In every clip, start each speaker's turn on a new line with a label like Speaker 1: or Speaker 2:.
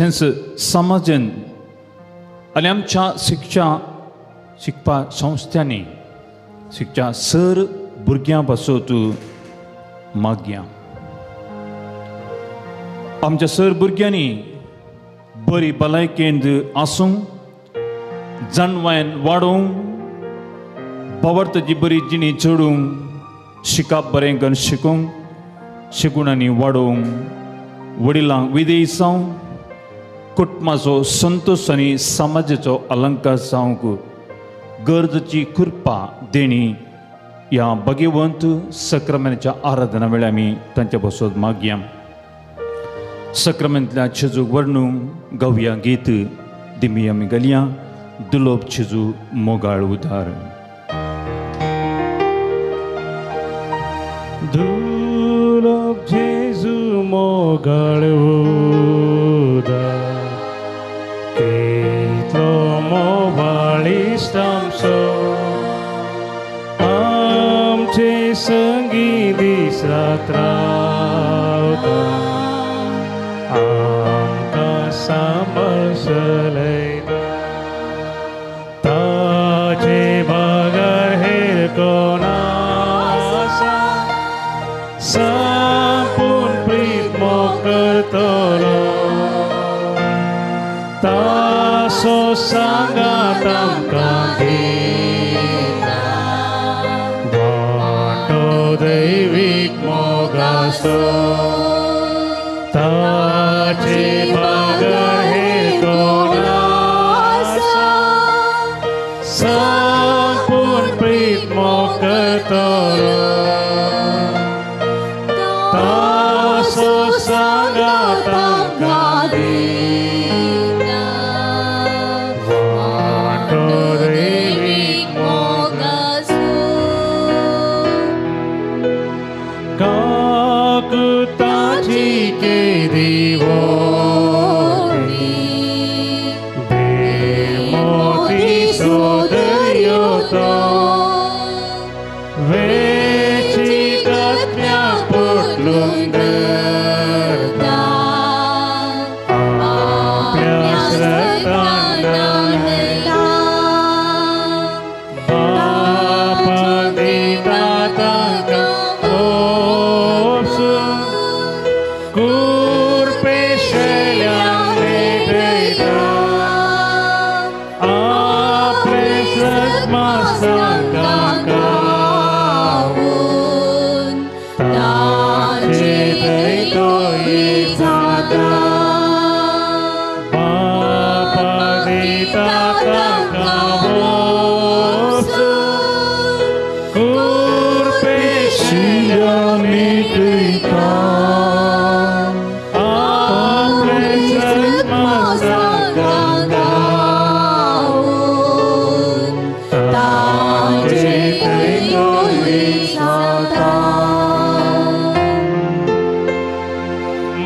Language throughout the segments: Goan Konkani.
Speaker 1: तशेंच समाजान आनी आमच्या शिक्षा शिकपा संस्थांनी शिकच्या सर भुरग्यां पासत मागया. आमच्या सर भुरग्यांनी बरी भलायकेंत आसूंक, जाणवायन वाडोवंक, बावडताची बरी जिणी चडूंक, शिकप बरें करून शिकूंक, शिकूणांनी वाडोवंक, वडिलांक विदेय जावंक, कुटुंबाचो संतोश आनी समाजाचो अलंकार जावंक गरजेची कृपा देणी ह्या भगवंत सक्रामेंताच्या आराधना वेळार आमी तांच्या बसत मागया. सक्रामेंतल्या जेजूक वर्णूंक गावया गीत दिमी आमी घालया दुलोब जेजू मोगाळ उदार.
Speaker 2: दुलोब जेजू मोगाळ उदार, कितलो मोगाळ इश्ट आमचो, आमचे संगी दीस रात रावता, आमकां सांबाळ चलयता, ताचे बगर हेर कोण आसा, संपूर्ण प्रीत मोग करतलो, तासो सांगात आमकां दिता, वांटो दैवीक मोगाचो, ताचे बगर हेर कोण आसा, संपूर्ण प्रीत मोग करतलो, तासो सांगात आमकां दिता, वांटो दैवीक मोगाचो. काकुताची केदी व्हडली, बेमोती सोदर्यो तो, वेची गत्म्याक पोटलून धरता, आपल्या रक्तान न्हायता, बाप दिता तांकां पोसून, कुरपेशेल्यान भेटयता, आपले रक्तमासांकां गावून, ताचे दैतोय जाता, बाप दिता तांकां पोसून, कुरपेशिल्यान भेटयता, आपले रक्तमासांकां गावून, ताचे दैतोय जाता.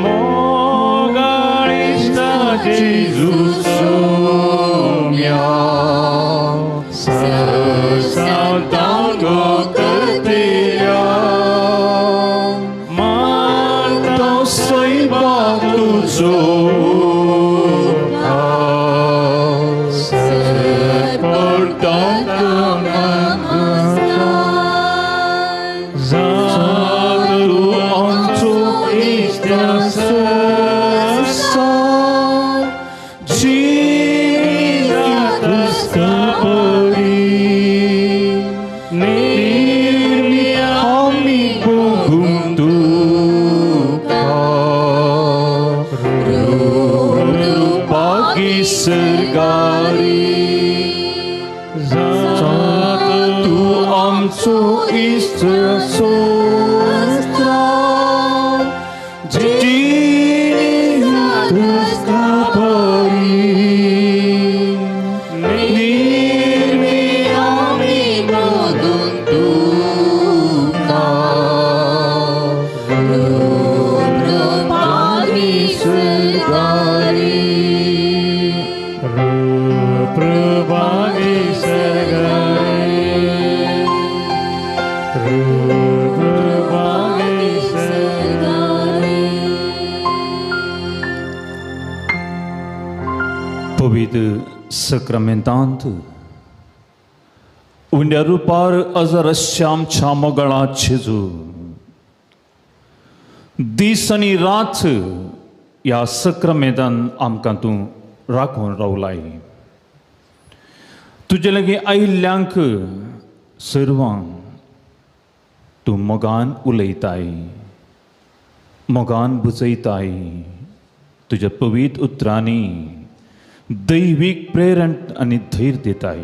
Speaker 2: मोगाळ इश्ट जेजू सोम्या, सरसांतांगो करतल्या, मानता सैबाक तुजो उपकार, सरपडटांकां मागता, जात तूं आमचो इश्ट आसा, जिणी जात आसता बरी, निर्मी आमी भोगूंक तुका, रुपागी सरगारी, जात
Speaker 1: तूं आमचो इश्ट आसा, जिणी जात आसता बरी, निर्मी आमी भोगूंक तुका, रुपागी सरगारी,
Speaker 2: रुपागी सरगारी, रुपागी सरगारी.
Speaker 1: पवित्र सक्रामेंतांत उंड्या रुपार अजरश्या आमच्या मोगळा जेजू दीस आनी रात ह्या सक्रामेंतान आमकां तूं राखून रावलाय. तुजे लागीं आयिल्ल्यांक सर्वांक तूं मोगान उलयताय, मोगान बुजयताय. तुज्या पवित्र उतरांनी दैवीक प्रेरण आनी धैर्य दिताय.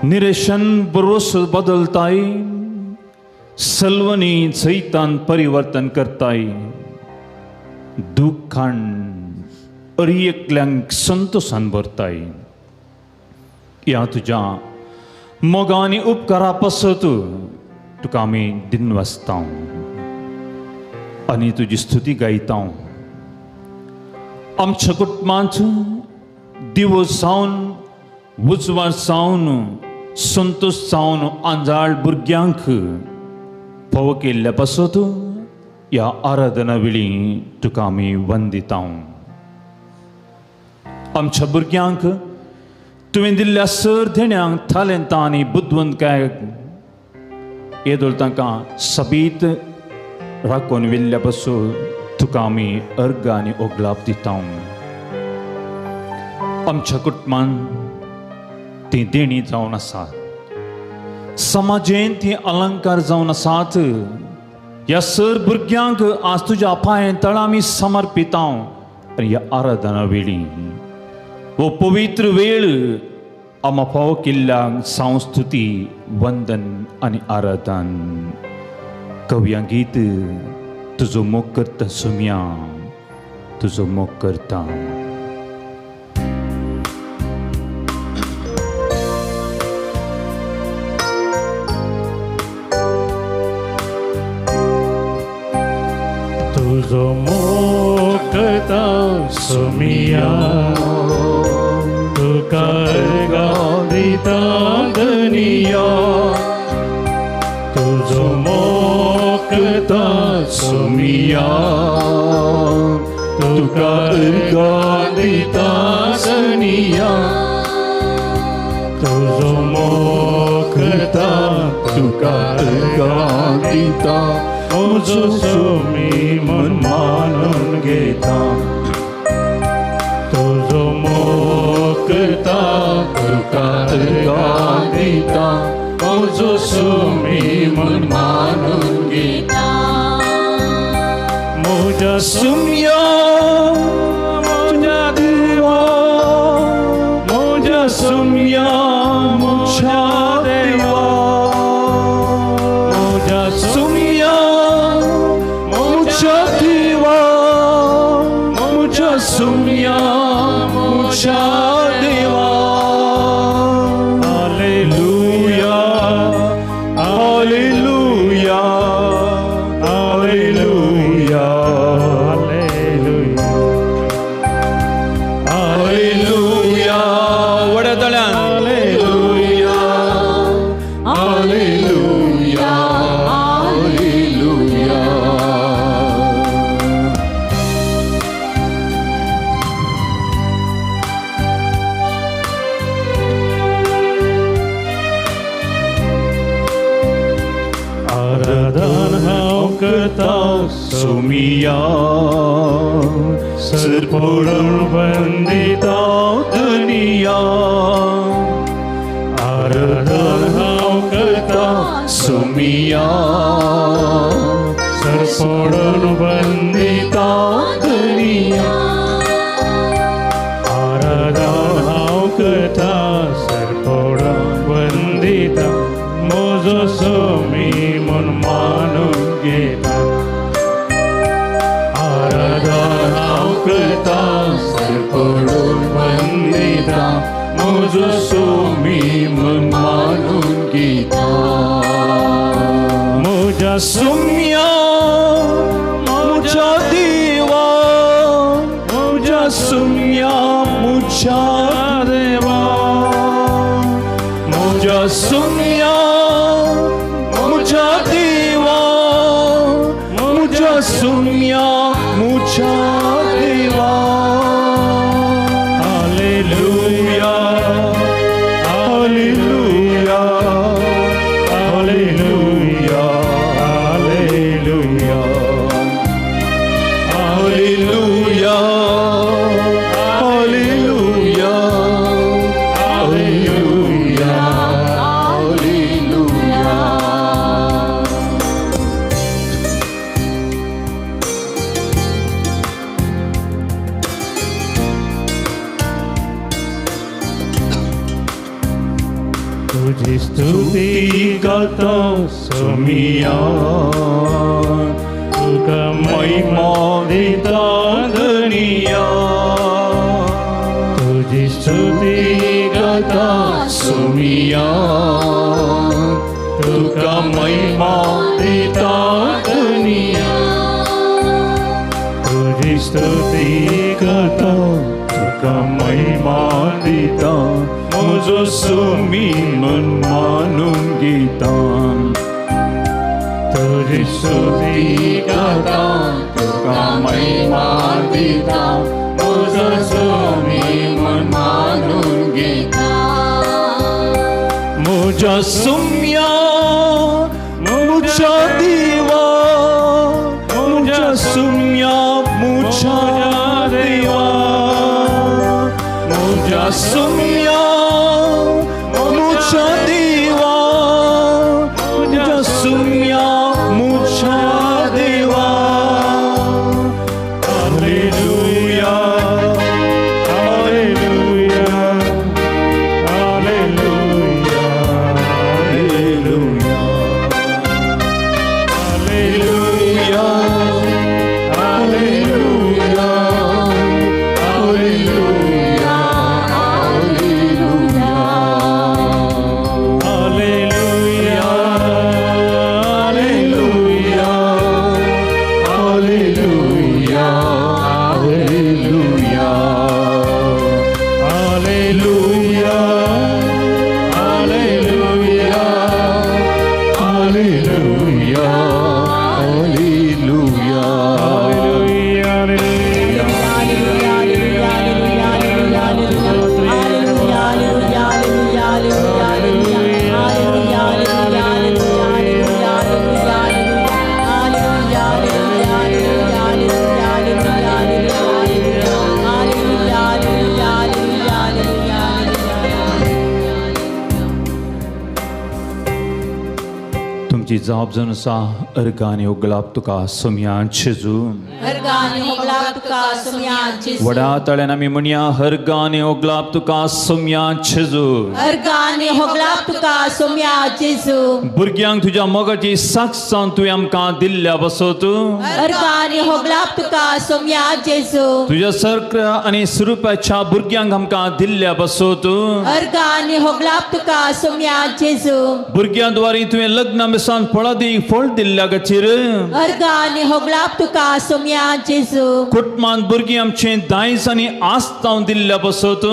Speaker 1: निरेशन बरोस बदलताय, सलवणी जैतान परिवर्तन करताय. दुख्खान अरी एकल्यांक संतोशान भरताय. ह्या तुज्या मोगा आनी उपकारा पासत तुका आमी दिनवासता आनी तुजी स्तुती गायता. आमच्या कुटुंबांत दिवस जावन उजवाड जावन संतोश जावन आंजाळ भुरग्यांक फावो केल्ल्या पासत ह्या आराधना वेळी तुका आमी वंदिता. आमच्या भुरग्यांक तुवें दिल्ल्या सर देण्यांक थालेंतां आनी बुदवंतकाय येदोळ तांकां सबीत राखून व्हेल्ल्या पासून तुका आमी अर्घ आनी ओगलाप दिता. आमच्या कुटुंबान ती देणी जावन आसात, समाजेन ती अलंकार जावन आसात. ह्या सर भुरग्यांक आज तुज्या पांय तळा आमी समर्पिता आनी ह्या आराधना वेळी हो पवित्र वेळ आमा फावो केल्ल्यांक संस्तुती वंदन आनी आराधन. कवया गीत तुजो मोग करता सुम्या, तुजो मोग करता.
Speaker 2: तुजो मोग करता सुमिया, तुका अर्घां दिता धनिया. तुजो मोग करता सुमिया, तुका अर्घां दिता धनिया. तुजो मोग करता तुका अर्घां दिता, म्हजो सुमी मन मानून घेता. तुजो मोग करता तुका अर्घां दिता, म्हजो सुमी मन मानून घेता. म्हज्या सुम्या म्हज्या देवा, म्हज्या सुम्या म्हज्या देवा, म्हज्या सुम्या म्हज्या देवा, म्हज्या सुम्या म्हज्या देवा. Hallelujah hallelujah hallelujah hallelujah hallelujah.
Speaker 1: व्हड्या ताळ्यान
Speaker 2: हालेलुया हालेलुया हालेलुया. आराधन हांव करता
Speaker 1: सुमिया,
Speaker 2: सरपळून वंदिता धनिया. आराधन हांव करता
Speaker 1: सुमिया,
Speaker 2: सरपळून वंदिता धनिया. आराधन हांव करता सरपळून वंदिता, म्हजो सुमी म्हूण मानून घेता. आराधन हांव करता सरपळून वंदिता, म्हजो सुमी म्हूण मानून घेता. म्हज्या
Speaker 1: सुम्या म्हज्या देवा, म्हज्या सुम्या म्हज्या देवा, म्हज्या सुम्या म्हज्या देवा, म्हज्या सुम्या म्हज्या देवा.
Speaker 2: तुजी स्तुती गाता सोमिया तुका महिमा दिता धनिया तुजी स्तुती गाता सोमिया तुका महिमा दिता धनिया तुजी स्तुती गाता तुका महिमा दिता म्हजो सुमी मन मानून घेता तुजी स्तुती गाता तुका महिमा दिता म्हजो सुमी मन मानून घेता
Speaker 1: म्हज्या सुम्या म्हज्या देवा म्हज्या सुम्या म्हज्या देवा म्हज्या सुम्या म्हज्या देवा म्हज्या सुम्या म्हज्या देवा
Speaker 2: hallelujah hallelujah hallelujah hallelujah hallelujah hallelujah hallelujah hallelujah hallelujah hallelujah hallelujah hallelujah hallelujah hallelujah
Speaker 1: तुमची जाप जावन आसा अर्गानी उगलाप तुका सोम्या जेजू वडा तळ्यान आमी म्हणया हरगानी उगलाप तुका सोम्या जेजू भुरग्यांक तुज्या मोगाची साक्ष जावन तुवें आमकां दिल्ल्या बसत तुज्या सरक्र आनी स्वरुपाच्या भुरग्यांक आमकां दिल्ल्या बसत भुरग्यां द्वारे तुवें लग्न मिसान फळादी फळ दिल्ल्या खातीर कुटुंबान भुरगीं आमचें दायज आनी आस्त जावन दिल्ल्या बसत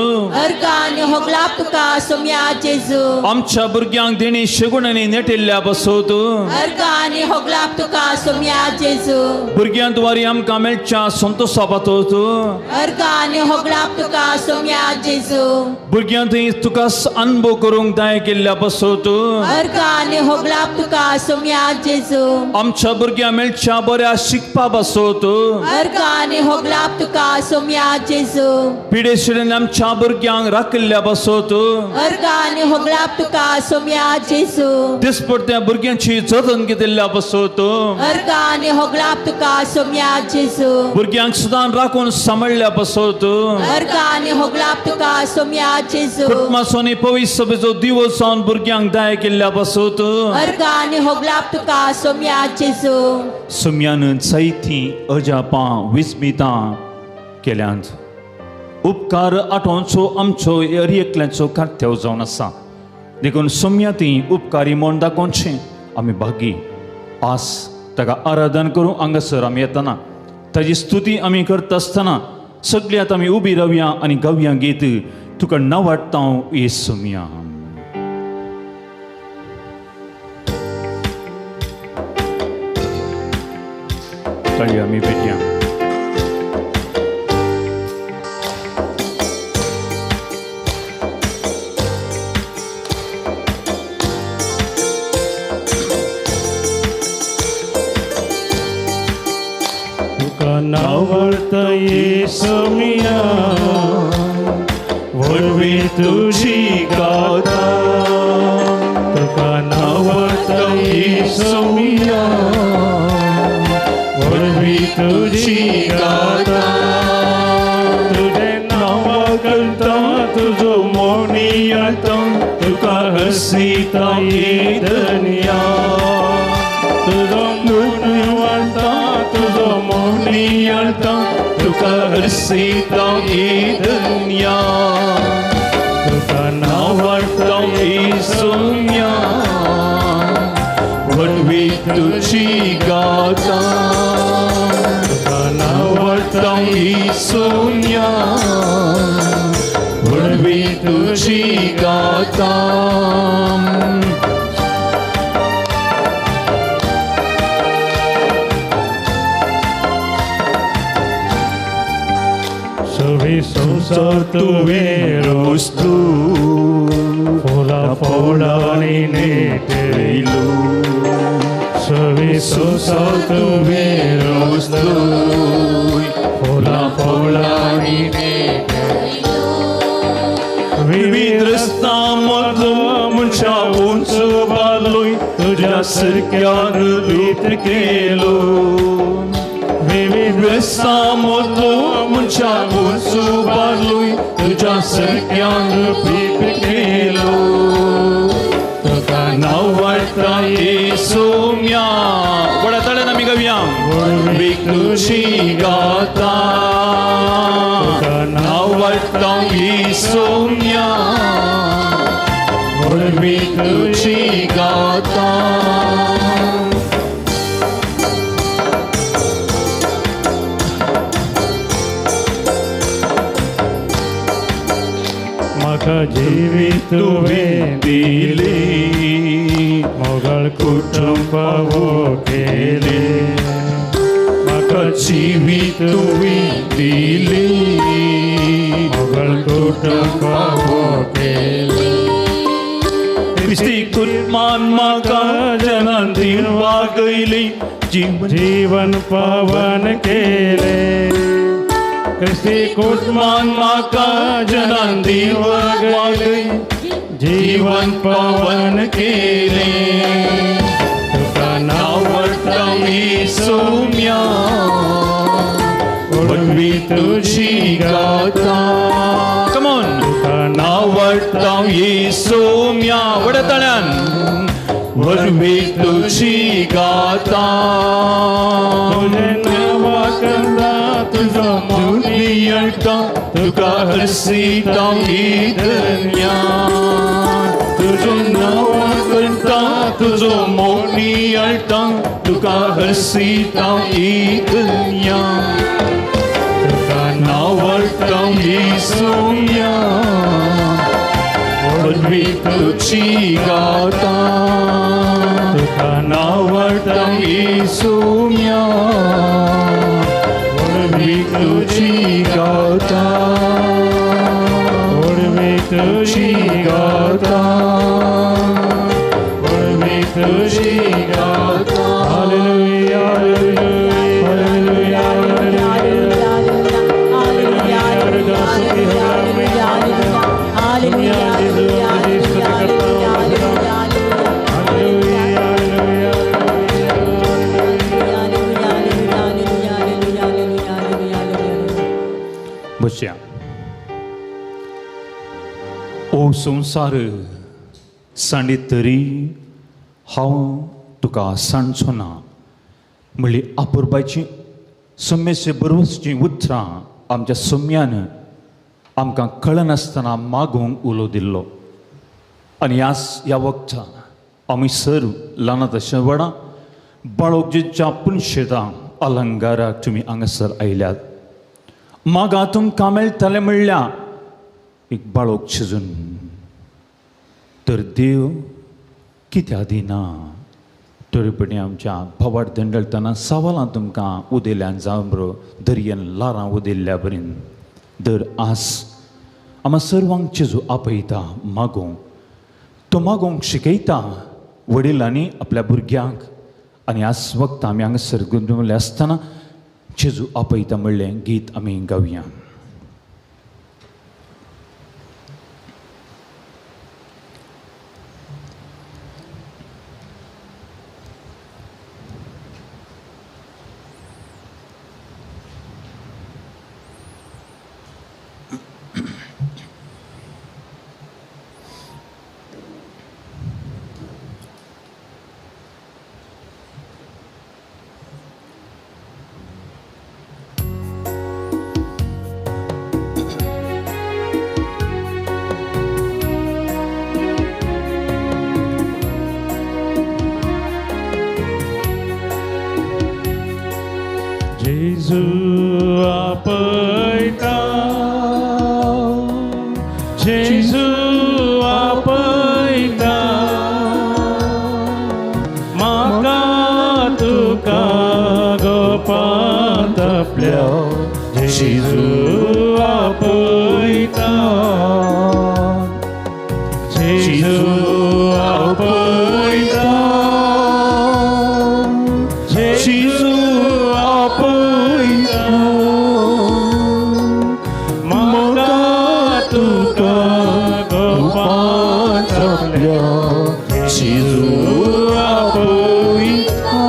Speaker 1: आमच्या भुरग्यांक देणी शेगुण आनी नेटिल्ल्या बसत भुरग्यां द्वारे आमकां मेळच्या संतोशा पातोत भुरग्यां थंय तुका अनुभव करूंक दाय केल्ल्या बसत आमच्या भुरग्यां मेळच्या बऱ्या शिकपा बसत पिडेशिडेन आमच्या भुरग्यांक राखिल्ल्या बसत दिसपडत्या भुरग्यांची जतन घेतिल्ल्या बसत भुरग्यांक सुदान राखून सांबाळ्ळ्या बसत कुटुंबाचो आनी पवित्र सभेचो दिवस जावन भुरग्यांक दाय केल्ल्या बसत सुम्यान जायतीं अजापां विस्मितां केल्यांत उपकार आठोवचो आमचो हर एकल्याचो कर्तव्य जावन आसा देखून सोम्या ती उपकारी म्हूण दाखोवचें आमी भागी आस ताका आराधन करूं हांगासर आमी येतना ताजी स्तुती आमी करता आसतना सगळी आतां आमी उबी रावया आनी गावया गीत तुका नावाडटा हांव ये सोम्या. ताळयो आमी पेटया.
Speaker 2: तुका नावडता येसुमिया वरवीं तुजी गाथा तुका नावडता येसुमिया वरवीं तुजी गाथा तुजें नांव करता तुजो मोनी येता तुका
Speaker 1: हर्षिता धन्या तुजो मोनी वाळटा तुजो मोनी आळटा तुका हर्षिता धन्या तुका नावडटा सोम्या व्हडवी तुजी गाता तुका नावडटा सोम्या व्हडवी तुजी गाता.
Speaker 2: सवी संसार तुवें रोसलो फुलां फळांनी नेटयलो सवी संसार तुवें रोसलो फुलां फळांनी नेटयलो
Speaker 1: विविध रस्ता मदलो मनशा उंच बालोय तुज्या सारक्यान लुप्त केलो विविध रस्ता मदलो मनशा उंच बालोय तुज्या सारक्यान लुप्त केलो तुका नावडटा सोम्या व्हडा ताळ्यान आमी गावया व्हडवी तुजी गाता नावडटा सोम्या व्हडवी तुजी गाता.
Speaker 2: म्हाका जिवीत तुवें दिलें मोगाळ कुटुंब केलें म्हाका
Speaker 1: जिवीत तुवें दिलें
Speaker 2: मोगाळ कुटुंब केलें
Speaker 1: क्रिस्ती कुटुंबान म्हाका जनांतीन वागयली
Speaker 2: जीवन पावन केलें क्रिस्ती कुटुंबान म्हाका जनांतीन वागयली जीवन पावन
Speaker 1: केलें तुका नावडटा सोम्या व्हडवी तुजी गाता. कम ऑन नावडटा सोम्या व्हडा ताळ्यान व्हडवी तुजी गाता
Speaker 2: तुजें नांव करता तुजो
Speaker 1: मोनी आळटा तुका हर्षिता धन्या तुजो नांव करता तुजो मोनी आळटा तुका हर्षिता धन्या तुका नावडटा सोम्या व्हडवी तुजी गाता तुका नावडटा सोम्या व्हडवी तुजी गाता
Speaker 2: व्हडवी तुजी गाता व्हडवी तुजी गाता. हालेलुया हालेलुया हालेलुया
Speaker 1: बसया. ओ संवसार सांडीत तरी हांव तुका सांडचो ना म्हणली आपुरबायची सम्यसे बरोवचीं उतरां आमच्या सम्यान आमकां कळनासतना मागूंक उलो दिल्लो. आनी ह्या वखदान आमी सर्व ल्हानां तशें व्हडां बाळोक जेच्या पुनशेतां अलंकाराक तुमी हांगासर आयल्यात. मागा तुमकां मेळटलें म्हणल्या एक बाळोक शिजून तर देव कित्या दिना तरी आमच्या भावार दंडळटना सवालां तुमकां उदेल्यान जावं बरो दर्यान लारां उदेल्ल्या बरीन दर आस आमा सर्वांक जेजू आपयता मागोवंक तो मागोवंक शिकयता वडिलांनी आपल्या भुरग्यांक. आनी आज वक्त आमी हांगासर गुंतवले आसतना जेजू आपयता म्हणलें गीत आमी गावया.
Speaker 2: जेजू आपयता, जेजू आपयता, जेजू आपयता, म्हाका तुका गोपांत आपल्या जेजू आपयता.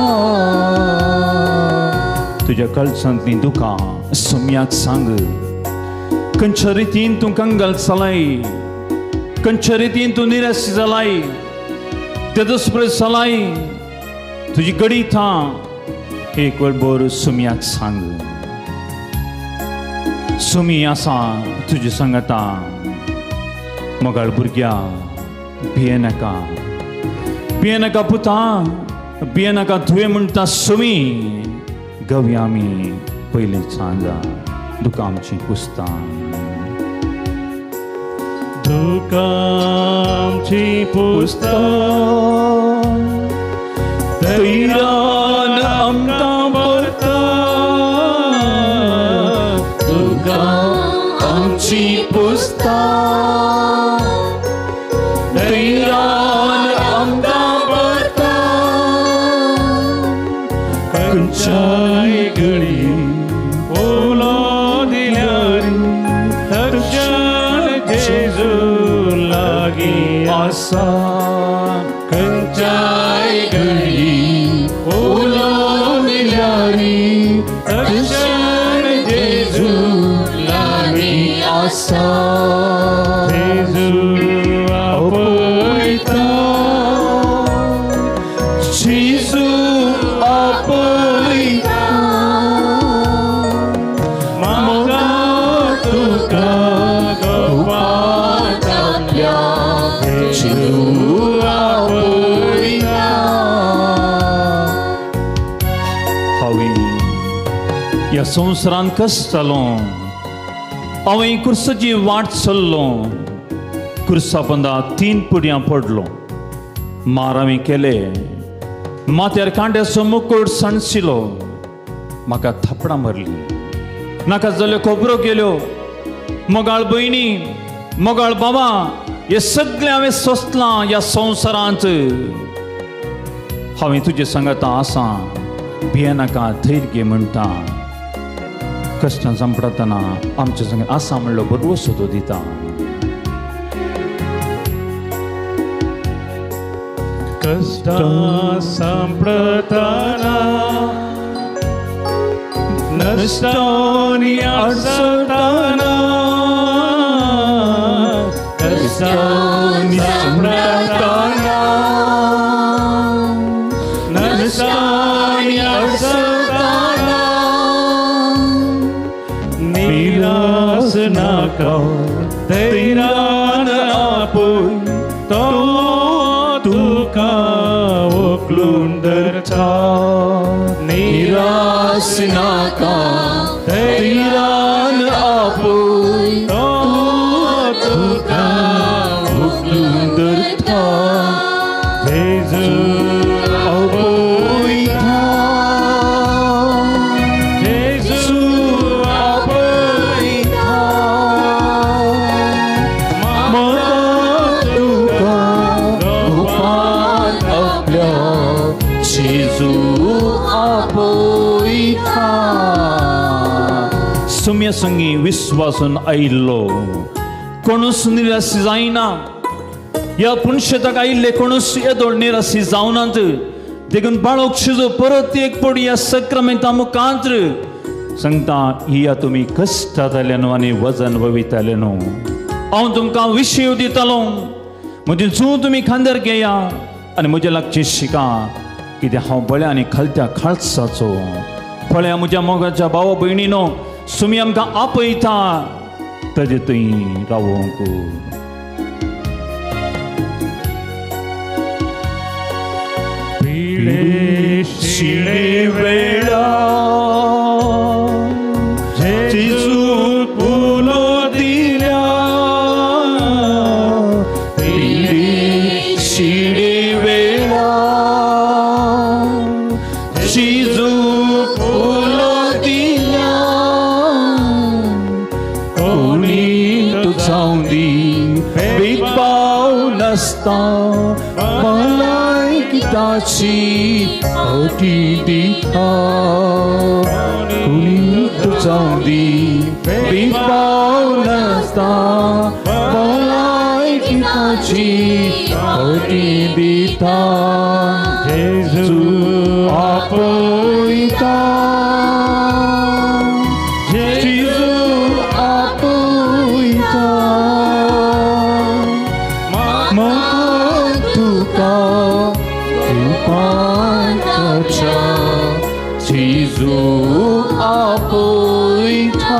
Speaker 1: तुज्या कळसांतलीं दुकां सोम्याक सांग, खंयच्या रितीन तूं कंगाल जालाय, खंयच्या रितीन तूं निराश जालाय, तेदस्प्र जालाय, तुजी गणितां एक वेळ बर सोम्याक सांग. सोमी आसा तुजे सांगता, मोगाळ भुरग्या भियेनाका, भियेनाका पुता, भियेनाका तुवें म्हणटा सोमी. गवया आमी पयलीं सांजा दुकां आमचीं पुसता,
Speaker 2: दुकां आमचीं पुसता, धैर्यान आमकां भरता, दुकां आमचीं पुसता, धैर्यान आमकां भरता, खंयच्याय घडी उलो दिल्यार तक्षण जेजू लागीं आसा, खंयच्याय घडी उलो दिल्यार तक्षण जेजू लागीं आसा. जेजू आपयता,
Speaker 1: जेजू आपयता,
Speaker 2: म्हाका तुका गोपांत आपल्या जेजू आपयता.
Speaker 1: हांवें ह्या संवसारांत कश्ट जालो, हांवें कुर्साची वाट चल्लो, कुर्सा पंदा 3 पुडयां पडलो, मार हांवें केले, माथ्यार कांड्याचो मुकुट सांडशिलो, म्हाका थापडां मारलीं, नाका जाल्यो खबरो केल्यो. मोगाळ भयणी, मोगाळ बाबा, हें सगळें हांवें सोंसलां ह्या संवसारांत. हांवें तुजे सांगाता आसा, भियेनाका, धैर्य घे म्हणटा. कश्टां सांपडटना आमच्या संग आसा म्हणलो भरवसो तो दिता.
Speaker 2: कश्टां सांपडटना नश्टांनी अडचणना, कश्टांनी सांपडटना नश्टांनी अडचणना, निराश नाका धैर्यान आपूय तो तुका उखलून धरता,
Speaker 1: निराश नाका धैर्यान आपूय
Speaker 2: तो तुका
Speaker 1: उखलून धरता.
Speaker 2: जेजू आपयता, जेजू आपयता,
Speaker 1: म्हाका तुका गोपांत आपल्या जेजू आपयता. सुम्या संगी विस्वासून आयिल्लो कोणूच निराश जायना. ह्या पुनशेताक आयिल्ले कोणूच येदोळ निराशी जावनात. देखून बाळक शिजो परत एक पडी ह्या सक्रामेंता मुखांत सांगता, हिया तुमी कश्टांतले न्हू आनी वजन वविताले न्हू, हांव तुमकां विशय दितालो, म्हजें जूं तुमी खांद्यार घेया आनी म्हज्या लागचें शिका, कित्याक हांव बळ्या आनी खालत्या खाळसाचो. पळया म्हज्या मोगाच्या भावा भयणीनो, सुमी आमकां आपयता ताजे थंय रावोंक.
Speaker 2: पिडे शिळे वेळा जेजू उलो दिल्या,
Speaker 1: पिडे शिळे वेळा जेजू उलो दिल्या, जावंदी भेदभाव नासता भलायकीताची फावटी दिता कुणीत जावंदी भेदभाव नासता भलायकीताची फावटी दिता
Speaker 2: जेजू
Speaker 1: आपयता जेजू आपयता म्हाका तुका दिवपाच्या जेजू आपयता.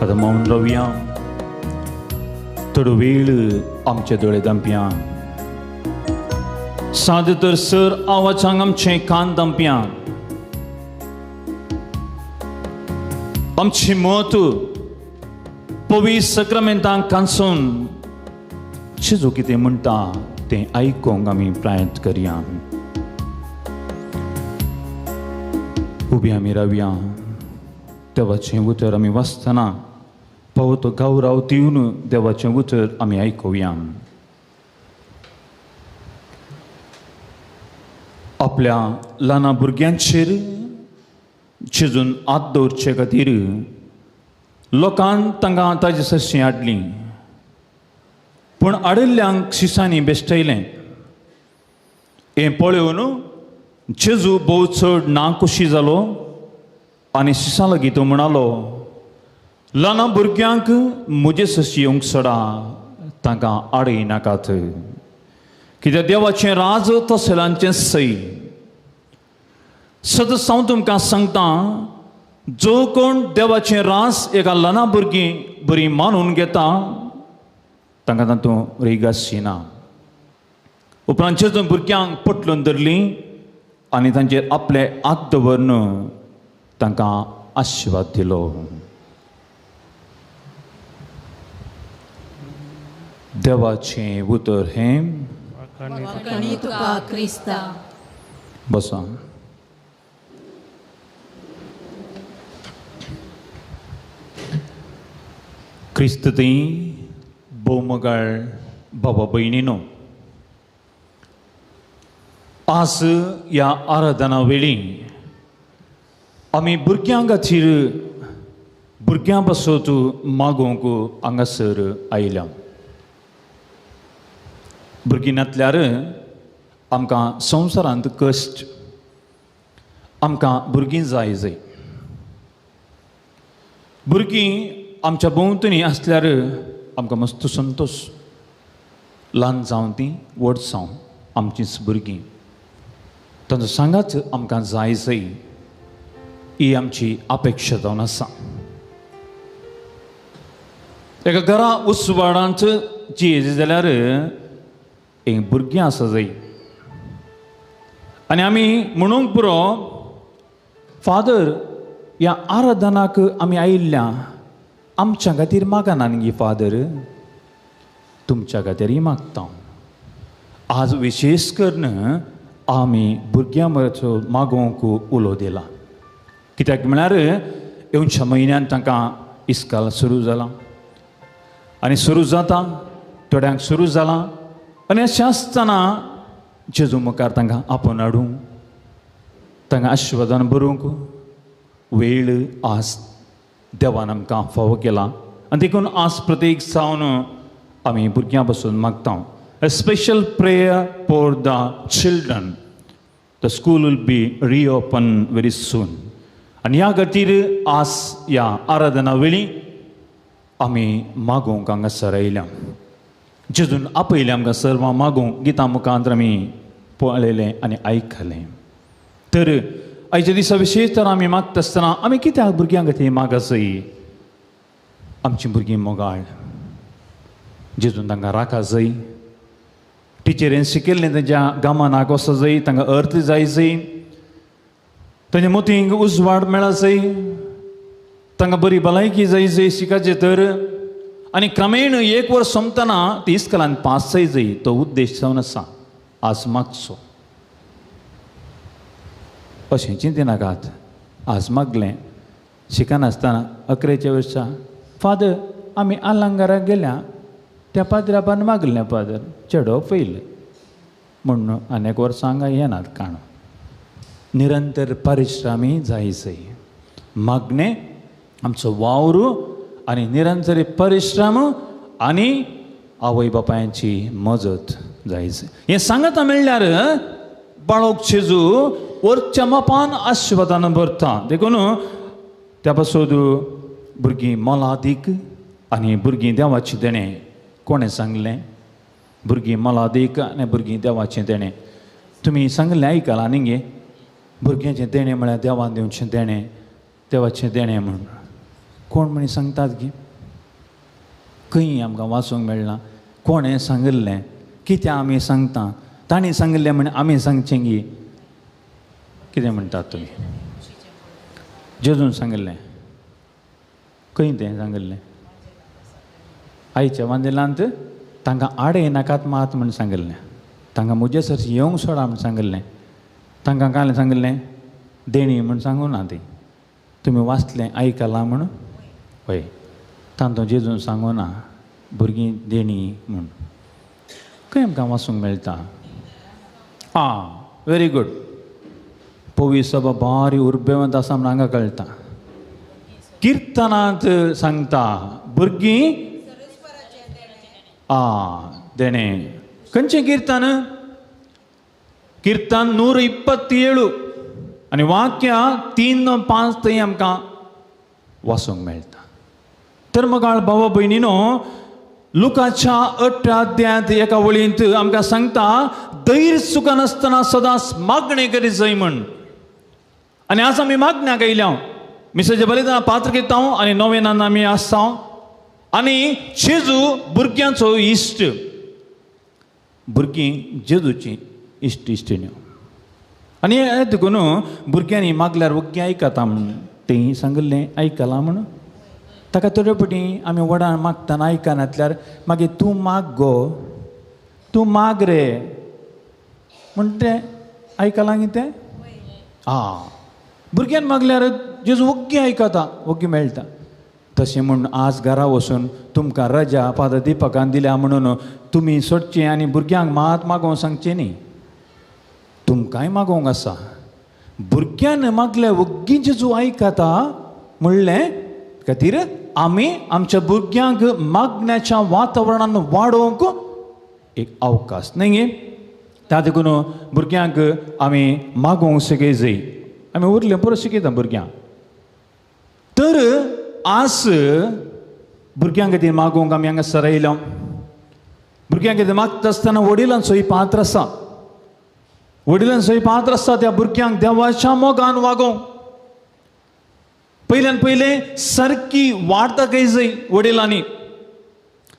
Speaker 1: आतां मौन रावया थोडो वेळ आमचे दोळे दांपया सादे तर सर आवाजांक आमचे कान दांपया आमची मत पवित्र सक्रमेंतांक कांसून जेजू कितें म्हणटा तें आयकूंक आमी प्रयत्न करया. उबी आमी रावया देवाचें उतर आमी वाचतना पावतो गौरव दिवन देवाचें उतर आमी आयकुया. आपल्या ल्हान भुरग्यांचेर जेजून हात दवरचे खातीर लोकान तांकां ताजे सरशीं हाडली पूण हाडिल्ल्यांक शिसांनी बेश्टयलें. हें पळोवन जेजू भोव चड नाखुशी जालो आनी शिसां लागीं तो म्हणालो ल्हान भुरग्यांक म्हजे सरशीं येवंक सोडा तांकां आडय नाकात कित्याक देवाचें राज तसल्यांचें सय. सदांच हांव तुमकां सांगता जो कोण देवाचें रास एका ल्हान भुरगीं बरी मानून घेता तांकां तातूंत रिगासी ना. उपरांत जेजून भुरग्यांक पटलून धरलीं आनी तांचेर आपले हात दवरून तांकां आशिर्वाद दिलो. देवाचें उतर हें. बसा. क्रिस्त थंय भोवमगाळ बाबा भयणीनो आज ह्या आराधना वेळी आमी भुरग्यां खातीर भुरग्यां पासत मागूंक हांगासर आयल्या. भुरगीं नातल्यार आमकां संवसारांत कश्ट आमकां भुरगीं जाय जाय. भुरगीं आमच्या भोंवतणी आसल्यार आमकां मस्त संतोश. ल्हान जावं तीं व्हड जावं आमचींच भुरगीं तांचो सांगात आमकां जाय जाय ही आमची अपेक्षा जावन आसा. एका घरा उसवाडांत जी जाल्यार एक भुरगीं आसा जाय आनी आमी म्हणूंक पुरो फादर ह्या आराधनाक आमी आयिल्ल्या आमच्या खातीर मागना न्ही फादर तुमच्या खातीरय मागता. आज विशेश करून आमी भुरग्यां बरोबर मागोवंक उलो दिला कित्याक म्हळ्यार येवच्या म्हयन्यान तांकां इस्काल सुरू जालां आनी सुरू जाता थोड्यांक सुरू जालां आनी अशें आसतना जेजू मुखार तांकां आपोवन हाडूंक तांकां आशिर्वादान बरोवंक वेळ आज देवान आमकां फावो केला आनी देखून आज प्रत्येक जावन आमी भुरग्यां पासून मागता. A special prayer for the children. The school will be reopen very soon. आनी ह्या खातीर आज ह्या आराधना वेळी आमी मागूंक हांगासर आयल्या. जेजून आपयलें आमकां सर्वां मागूंक गितां मुखांत आमी पळयलें आनी आयकलें. तर आयच्या दिसा विशेश तर आमी मागता आसतना आमी कित्याक भुरग्यां खातीर मागासय आमचीं भुरगीं मोगाळ जेजून तांकां राखा जाय टिचरीन शिकयल्लें तांच्या गामानाक वचो जाय तांकां अर्थ जाय जाय तांच्या मोतींक उजवाड मेळा जाय तांकां बरी भलायकी जाय जाय शिकाचें तर आनी क्रमेण एक वर्स सोंपतना ती इस्कलान पास जाय जाय तो उद्देश जावन आसा आज मागचो अशें चिंतिनाकात. आज मागलें शिकनासतना 11च्या वर्सा फादर आमी आलांगाराक गेल्या त्या पाद्रापान मागलें फादर चेडो पयलें म्हूण आनी एक वर्सां हांगा येनात काणो. निरंतर परिश्रमी जायजय मागणें आमचो वावर आनी निरंतर परिश्रम आनी आवय बापायांची मजत जायजय. हें सांगता म्हणल्यार बाळोक जेजू वरच्या मापान आशिर्वादान भरता. देखून त्या पासून भुरगीं मोलादीक आनी भुरगीं देवाचें देणें. कोणें सांगलें भुरगीं मोलादीक आनी भुरगीं देवाचें देणें? तुमी सांगलें आयकलां न्ही गे? भुरग्यांचें देणें म्हळ्यार देवान दिवचें देणें, देवाचें देणें म्हूण कोण म्हणी सांगतात गी? खंय आमकां वाचूंक मेळना. कोणें सांगिल्लें? कित्याक आमी सांगता? तांणी सांगिल्लें म्हण आमी सांगचें गी? कितें म्हणटात तुमी? जेजून सांगिल्लें. खंय तें सांगिल्लें? आयच्या वांदेलांत तांकां आडे नाकात मात म्हण सांगिल्लें. तांकां म्हजे सरशी येवंक सोडा म्हण सांगिल्लें. तांकां कांय सांगिल्लें? देणी म्हण सांगू ना ती. तुमी वाचलें आयकलां म्हण? हय. तांतूं जेजून सांगू ना भुरगीं देणी म्हूण. खंय आमकां वाचूंक मेळटा? आं, व्हेरी गूड. पवी सभा भारी उर्बेवंत आसा म्हण हांगा कळटा. किर्तनांत सांगता भुरगीं आं देणें. खंयचें किर्तन? किर्तन 127 आनी वाक्य 3-5 थंय आमकां वाचूंक मेळटा. तर मगाळ भावा भयणीनो, लुकाच्या 18 अध्यायांत एका वळींत आमकां सांगता धैर्य चुकनासतना सदांच मागणें करीत जाय म्हण. आनी आज आमी मागण्याक आयल्या. मिसाचें बलिदान पात्र घेता आनी नोवेनान आमी आसता. आनी जेजू भुरग्यांचो इश्ट. भुरगीं जेजूची इश्ट इश्टिण्यो. आनी हें देखून भुरग्यांनी मागल्यार वग्गी आयकता म्हूण तें सांगिल्लें आयकलां म्हूण. ताका थोडे फावटी आमी व्हडान मागतना आयकनातल्यार मागीर तूं माग गो, तूं माग रे म्हण तें आयकलां गी तें? आं, भुरग्यान मागल्यार जेजू वग्गी आयकता, वग्गी मेळटा. तशें म्हूण आज घरा वचून तुमकां रजा फादर दिपकान दिल्या म्हणून तुमी सोडचें आनी भुरग्यांक मात मागोवंक सांगचें न्ही. तुमकांय मागोवंक आसा. भुरग्यान मागल्या वग्गी जेजू आयकता म्हणलें खातीर आमी आमच्या भुरग्यांक मागण्याच्या वातावरणान वाडोवंक एक अवकाश न्ही गे? त्या देखून भुरग्यांक आमी मागोवंक शिकय जाय. आमी उरलें पुरो शिकयता भुरग्यांक. तर आज भुरग्यां खातीर मागोवंक आमी हांगा सरायल्या. भुरग्यां खातीर मागता आसतना वडिलांचोय पात्र आसा. वडिलांचोय पात्र आसा त्या भुरग्यांक देवाच्या मोगान वागोवंक. पयल्यान पयलें सारकी वाट दाखय जाय वडिलांनी.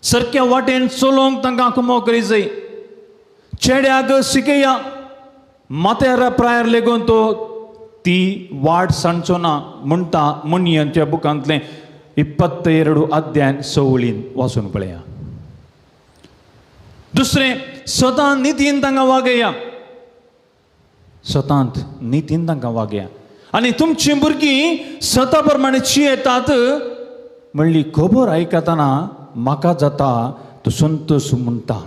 Speaker 1: सारक्या वाटेन चलोवंक तांकां कुमो करी जाय. चेड्याक शिकया माथ्यार प्रायर लेगून तो ती वाट सांगचो ना म्हणटा मुनियांच्या बुकांतलें 22 अध्याय 6 वाचून पळया. दुसरें, सदां नितीन तांकां वागया. सदांत नितीन तांकां वागया. आनी तुमचीं भुरगीं सता प्रमाणे चियेतात म्हणली खबर आयकतना म्हाका जाता तो संतोश म्हणटा.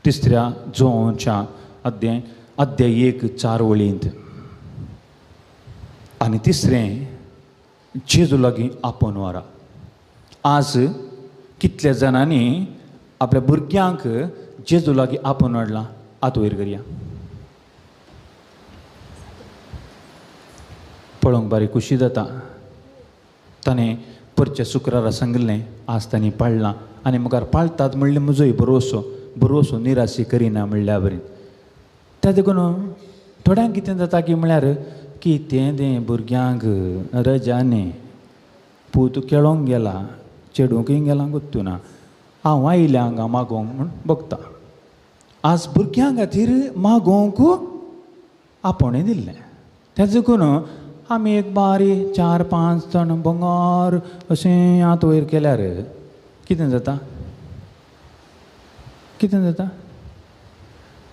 Speaker 1: तिसऱ्या जोंच्या अध्याय अध्याय 1 4 वळींत. आनी तिसरें, जेजू लागीं आपोवन व्हरा. आज कितल्या जाणांनी आपल्या भुरग्यांक जेजू लागीं आपोवन हाडलां? हात वयर करया. पळोवंक बारी खुशी जाता. ताणें परच्या शुक्रारा सांगिल्लें आज तांणी पाळ्ळां आनी मुखार पाळटात म्हणलें म्हजोय भरोसो भरोसो निराशी करिना म्हणल्या बरी. त्या देखून थोड्यांक कितें जाता की म्हळ्यार कितें तें भुरग्यांक रजा न्ही, पूत खेळोंक गेला, चेडूंकय गेला गुत्तुना, हांव आयल्या हांगा मागोवंक म्हूण बगता. आज भुरग्यां खातीर मागोवंक आपोवणें दिल्लें. त्या देखून आमी एक बारी 4-5 जाण बंगार अशें हात वयर केल्यार कितें जाता? कितें जाता?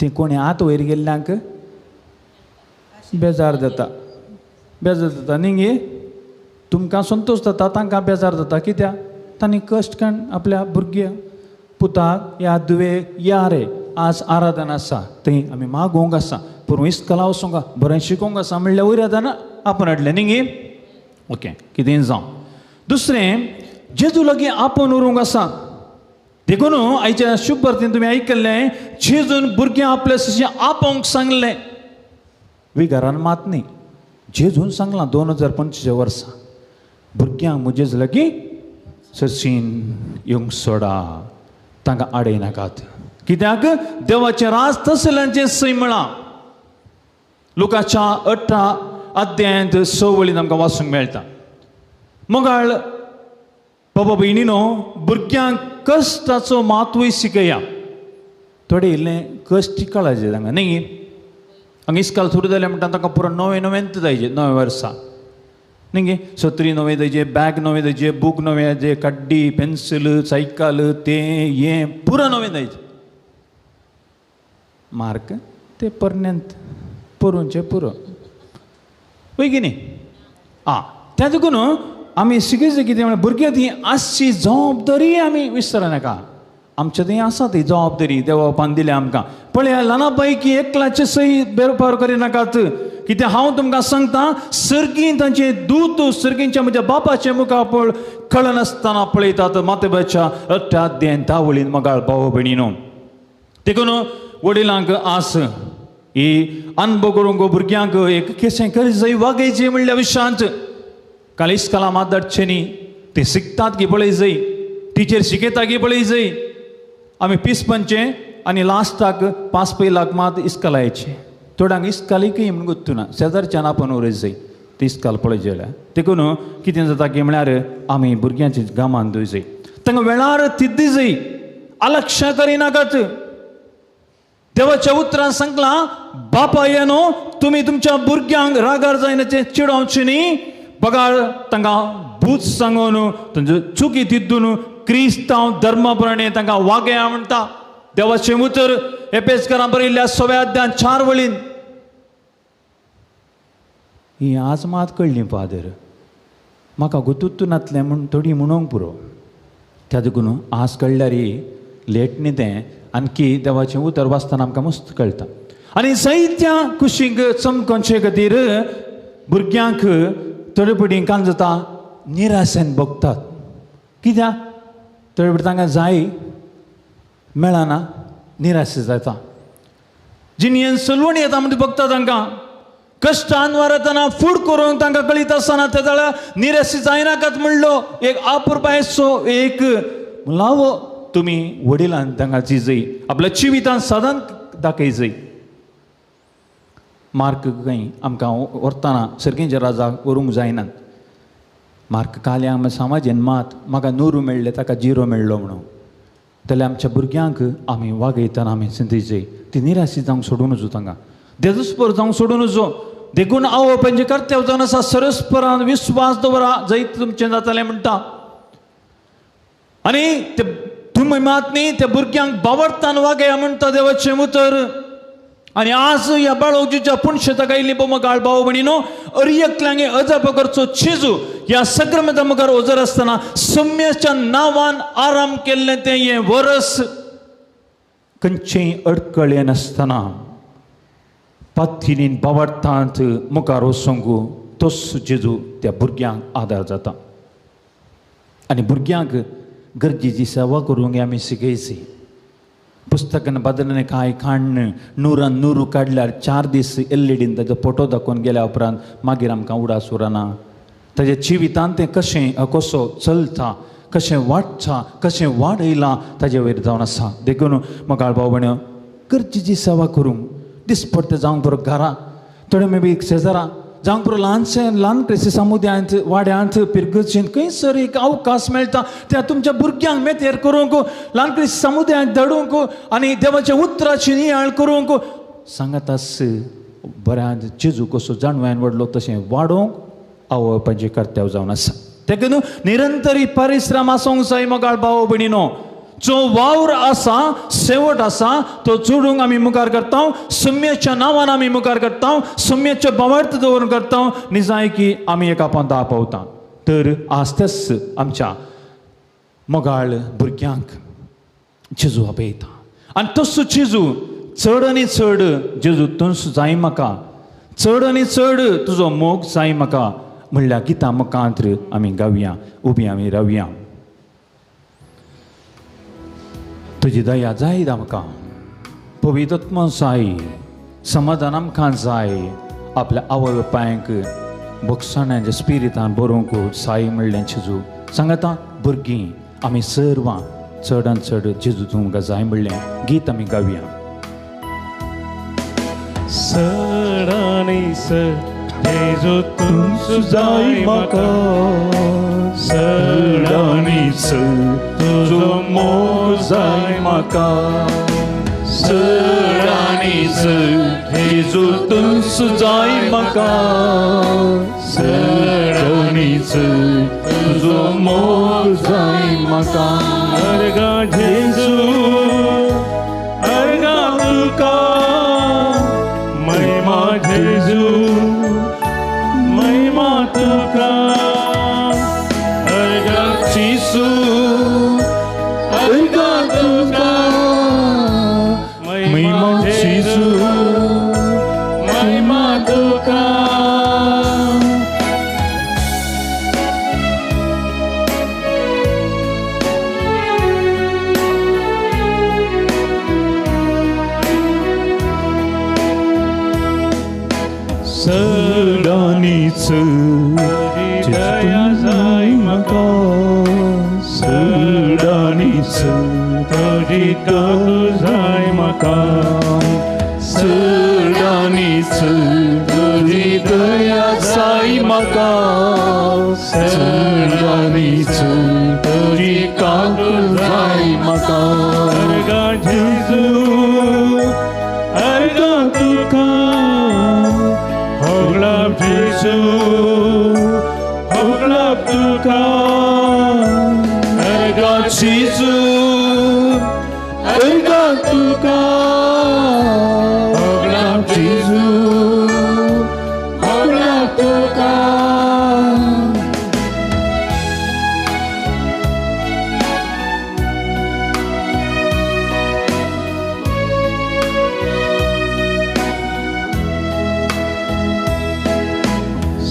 Speaker 1: ती कोणी हात वयर गेल्ल्यांक बेजार जाता. बेजार जाता न्ही गे? तुमकां संतोश जाता, तांकां बेजार जाता. कित्याक तांणी कश्ट काण आपल्या भुरग्या पुताक या धुवेक या रे आज आराधना आसा थंय आमी मागोवंक आसा, पूण इस्कला वचोंक बरें शिकोवंक आसा म्हणल्यार वयर आदाना आपूण हाडलें न्ही गे. ओके, कितें जावं. दुसरें, जेजू लागीं आपोवन उरूंक आसा. देखून आयच्या शुभ भरतीन तुमी आयकल्लें, जेजून भुरग्यां आपल्या सशी आपोवंक सांगलें. विगारान मात न्ही, जेजून सांगलां 2025 वर्सां भुरग्यांक म्हजेच लागीं सशीन येवंक सोडा, तांकां आडय नाकात. कित्याक देवाचें राज तसल्यांचें सै म्हळां. लुकाच्या 18 अध्यायांत 6 वळीन आमकां वाचूंक मेळटा. मोगाळ बाबा भयणीनो, भुरग्यांक कश्टाचो मातूय शिकया. थोडे इल्लें कश्ट कळायचें तांकां न्ही. हांगा इस्काल सुरू जालें म्हणटा तांकां पुरो नवें नवेंत जायचें, नवें वर्सा न्ही गे. सत्री नवें जायचें, बॅग नवें जायचें, बूक नवें जायचें, कड्डी, पेन्सील, सायकल, तें हें पुरो नवें जायचें. मार्क ते परण्यांत पुरोवचें पुरो, वय की न्ही. आं, त्या देखून आमी शिकयचें कितें म्हळ्यार भुरग्यां ती आसची जबाबदारी आमी विसरनाका. आमच्या थंय आसा ती जबाबदारी देवा बापान दिल्या आमकां. पळया ल्हाना पैकी एकल्याचे सही बेरपार करिनाकात. कित्याक हांव तुमकां सांगता, सर्गीं तांचे दूत सर्गींच्या म्हज्या बापाचे मुखार पळ कळनासतना पळयतात. मातेबाच्या 18 अध्यायान 10 वळीन मगाळ भाव भयणीनो. देखून वडिलांक आस ही अनुभव करूंक भुरग्यांक एक केशें करी वागयचें म्हणल्या विशांत. काल इस्कला मात धाडचें न्ही, ते शिकतात की पळय जाय, टिचर शिकयता की पळय जाय. आमी पीस पंचें आनी लास्टाक 5 पयलाक मात इस्कला येचें. थोड्यांक इस्कालीकय म्हूण गुत्तू ना, शेजारच्यान आपोवन उरय जाय ती इस्काल पळय जाल्यार. देखून कितें जाता की म्हळ्यार आमी भुरग्यांची गामान दवय जाय, तांकां वेळार तिद्दी जाय, अलक्ष करिनाकात. देवाच्या उतरान सांगलां, बापायनो तुमी तुमच्या भुरग्यांक रागार जायनाचें चिडोवचें न्ही, बगार तांकां भूत सांगून तांच्यो चुकी तिद्दून क्रिस्तांव धर्मा प्रमाणे तांकां वागया म्हणटा देवाचें उतर. एपेसकारां बरयल्ल्या 6व्या अध्यायान 4 वळीन. ही आज मात कळ्ळी फादर, म्हाका गुतूत नातलें म्हूण थोडी म्हणूंक पुरो. त्या देखून आज कळ्ळ्यार लेट न्ही तें, आणखी देवाचें उतर वाचतना आमकां मस्त कळटा. आनी जायत्या कुशींक चमकोवचे खातीर भुरग्यांक थोडे पटी कान जाता निराशेन भोगतात. कित्याक थोडे पटी तांकां जाय मेळना, निराश जाता. जिणेन सलवणी येता म्हणजे भोगता तांकां कश्टान वारतना फूड करूंक तांकां कळीत आसतना ते जाल्यार निराश जायनाकात म्हणलो एक आपुरबायेचो एक मुलावो तुमी वडिलान तांकां जिजय, आपल्या जिवितान सदांच दाखय जाय. मार्क खंय आमकां व्हरतना सर्गींच्या राजाक व्हरूंक जायनात. मार्क काल्या आमच्या समाजेन मात म्हाका 100 मेळ्ळें ताका 0 मेळ्ळो म्हणून. जाल्यार आमच्या भुरग्यांक आमी वागयतना आमी चिंतयचें, ती निराशी जावंक सोडून वचूं, तांकां देजस्पर जावंक सोडून वचूं. देखून आवय बापायचें कर्तव्य जावन आसा सरस्परान विस्वास दवरा, जैत तुमचें जातलें म्हणटा. आनी ते तुमी मात न्ही त्या भुरग्यांक बावडतान वागया म्हणटा देवाचें उतर. आनी आज ह्या बाळोजीच्या पुणशेताक आयिल्ली बोमगाळ भाव भयणीनो, अरियकल्यांगे अजाप करचो चेजू ह्या सक्रमेंता मुखार ओजर आसतना सम्याच्या नांवान आराम केल्लें तें हें वरस. खंयचेय अडकळे नासतना पाथिनीन बावडतांत मुखार वचूंक तोच जेजू त्या भुरग्यांक आदार जाता. आनी भुरग्यांक गरजेची सेवा करूंक आमी शिकयची. पुस्तकान बदलने कांय काण्ण नुरान नुरू काडल्यार 4 दीस एलईडीन ताजो फोटो दाखोवन गेल्या उपरांत मागीर आमकां उडास उरना. ताज्या जिवितान तें कशें कसो चलता, कशें वाडटा, कशें वाडयलां ताजे वयर जावन आसा. देखून मोगाळ भाव भयणीं, गरजेची सेवा करूंक दिसपट्टें जावंक पुरो घरा, थोडे मे बी शेजारा जावंक पुरो ल्हानशें ल्हान क्रिस्ती समुदायांत वाड्यांत पिरगर्जेंत खंयसर एक अवकाश मेळटा त्या तुमच्या भुरग्यांक मेतेर करूंक, ल्हान क्रिस्ती समुदायांत धाडूंक आनी देवाच्या उतराची नियाळ करूंक सांगातास बऱ्या जेजू कसो जाणवायन वाडलो तशें वाडोवंक आवय बापायचें कर्तव्य जावन आसा. तेका न्हू निरंतरी परिश्रम आसूंक जाय मोगाळ भाव भयणीनो. जो वावर आसा शेवट आसा तो जोडूंक आमी मुखार करता, सम्याच्या नांवान आमी मुखार करता, सम्याच्या भावार्थ दवरून करता, निजाय की आमी एका पंथा पावता. तर आज तेच आमच्या मोगाळ भुरग्यांक जेजू आपयता आनी तसो जेजू चड आनी चड जेजू तुंस जाय म्हाका, चड आनी चड तुजो मोग जाय म्हाका म्हणल्यार गितां मुखांत आमी गावया, उबी आमी रावया. तुजी दया जाय आमकां, पवित्रत्म जाय, समाधान आमकां जाय. आपल्या आवय बापायंक भोगसण्याच्या स्पिरितान बरोवंक जाय म्हणलें जेजू सांगता. भुरगीं आमी सर्वां चडान चड जेजू तुमकां जाय म्हणलें गीत आमी गावया.
Speaker 2: चड आनी चड जेजू तूंच जाय म्हाका, चड आनी चड तुजो मोग जाय म्हाका, चड आनी चड जेजू तूंच जाय म्हाका, चड आनी चड तुजो मोग जाय म्हाका. अर्गा जेजू अर्गा तुका, महिमा जेजू महिमा तुका, अर्गा जेजू अर्गा तुका, महिमा जेजू महिमा तुका. चड आनी चड दया जाय म्हाका, चड आनी चड तुजी काकूट जाय म्हाका, चड आनी चड तुजी दया जाय म्हाका, चड आनी चड तुजी काकूट जाय म्हाका. अर्गा जेजू अर्गा तुका, होगळाप जेजू होगळाप तुका, अर्गा जेजू अर्गा तुका, होगळाप जेजू होगळाप तुका.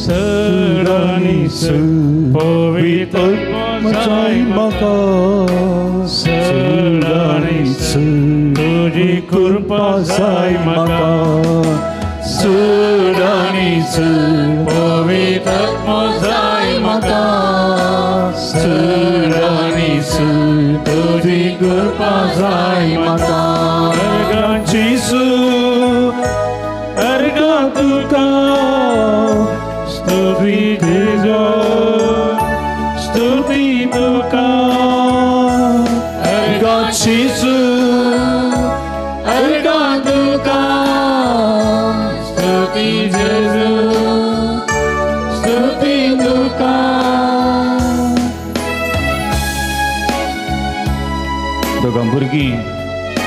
Speaker 2: चड आनी चड पवित्र जाय म्हाका, चड आनी चड तुजी कृपा जाय म्हाका, चड आनी चड पवित्र जाय म्हाका, चड आनी चड तुजी कृपा जाय म्हाका. अर्गा जेजू अर्गा तुका, स्तुती जेजू स्तुती तुका, अर्गा जेजू अर्गा तुका, स्तुती जेजू स्तुती तुका.
Speaker 1: दोगां भुरगीं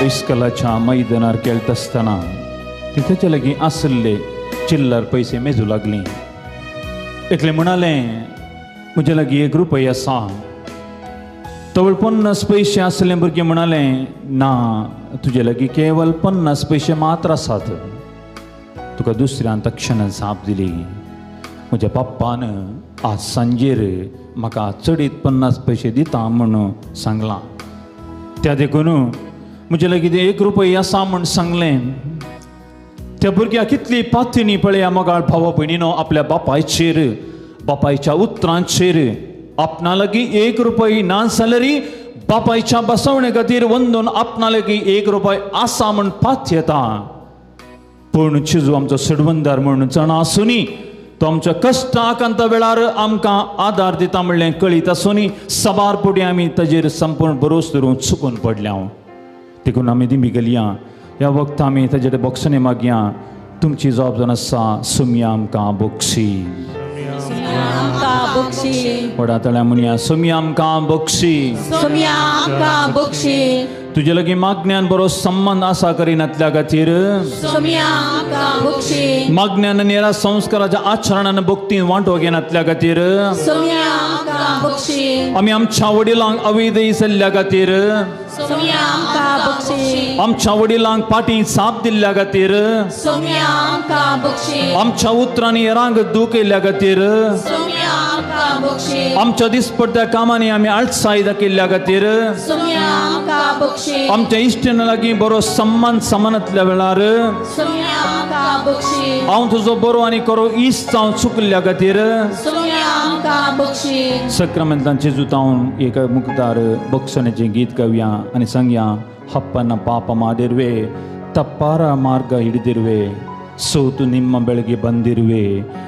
Speaker 1: इस्कलाच्या मैदानार खेळटा आसतना ती तेचे लागीं आसले चिल्लर पयशे मेजू लागली. एकलें म्हणालें म्हजे लागीं एक रुपया आसा. तवळ 50 पयशे आसले. भुरगें म्हणालें ना, तुजे लागीं केवल 50 पयशे मात्र आसात. तुका दुसऱ्यान तक्षणान जाप दिली, म्हज्या पप्पान आज सांजेर म्हाका चडीत 50 पयशे दिता म्हूण सांगलां, त्या देखून म्हजे लागीं एक रुपया आसा म्हूण सांगलें. त्या भुरग्याक कितली पातणी पळया मोगाळ भावा भयणीनो, आपल्या बापायचेर, बापायच्या उतरांचेर. आपणा लागीं एक रुपया ना जाल्यार बापायच्या बसवणे खातीर वंदून आपणा लागीं एक रुपया आसा म्हूण पात येता. पूण जेजू आमचो सडवंदार म्हूण जाणा आसुनी, तो आमच्या कश्ट आकांता वेळार आमकां आदार दिता म्हणलें कळीत आसुनी साबार पुढे आमी ताजेर संपूर्ण भरोस धरून चुकून पडल्या. देखून आमी दिमी गेलया ह्या वक्त आमी ताजे बोक्षणे मागया. तुमची जबाबदारी आसा सुमया आमकां बोक्षी, व्हडा तळ्या म्हणया सुमया आमकां बोक्षी,
Speaker 3: सुमया आमकां बोक्षी.
Speaker 1: तुजे लागीं मागण्यान बरो संबंद आसा करिनातल्या खातीर, मागण्यान निरा संस्काराच्या आचरणान भक्तीन वांटो घेनातल्या खातीर, आमी आमच्या वडिलांक अविधेय जाल्ल्या खातीर, आमच्या वडिलांक पाटी साप दिल्ल्या खातीर, आमच्या उतरांनी हेरांक दूख येयल्ल्या खातीर, आमच्या दिसपडत्या कामांनी आमी आळसाय दाखयल्ल्या खातीर, आमच्या इश्टिणा लागीं बरो सन्मान समानांतल्या वेळार हांव तुजो बरो आनी खरो इश्ट जावन चुकल्ल्या खातीर सक्रामेंतांचे जुतावन एक मुक्तार बक्षण्याचें गीत गावया आनी सांगया. ಹಪ್ಪನ ಪಾಪ ಮಾಡಿರುವೆ, ತಪ್ಪಾರ ಮಾರ್ಗ ಹಿಡಿದಿರುವೆ, ಸೋತು ನಿಮ್ಮ ಬೆಳಗ್ಗೆ ಬಂದಿರುವೆ,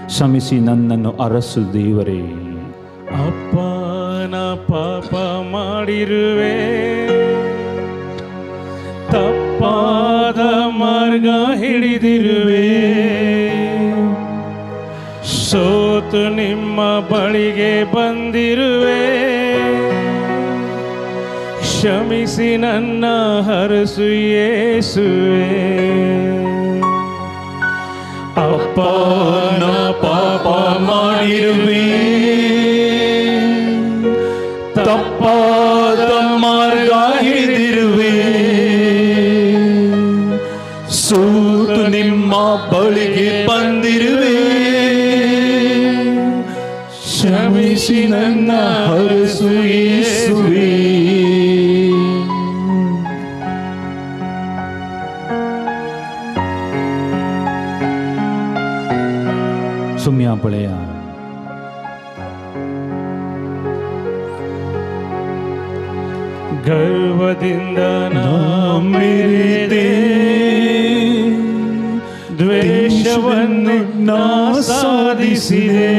Speaker 1: ಕ್ಷಮಿಸಿ ನನ್ನನ್ನು ಅರಸು ದೇವರೇ.
Speaker 2: ಅಪ್ಪನ ಪಾಪ ಮಾಡಿರುವೆ, ತಪ್ಪಾದ ಮಾರ್ಗ ಹಿಡಿದಿರುವೆ, ಸೋತು ನಿಮ್ಮ ಬಳಿಗೆ ಬಂದಿರುವೆ, ಕ್ಷಮಿಸಿ ನನ್ನ ಹರಸು ಯೇಸುವೆ.
Speaker 1: ಅಪ್ಪನ ಪಾಪ ಮಾಡಿರುವೆ, ತಪ್ಪಾದ ಮಾರ್ಗ ಹಿಡಿದಿರುವೆ, ಸೋತು ನಿಮ್ಮ ಬಳಿಗೆ ಬಂದಿರುವೆ, ಕ್ಷಮಿಸಿ ನನ್ನ ಹರಸು ಯೇಸುವೆ. सुम्या पळया.
Speaker 2: ಗರ್ವದಿಂದ ನಾ ಮೆರೆದೆ, ದ್ವೇಷವನ್ನು ನಾ ಸಾಧಿಸಿದೆ,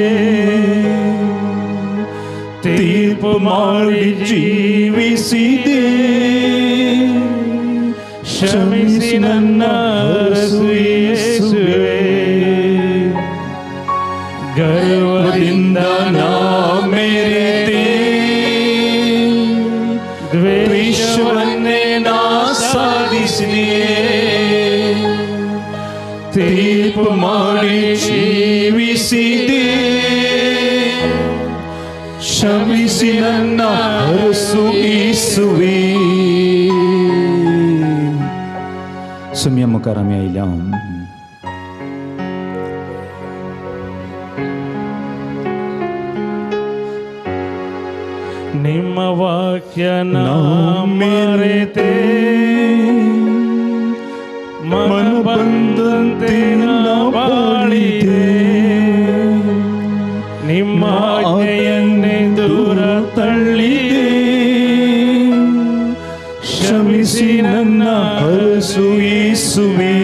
Speaker 2: ತೀರ್ಪು ಮಾಡಿ ಜೀವಿಸಿದೆ, ಕ್ಷಮಿಸಿ ನನ್ನ ಅರಸು ಯೇಸುವೆ. ಗರ್ವದಿಂದ ನಾ ಮೆರೆದೆ, ದ್ವೇಷವನ್ನೇ ನಾ ಸಾಧಿಸಿದೆ,
Speaker 1: ತೀರ್ಪು ಮಾಡಿ ಜೀವಿಸಿದೆ, ಕ್ಷಮಿಸಿ ನನ್ನ ಅರಸು ಯೇಸುವೆ. सुम्या मुखार आमी आयल्या.
Speaker 2: ನಿಮ್ಮ ವಾಕ್ಯ ನಾ ಮರೆತೆ, ಮನ ಬಂದಂತೆ ನಾ ಬಾಳಿದೆ, ನಿಮ್ಮ ಆಜ್ಞೆಯನ್ನೇ ದೂರ ತಳ್ಳಿದೆ,
Speaker 1: ಕ್ಷಮಿಸಿ ನನ್ನ ಅರಸು ಯೇಸುವೆ.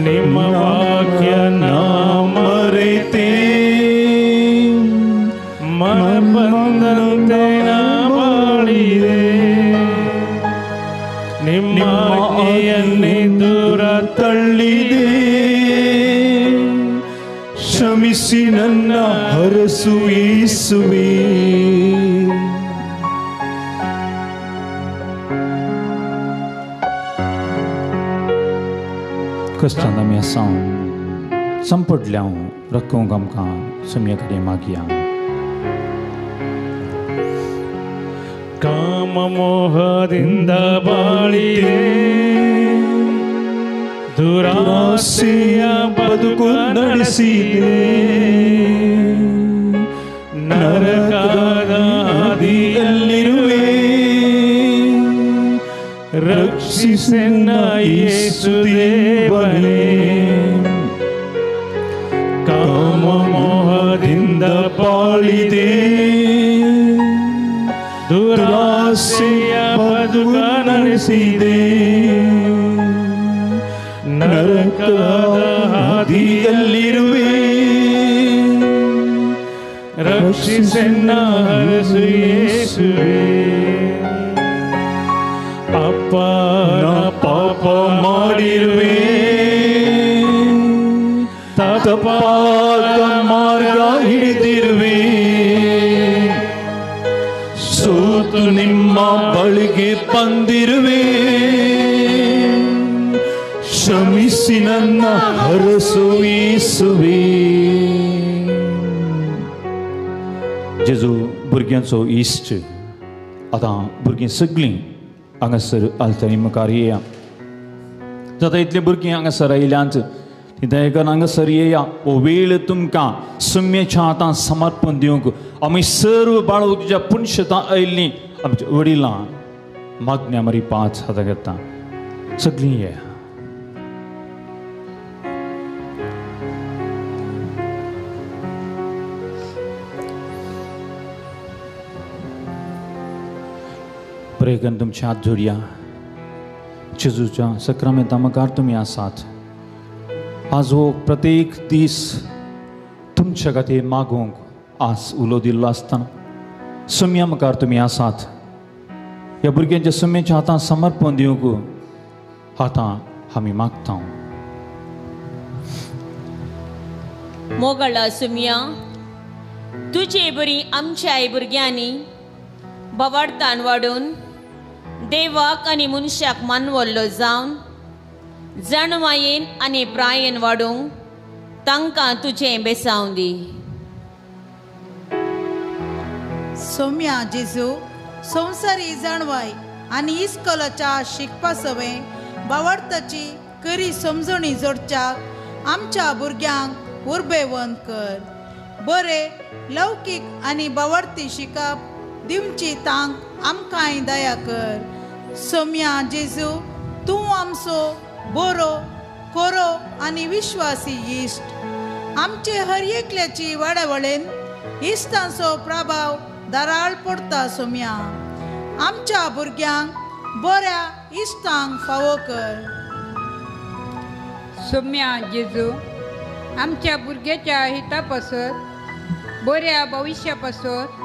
Speaker 2: ನಿಮ್ಮ ವಾಕ್ಯ ನಾ ಮರೆತೆ, ಮನ ಬಂದಂತೆ ನಾ ಬಾಳಿದೆ, ನಿಮ್ಮ ಆಜ್ಞೆಯನ್ನೇ ದೂರ
Speaker 1: ತಳ್ಳಿದೆ, ಕ್ಷಮಿಸಿ ನನ್ನ ಅರಸು ಯೇಸುವೆ. क्रिस्तान आमी आसा संपडल्या रक्कूंक आमकां सुम्या कडेन मागया.
Speaker 2: ಕಾಮ ಮೋಹದಿಂದ ಬಾಳಿದೆ, ದುರಾಸೆಯ ಬದುಕು ನಡೆಸಿದೆ, ನರಕದ ಹಾದಿಯಲ್ಲಿರುವೆ, ರಕ್ಷಿಸೆನ್ನ ಯೇಸು ದೇವನೇ. ಕಾಮ ಮೋಹದಿಂದ ಬಾಳಿದೆ, ದುರಾಸೆಯ ಬದುಕ ನಡೆಸಿದೆ,
Speaker 1: ನರಕದ ಹಾದಿಯಲ್ಲಿರುವೆ,
Speaker 2: ರಕ್ಷಿಸೆನ್ನ ಅರಸು ಯೇಸುವೆ. ಅಪ್ಪ
Speaker 1: ಪಾಪ ಮಾಡಿರುವೆ, ತಪ್ಪಾದ ಮಾರ್ಗ ಹಿಡಿದಿರುವೆ, ಸೋತು ನಿಮ್ಮ ಬಳಿಗೆ ಬಂದಿರುವೆ, ಕ್ಷಮಿಸಿ ನನ್ನ ಹರಸು ಯೇಸುವೆ. जेजू भुरग्यांचो इश्ट. आतां भुरगीं सगळीं हांगासर आल्तारी मुखार येया. जाता इतलीं भुरगीं हांगासर आयल्यांत ती दयेकन हांगासर येया. हो वेळ तुमकां सुम्याच्या हातान समर्पण दिवंक आमी सर्व बाळू तुज्या पुनशतां आयिल्लीं आमच्या वडिलां मागण्या मारी पांच हातां घेता. सगळीं येया. प्रेगन तुमचे हात जोडया. जेजूच्या सक्रामेंता मुखार तुमी आसात. आज हो प्रत्येक दीस तुमच्या खातीर मागूंक आज उलो दिल्लो आसतना सुम्या मुखार तुमी आसात. ह्या भुरग्यांच्या सुम्याच्या हातान समर्पण दिवंक आतां आमी मागता.
Speaker 3: मोगळा सुम्या, तुजे बरी आमच्या आई भुरग्यांनी बवाडतान वाडून देवाक आनी मनशाक मानवल्लो जावन जाणवायेन आनी प्रायेन वाडूंक तांकां तुजें बेसावं दी.
Speaker 4: सोम्या जेजू, संवसारी जाणवाय आनी इस्कोलाच्या शिकपा सवें बावडताची करी समजणी जोडच्याक आमच्या भुरग्यांक उर्बेवंत कर. बरें लौकीक आनी बावडती शिकप दिवची तांक आमकांय दया कर. सोम्या जेजू, तूं आमचो बरो कोरो आनी विश्वासी इश्ट. आमचे हर एकल्याची वाडावळेन इश्टांचो प्रभाव दाराळ पडटा. सोम्या, आमच्या भुरग्यांक बऱ्या इश्टांक फावो कर.
Speaker 5: सोम्या जेजू, आमच्या भुरग्याच्या हिता पासत बऱ्या भविश्या पासत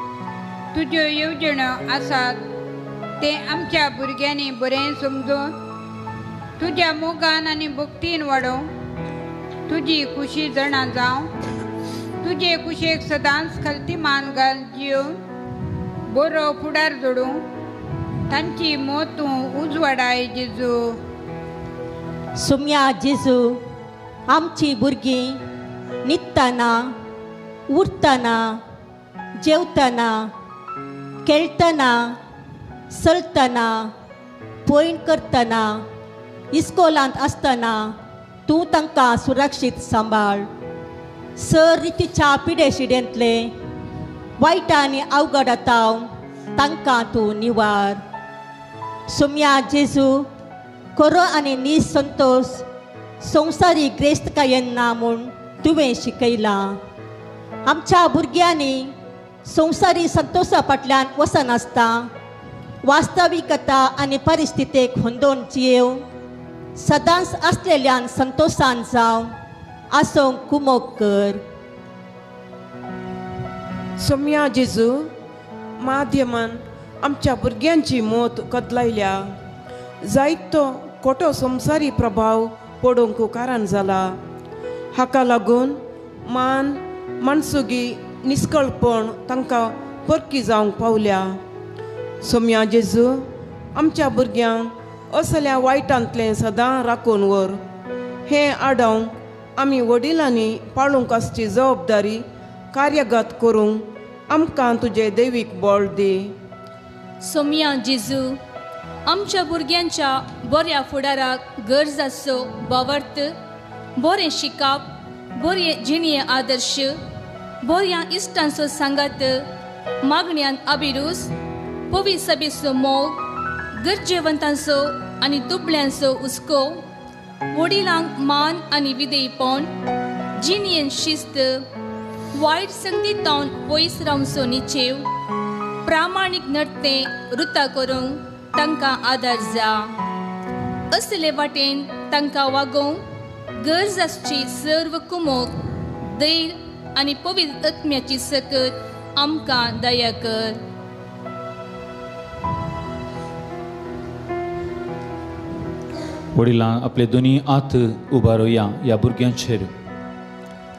Speaker 5: तुज्यो येवजण्यो आसात ते आमच्या भुरग्यांनी बरें समजून तुज्या मोगान आनी भक्तीन वाडोवंक तुजी खुशी जाणा जावं तुजे कुशेक सदांच खालती मान घाल जियोवन बरो फुडार जोडूंक तांची मोत तूं उजवाडाय जेजू.
Speaker 6: सोम्या जेजू, आमची भुरगीं न्हिदतना, उठतना, जेवतना, खेळटना, चलतना, पयण करतना, इस्कोलांत आसतना तूं तांकां सुरक्षीत सांबाळ. सर रितीच्या पिडेशिडेंतले वायट आनी अवघडाताव तांकां तूं निवार. सोम्या जेजू, खरो आनी नीज संतोश संवसारी ग्रेस्तकायेन ना म्हूण तुवें शिकयलां. आमच्या भुरग्यांनी संवसारी संतोशा फाटल्यान वचनासता वास्तविकता आनी परिस्थितीक होंदोवन जियेवन सदांच आसलेल्यान संतोशान जावन आसूंक कुमोक कर.
Speaker 7: सोम्या जेजू, माध्यमान आमच्या भुरग्यांची मोत कदलायल्या. जायतो खोटो संवसारी प्रभाव पडूंक कारण जाला. हाका लागून मान मानसुगी निस्कळपण तांकां परकी जावंक पावल्या. सोम्या जेजू, आमच्या भुरग्यांक असल्या वायटांतलें सदां राखून व्हर. हें आडावंक आमी वडिलांनी पाळूंक आसची जबाबदारी कार्यगत करूंक आमकां तुजें दैवीक बळ दी.
Speaker 8: सोम्या जेजू, आमच्या भुरग्यांच्या बऱ्या फुडाराक गरज आसचो भावार्थ, बरें शिकप, बरे जिणये आदर्श, बऱ्या इश्टांचो सांगात, मागण्यान अभिरूच, पवी सभेचो मोग, गरजेवंतांचो आनी दुबळ्यांचो हुस्को, वडिलांक मान आनी विधेयपण, जिणयेन शिस्त, वायट संगतींत पयस रावचो निचेव, प्रामाणीक नडतें रुता करूंक तांकां आदार जा. असले वाटेन तांकां वागोवंक गरज आसची सर्व कुमोक, धैर्य आनी पवित्र आत्म्याची सकत आमकां दया कर.
Speaker 1: वडिलां आपले दोनी हात उबारुया ह्या भुरग्यांचेर.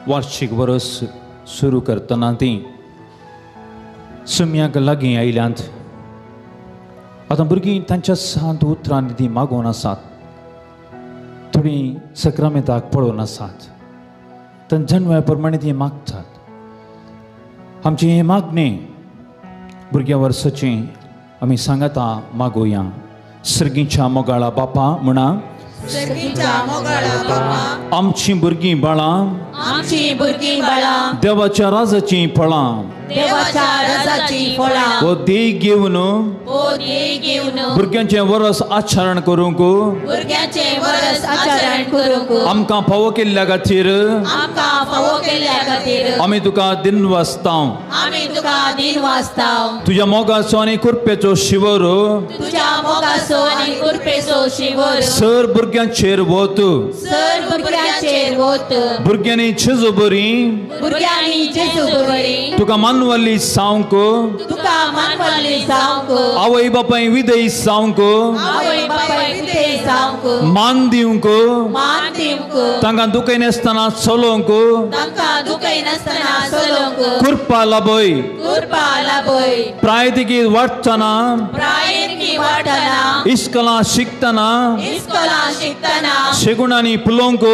Speaker 1: वार्षिक वरस सुरू करतना तीं सुम्याक लागीं आयल्यांत. आतां भुरगीं तांच्या सांत उतरांनी ती मागोवन आसात, थोडीं सक्रामेंताक पळोवन आसात, तांच्या जनव्या प्रमाणे ती मागतात. आमची हें मागणें भुरग्यां वर्साचें आमी सांगाता मागोया. सर्गीच्या मोगाळा बापा म्हणा, आमची भुरगीं बाळां,
Speaker 3: आमची भुरगीं बाळां
Speaker 1: देवाच्या राजाचीं फळां,
Speaker 3: देवाच्या राजाचीं फळां
Speaker 1: हो देह घेवन,
Speaker 3: हो देह घेवन
Speaker 1: भुरग्यांचें वरस आचरण करूंक,
Speaker 3: भुरग्यांचें वरस आचरण करूंक
Speaker 1: आमकां फावो केल्ल्या खातीर,
Speaker 3: आमकां फावो केल्ल्या खातीर
Speaker 1: आमी तुका दिनवासता,
Speaker 3: आमी तुका दिनवासता.
Speaker 1: तुज्या मोगाचो आनी कृपेचो शिवर,
Speaker 3: तुज्या मोगाचो आनी कृपेचो शिवर
Speaker 1: सर भुरग्यांचेर वत,
Speaker 3: सर भुरग्यांचेर वत.
Speaker 1: भुरग्यांनी जेजू बरी,
Speaker 3: भुरग्यांनी जेजू बरी
Speaker 1: तुका मानवल्ली जावंक,
Speaker 3: तुका मानवल्ली जावंक
Speaker 1: आवय बापाय विधेय जावंक,
Speaker 3: आवय बापाय विधेय जावंक
Speaker 1: मान दिवंक,
Speaker 3: मान दिवंक
Speaker 1: तांकां दुखयनासतना चलोवंक,
Speaker 3: तांकां दुखयनासतना चलोवंक
Speaker 1: कृपा लाभय,
Speaker 3: कृपा लाभय.
Speaker 1: प्रायतिकी वाडटना,
Speaker 3: प्रायतिकी वाडटना
Speaker 1: इस्कलां शिकतना,
Speaker 3: इस्कलां शिकतना
Speaker 1: शेगुणांनी फुलोवंक,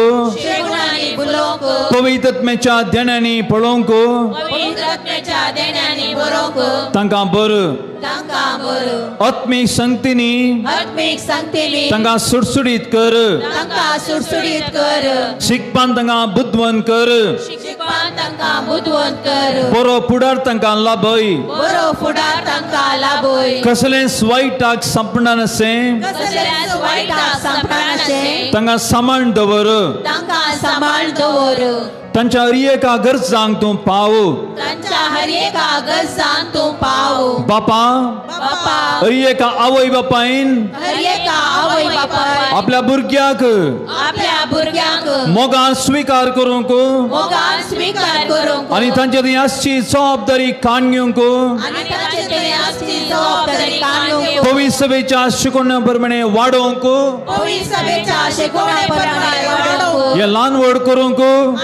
Speaker 3: शेगुणांनी फुलोवंक
Speaker 1: पवित्रत्म्याच्या देण्यांनी पळोवंक,
Speaker 3: पवित्रत्म्याच्या देण्यांनी बरोवंक
Speaker 1: तांकां बरो,
Speaker 3: तांकां बरो.
Speaker 1: आत्मीक संगतींनी,
Speaker 3: आत्मीक संगतींनी
Speaker 1: तांकां सुडसुडीत कर,
Speaker 3: तांकां सुडसुडीत कर.
Speaker 1: शिकपान तांकां बुदवंत कर,
Speaker 3: शिकपान तांकां बुदवंत कर.
Speaker 1: बरो फुडार तांकां लाभय,
Speaker 3: बरो फुडार तांकां लाभय.
Speaker 1: कसलेंच वायटाक सांपडनाशें,
Speaker 3: कसलेंच वायटाक सांपडनाशें
Speaker 1: तांकां सांबाळ दवर,
Speaker 3: तांकां सांबाळ दवर.
Speaker 1: तांच्या हर एका गरजांक तूं पाव,
Speaker 3: तांच्या हर एका गरजांक तूं पाव.
Speaker 1: बापा,
Speaker 3: बापा
Speaker 1: हर एका आवय बापायन,
Speaker 3: हर एका आवय बापायन
Speaker 1: आपल्या भुरग्याक,
Speaker 3: आपल्या भुरग्यांक
Speaker 1: मोगान स्विकार करूंक,
Speaker 3: मोगान स्विकार करूंक
Speaker 1: आनी तांचे थंय आसची जबाबदारी काण घेवंक,
Speaker 3: आनी तांचे थंय आसची जबाबदारी काण घेवंक
Speaker 1: पवित्र सभेच्या शिकवण्या प्रमाणे वाडोवंक,
Speaker 3: पवित्र सभेच्या शिकवण्या प्रमाणे वाडोवंक
Speaker 1: हे ल्हान व्हड करूंक
Speaker 3: करूंक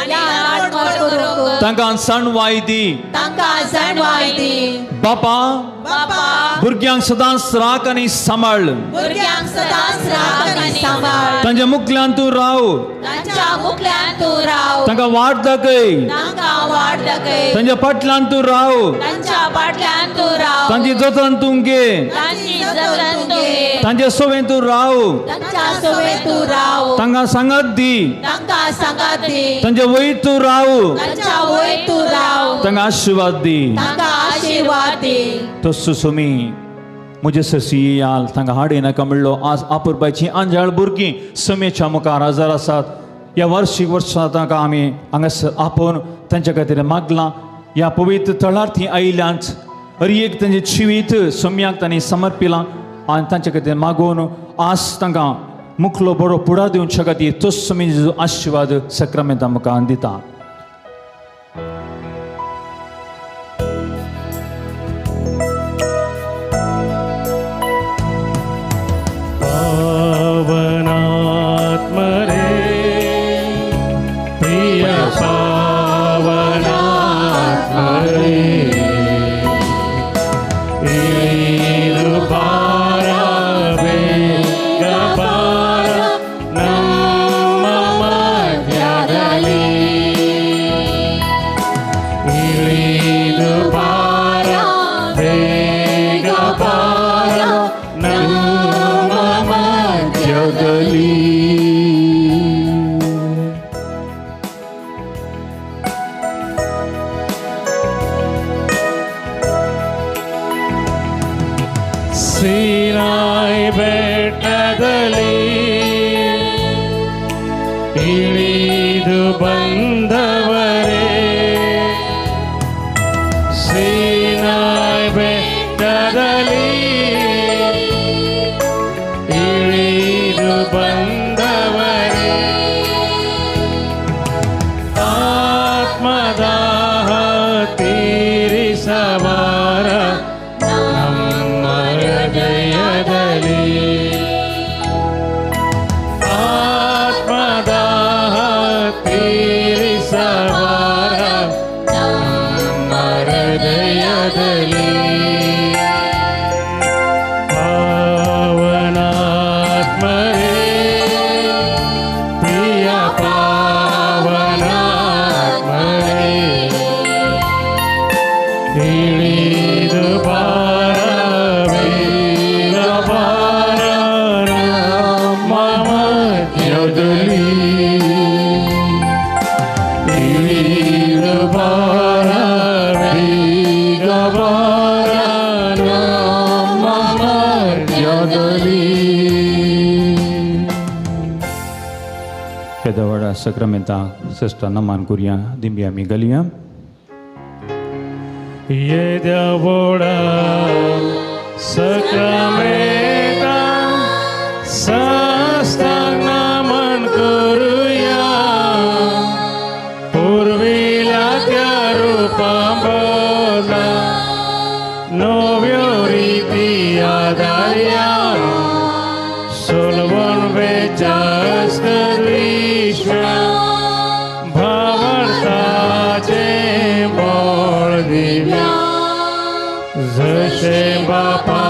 Speaker 1: तांकां जाणवाय दी,
Speaker 3: तांकां जाणवाय दी.
Speaker 1: बापा,
Speaker 3: बापा
Speaker 1: भुरग्यांक सदांच राख आनी सांबाळ,
Speaker 3: भुरग्यांक सदांच राख आनी सांबाळ.
Speaker 1: तांच्या मुखल्यान तूं राव,
Speaker 3: तांच्या मुखल्यान तूं राव.
Speaker 1: तांकां वाट दाखय,
Speaker 3: तांकां वाट दाखय.
Speaker 1: तांच्या फाटल्यान तूं राव,
Speaker 3: तांच्या फाटल्यान तूं राव.
Speaker 1: तांची जतन तूं घे,
Speaker 3: तांची जतन तूं घे.
Speaker 1: तांचे सवें तूं राव,
Speaker 3: तांच्या सवें तूं राव.
Speaker 1: तांकां सांगात दी,
Speaker 3: तांकां सांगात दी.
Speaker 1: तांचे वयर तूं राव,
Speaker 3: तांच्या वयर तूं राव.
Speaker 1: तांकां आशिर्वाद दी,
Speaker 3: तांकां आशिर्वाद दी.
Speaker 1: तसो सोमी म्हजे सरसी याल तांकां हाडय नाका म्हणलो. आज आपुरबायची आंजाळ भुरगीं समेच्या मुखार हजर आसात. ह्या वर्शीक वर्सां तांकां आमी हांगासर आपोवन तांच्या खातीर मागलां. ह्या पवित्र थळार तीं आयल्यांत, हर एक तांचें जिवीत सम्याक तांणी समर्पिलां आनी तांच्या खातीर मागोवन आज तांकां मुखलो बरो फुडार दिवच्या खातीर तोच सोमी आशिर्वाद सक्रामेंता मुखार दिता.
Speaker 2: ತೀರಿಸಬಾರ ನಮ್ಮ ಹೃದಯದಲ್ಲಿ. ಇಳಿದು ಬಾರಬೇಗ ಬಾರ ನಮ್ಮ ಮಧ್ಯದಲ್ಲಿ ಇಳಿದು ಬಾರಬೇಗ ಬಾರ ನಮ್ಮ ಮಧ್ಯದಲ್ಲಿ.
Speaker 1: पेदवाडा सक्रामेंताक श्रेश्ठ नमान करुया दिंबी आमी घालया.
Speaker 2: येद्या व्हडा सक्रामेंता साश्टांग नमन करुया पुर्विल्या त्या रुपा बदला नव्यो रिती आदारया सोलवण वेच्या भावार्थाचे बळ दिव्या जशें बापा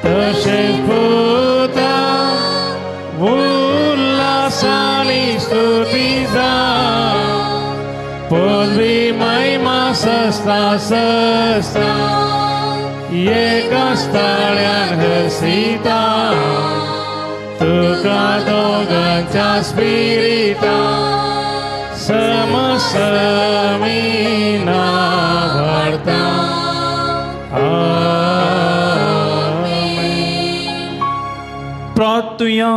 Speaker 2: तशें पुता उल्हासानी स्तुती जा पदवी महिमा सस्ता सस्ता एका स्थाळ्यान हसिता तुका दोगांच्या स्पिरिता समसमीना वाडता. आमेन.
Speaker 1: प्रार्थुया.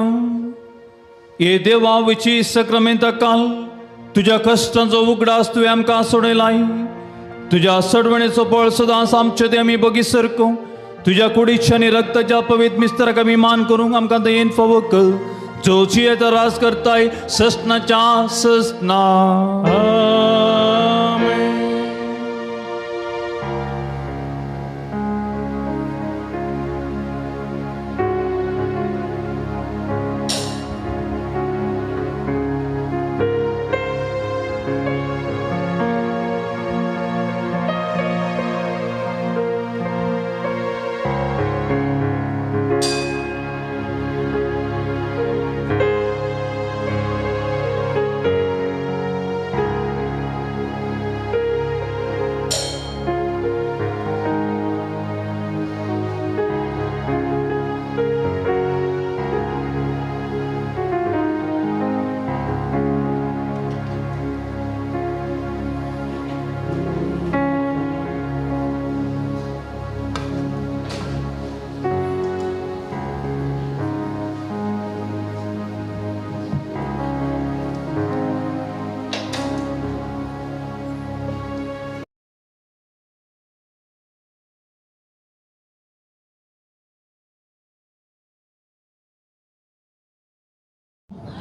Speaker 1: हे देवा विची सक्रामेंता काल तुज्या कश्टांचो उगडास तुवें आमकां सोडयलाय. तुज्या सडवणेचो बळ सदांच आमचे ते आमी बगी सरको. तुज्या कुडीच्या आनी रक्ताच्या पवित्र मिस्तराक आमी मान करूंक आमकां दयेन फावो कर. जोची येता राज करताय ससनाच्या ससना.
Speaker 2: आमेन.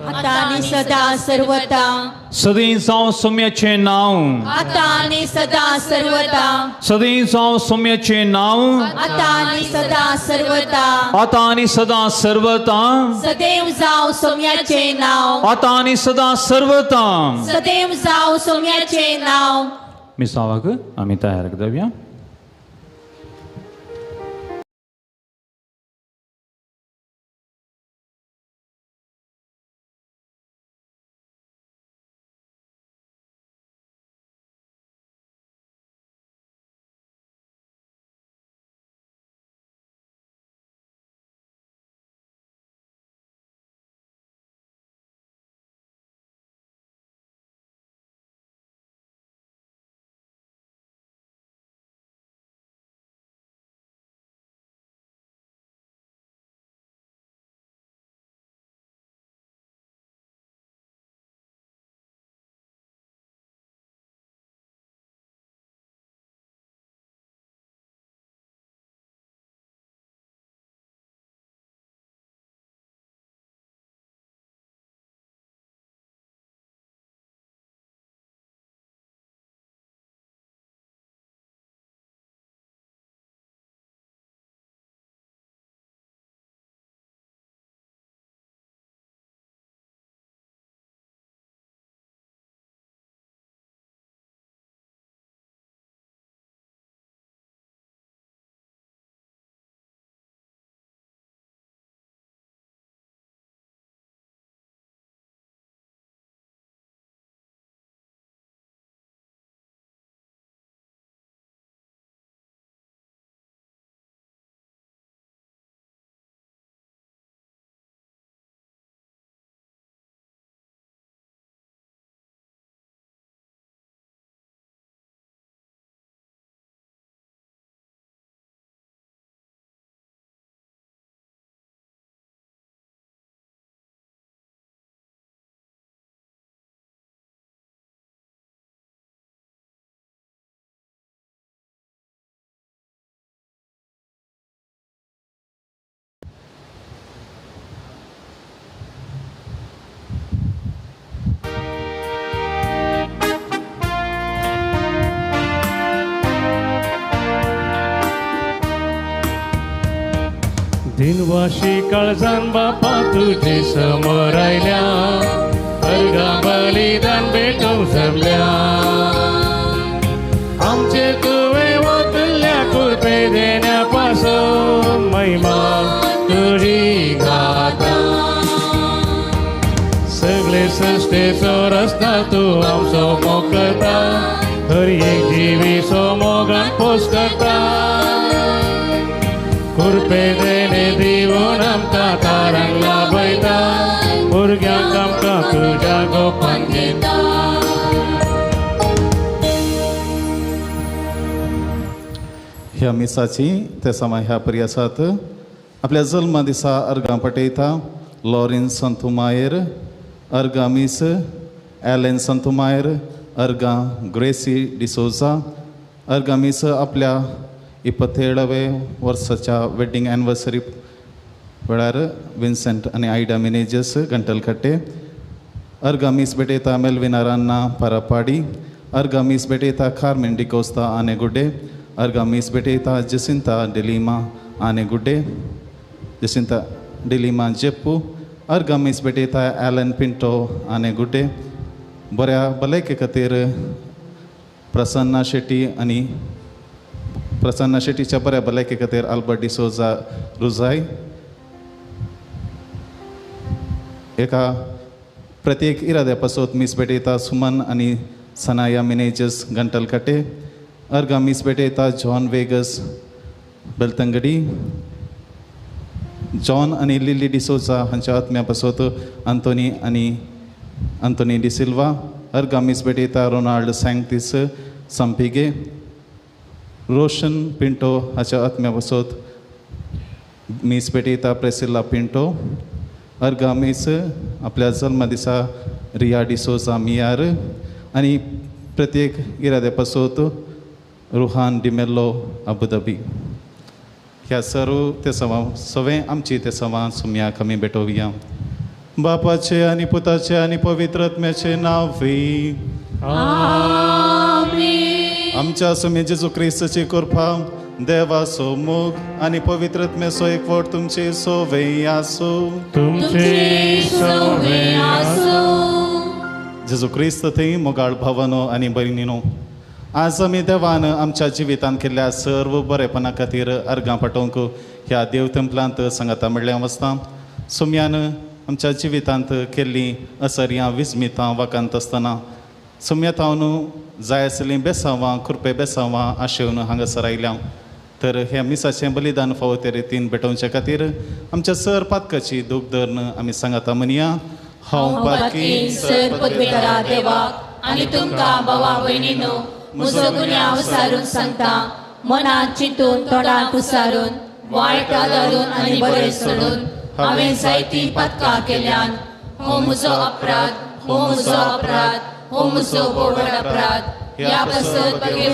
Speaker 6: आता आणि सदा सर्वता
Speaker 1: सदैव जावं सोम्याचें नांव.
Speaker 6: आता आणि सदा सर्वता
Speaker 1: सदैव जावं सोम्याचें नांव.
Speaker 6: आता आणि सदा सर्वता
Speaker 1: आता आनी सदा सर्वता
Speaker 6: सदैव जावं सोम्याचें नांव.
Speaker 1: आता आनी सदा सर्वता
Speaker 6: सदैव जावं सोम्याचें नांव.
Speaker 1: मिसावाक आमी तयार जावया.
Speaker 2: दिनवाशी काळजान बापा तुजे समोर आयल्या अर्घां बलिदान भेटोवंक जमल्या आमचे तुवें वतल्या कृपे देण्या पासून महिमा तुजी गाता सगळे सृश्टेचो रस्ता तूं आमचो मोग करता हर एक जिवीचो मोगान पोस करता कृपे देणे दिवन आमकां तारांक लाभयता भुरग्यांक आमकां तुज्या गोपान घेता.
Speaker 9: ह्या मिसाची ते समा ह्या पर्यासात आपल्या जल्मा दिसा अर्घां पटयता लॉरेन संतुमायर अर्घां मीस एलन संतुमायर अर्घां ग्रेसी डिसोजा अर्घां मीस आपल्या 27 वर्साच्या वेडिंग एनिवर्सरी वेळार विन्सेंट आनी आयडा मिनेजस गंटलकट्टे अर्घां मीस भेटयता मेल्विना रान्ना पारापाडी अर्घां मीस भेटयता कार्मेन डिकोस्ता आनेगुड्डे अर्घां मीस भेटयता जसिंता डिलिमा आनेगुड्डे जसिंता डिलिमा जेप्पू अर्घां मीस भेटयता एलन पिंटो आनेगुड्डे बऱ्या भलायके खातीर प्रसन्ना शेट्टी आनी प्रसन्ना शेट्टीच्या बऱ्या भलायके खातीर आल्बर्ट डिसोजा रुजाय एका प्रत्येक इराद्या पासत मीस भेटयता सुमन आनी सनाया मिनेजस गंटलकट्टे अर्घां मीस भेटयता जॉन वेगस बेलतंगडी जॉन आनी लिली डिसोजा हांच्या आत्म्या पासत अंतोनी आनी अंतोनी डिसिल्वा अर्घां मीस भेटयता रोनाल्ड सँक्तीस संपिगे रोशन पिंटो हाच्या आत्म्या पासत मीस भेटयता प्रेसिल्ला पिंटो अर्घां मीस आपल्या जल्मा दिसा रिया डिसोजा मियार आनी प्रत्येक इराद्या पासत रुहान डिमेल्लो अबुधाबी. ह्या सर्व ते सवा सवें आमची ते सवां सुम्याक आमी भेटोवया. बापाचे आनी पुताचे आनी पवित्र आत्म्याचे नांव. आमच्या सुम्या जेजू क्रिस्ताची कृपा देवाचो मोग आनी पवित्र आत्म्याचो एकवट तुमचे सोवे आसूं.
Speaker 2: तुमचे सोवे आसूं.
Speaker 9: जेजू क्रिस्त थंय मोगाळ भावानो आनी भयणीनो, आज आमी देवान आमच्या जिवितांत केल्ल्या सर्व बरेपणा खातीर अर्घां पाठोवंक ह्या देव तेंपलांत सांगाता म्हणल्यार वचता. सुम्यान आमच्या जिवितांत केल्लीं असर्यां विस्मितां वाकांत आसतना सुम्या थावन जाय आसलीं बेसांवां कृपे बेसांवां आशेवन हांगासर आयल्या. तर ह्या मिसाचें बलिदान फावो ते रितीन भेटोवचे खातीर आमच्या सर पातकाची दूख धरून आमी सांगाता म्हणया. हांव पातकी
Speaker 6: सर पदवेकारा देवाक आनी तुमकां भावा भयणीनो म्हजो गुन्यांव सारून सांगता, मनांत चिंतून तोंडांत उसारून वायट आदारून आनी बरें सोडून हांवें जायतीं पातकां केल्यान. हो म्हजो अपराध, हो म्हजो अपराध, हो म्हजो व्हड अपराध. ह्या पासत बगे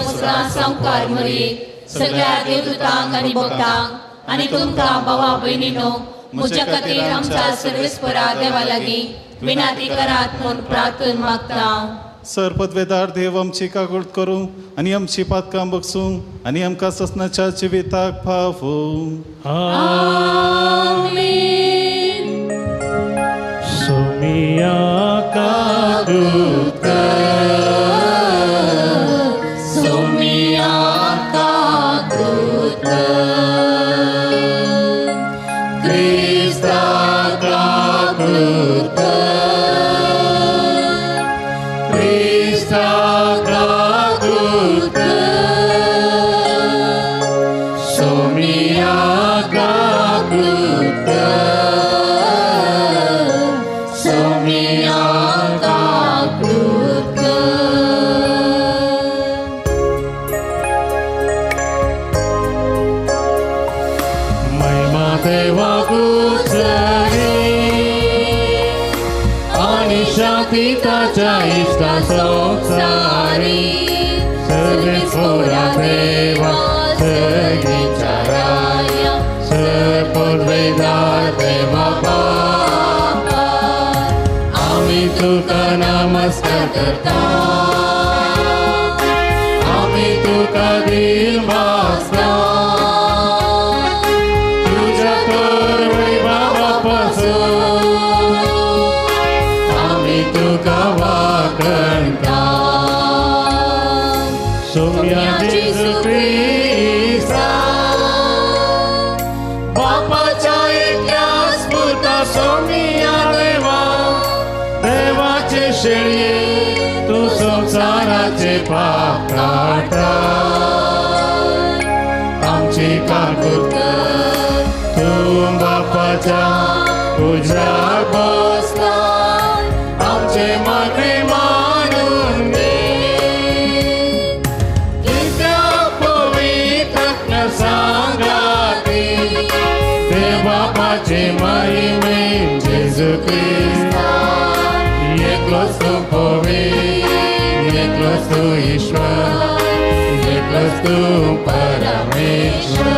Speaker 6: सामकार मरयेक सगळ्या देवदूतांक आनी भक्तांक आनी तुमकां भावा भयणीनो म्हज्या खातीर आमच्या सर्वेस्परा देवा लागीं विनंती करात म्हूण प्रार्थना मागता.
Speaker 9: सर पदवेदार देव आमची कागूट करूं आनी आमची पातकां बगसूं आनी आमकां ससनाच्या जिविताक फावूं.
Speaker 6: आमेन.
Speaker 2: सोमिया कागूट कर,
Speaker 6: सोमिया कागूट कर,
Speaker 2: क्रिस्ता कागूट कर, क्रिस्ता कागूट कर, सोमिया कागूट कर,
Speaker 6: सोमिया कागूट कर.
Speaker 2: महिमा देवाकूच आनी शांती ताच्या इश्टा संवसारी सर्वेस्पोरा देवा सगळींच्या राया सरपदवेदार देवा बापा आमी तुका नमस्कार करता, आमी तुका दिल मागता, तुज्या सोम्या जेजू क्रिस्ता बापाच्या एकल्याच पुता सोम्या देवा देवाचे शेळये तूं संवसाराचे पाप काडटा आमची काकूत कर तूं बापाच्या उजव्याक बसला आमचे मागणे मानून घे कित्याक पवित्र सांगाती देवबापाचे महिमेन जेजू क्रिस्ता एकलोच तूं पवित्र एकलोच तूं ईश्वर एकलोच तूं परमेश्वर.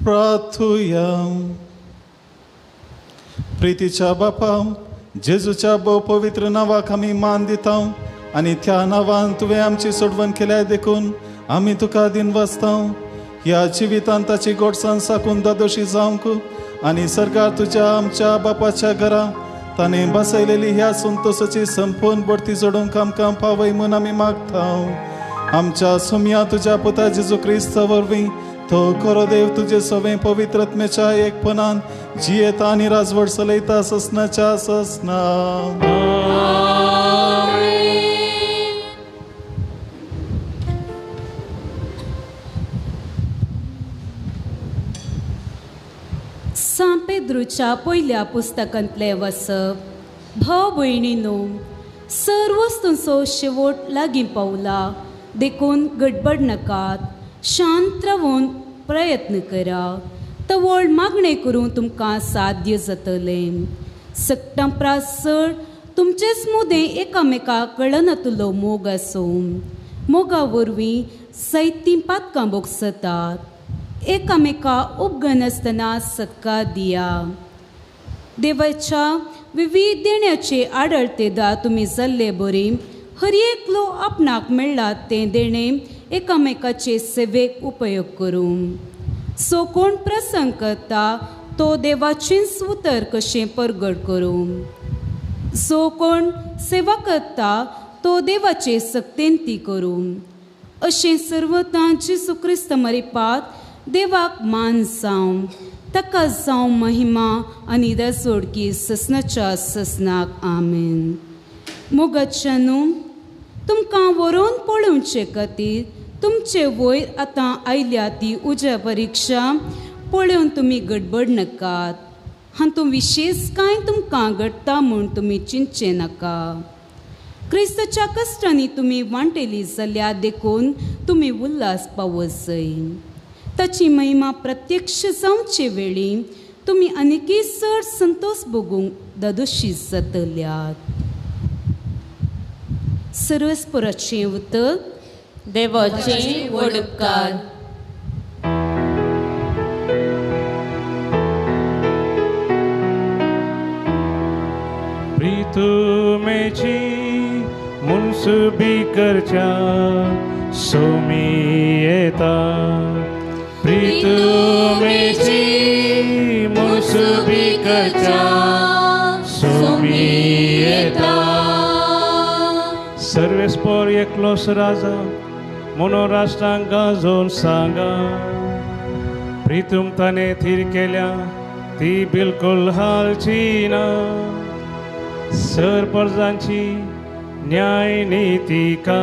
Speaker 9: प्रार्थुया. प्रितीच्या बापा जेजूच्या भोव पवित्र नांवाक आमी मान दिता आनी त्या नांवान तुवें आमची सोडवण केल्या देखून आमी तुका दिनवासता. ह्या जिवितांत ताची गोडसाण साकून दादोशी जावंक आनी सरकार तुज्या आमच्या बापाच्या घरा ताणें बसयलेली ह्या संतोसाची संपूर्ण बढती जोडूंक आमकां पावय म्हूण आमी मागता. आमच्या सोम्या तुज्या पुता जेजू क्रिस्ता वरवीं तो खरो देव तुजे सवें पवित्र आत्म्याच्या एकपणान जियेता आनी राजवट चलयता ससनाच्या ससना.
Speaker 10: सांत पेद्रूच्या पयल्या पुस्तकांतलें वसप. भाव भयणीनो, सर्व वस्तूंचो शेवट लागीं पावला देखून गडबड नाकात, शांत रावून प्रयत्न करा, तवळ मागणें करून तुमकां साध्य जातलें. सगटां प्रास चड तुमचेच मुदें एकामेकाक कळनातलो मोग आसूं. मोगा वरवीं जायतीं पातकां भोगसतात. एकामेका उपगनासतना सत्कार दिया. देवाच्या विविध देण्याचे आडळतेदा तुमी जाल्ले बरी हर एकलो आपणाक मेळ्ळा तें देणें एकामेकाचे सेवेक उपयोग करूं. सो कोण प्रसंग करता तो देवाचेंच उतर कशें परगट करूं. जो कोण सेवा करता तो देवाचे सक्तेन ती करूं. अशें सर्वतां जेजू क्रिस्त मरिपात देवाक मान जावं, ताका जावं महिमा आनी रजोडकी ससनाच्या ससनाक. आमेन. मोगाच्यानू, तुमकां व्हरून पळोवचे खातीर तुमचे वयर आतां आयल्या ती उज्या परिक्षा पळोवन तुमी गडबड नाकात. हातूंत विशेश कांय तुमकां घडटा म्हूण तुमी चिंतचें नाका. क्रिस्ताच्या कश्टांनी तुमी वांटेली जाल्यार देखून तुमी उल्हास पावत जाय. ताची महिमा प्रत्यक्ष जावचे वेळी तुमी आनीकय चड संतोश भोगूंक दादोशी जातल्यात. सर्वस्पराचें उतर.
Speaker 6: देवाचे व्हड उपकार.
Speaker 2: प्रीतुमेची मुनसुबी करच्या सोमी येता. प्रीतुमेची मुनसुबी करच्या सोमी येता. सर्वेस्पोर एकलोस राजा म्हणून राष्ट्रांक गाजोवन सांगा. प्रीतम ताणें थीर केल्या ती बिलकुल हालची ना. सर परजांची न्याय नितिका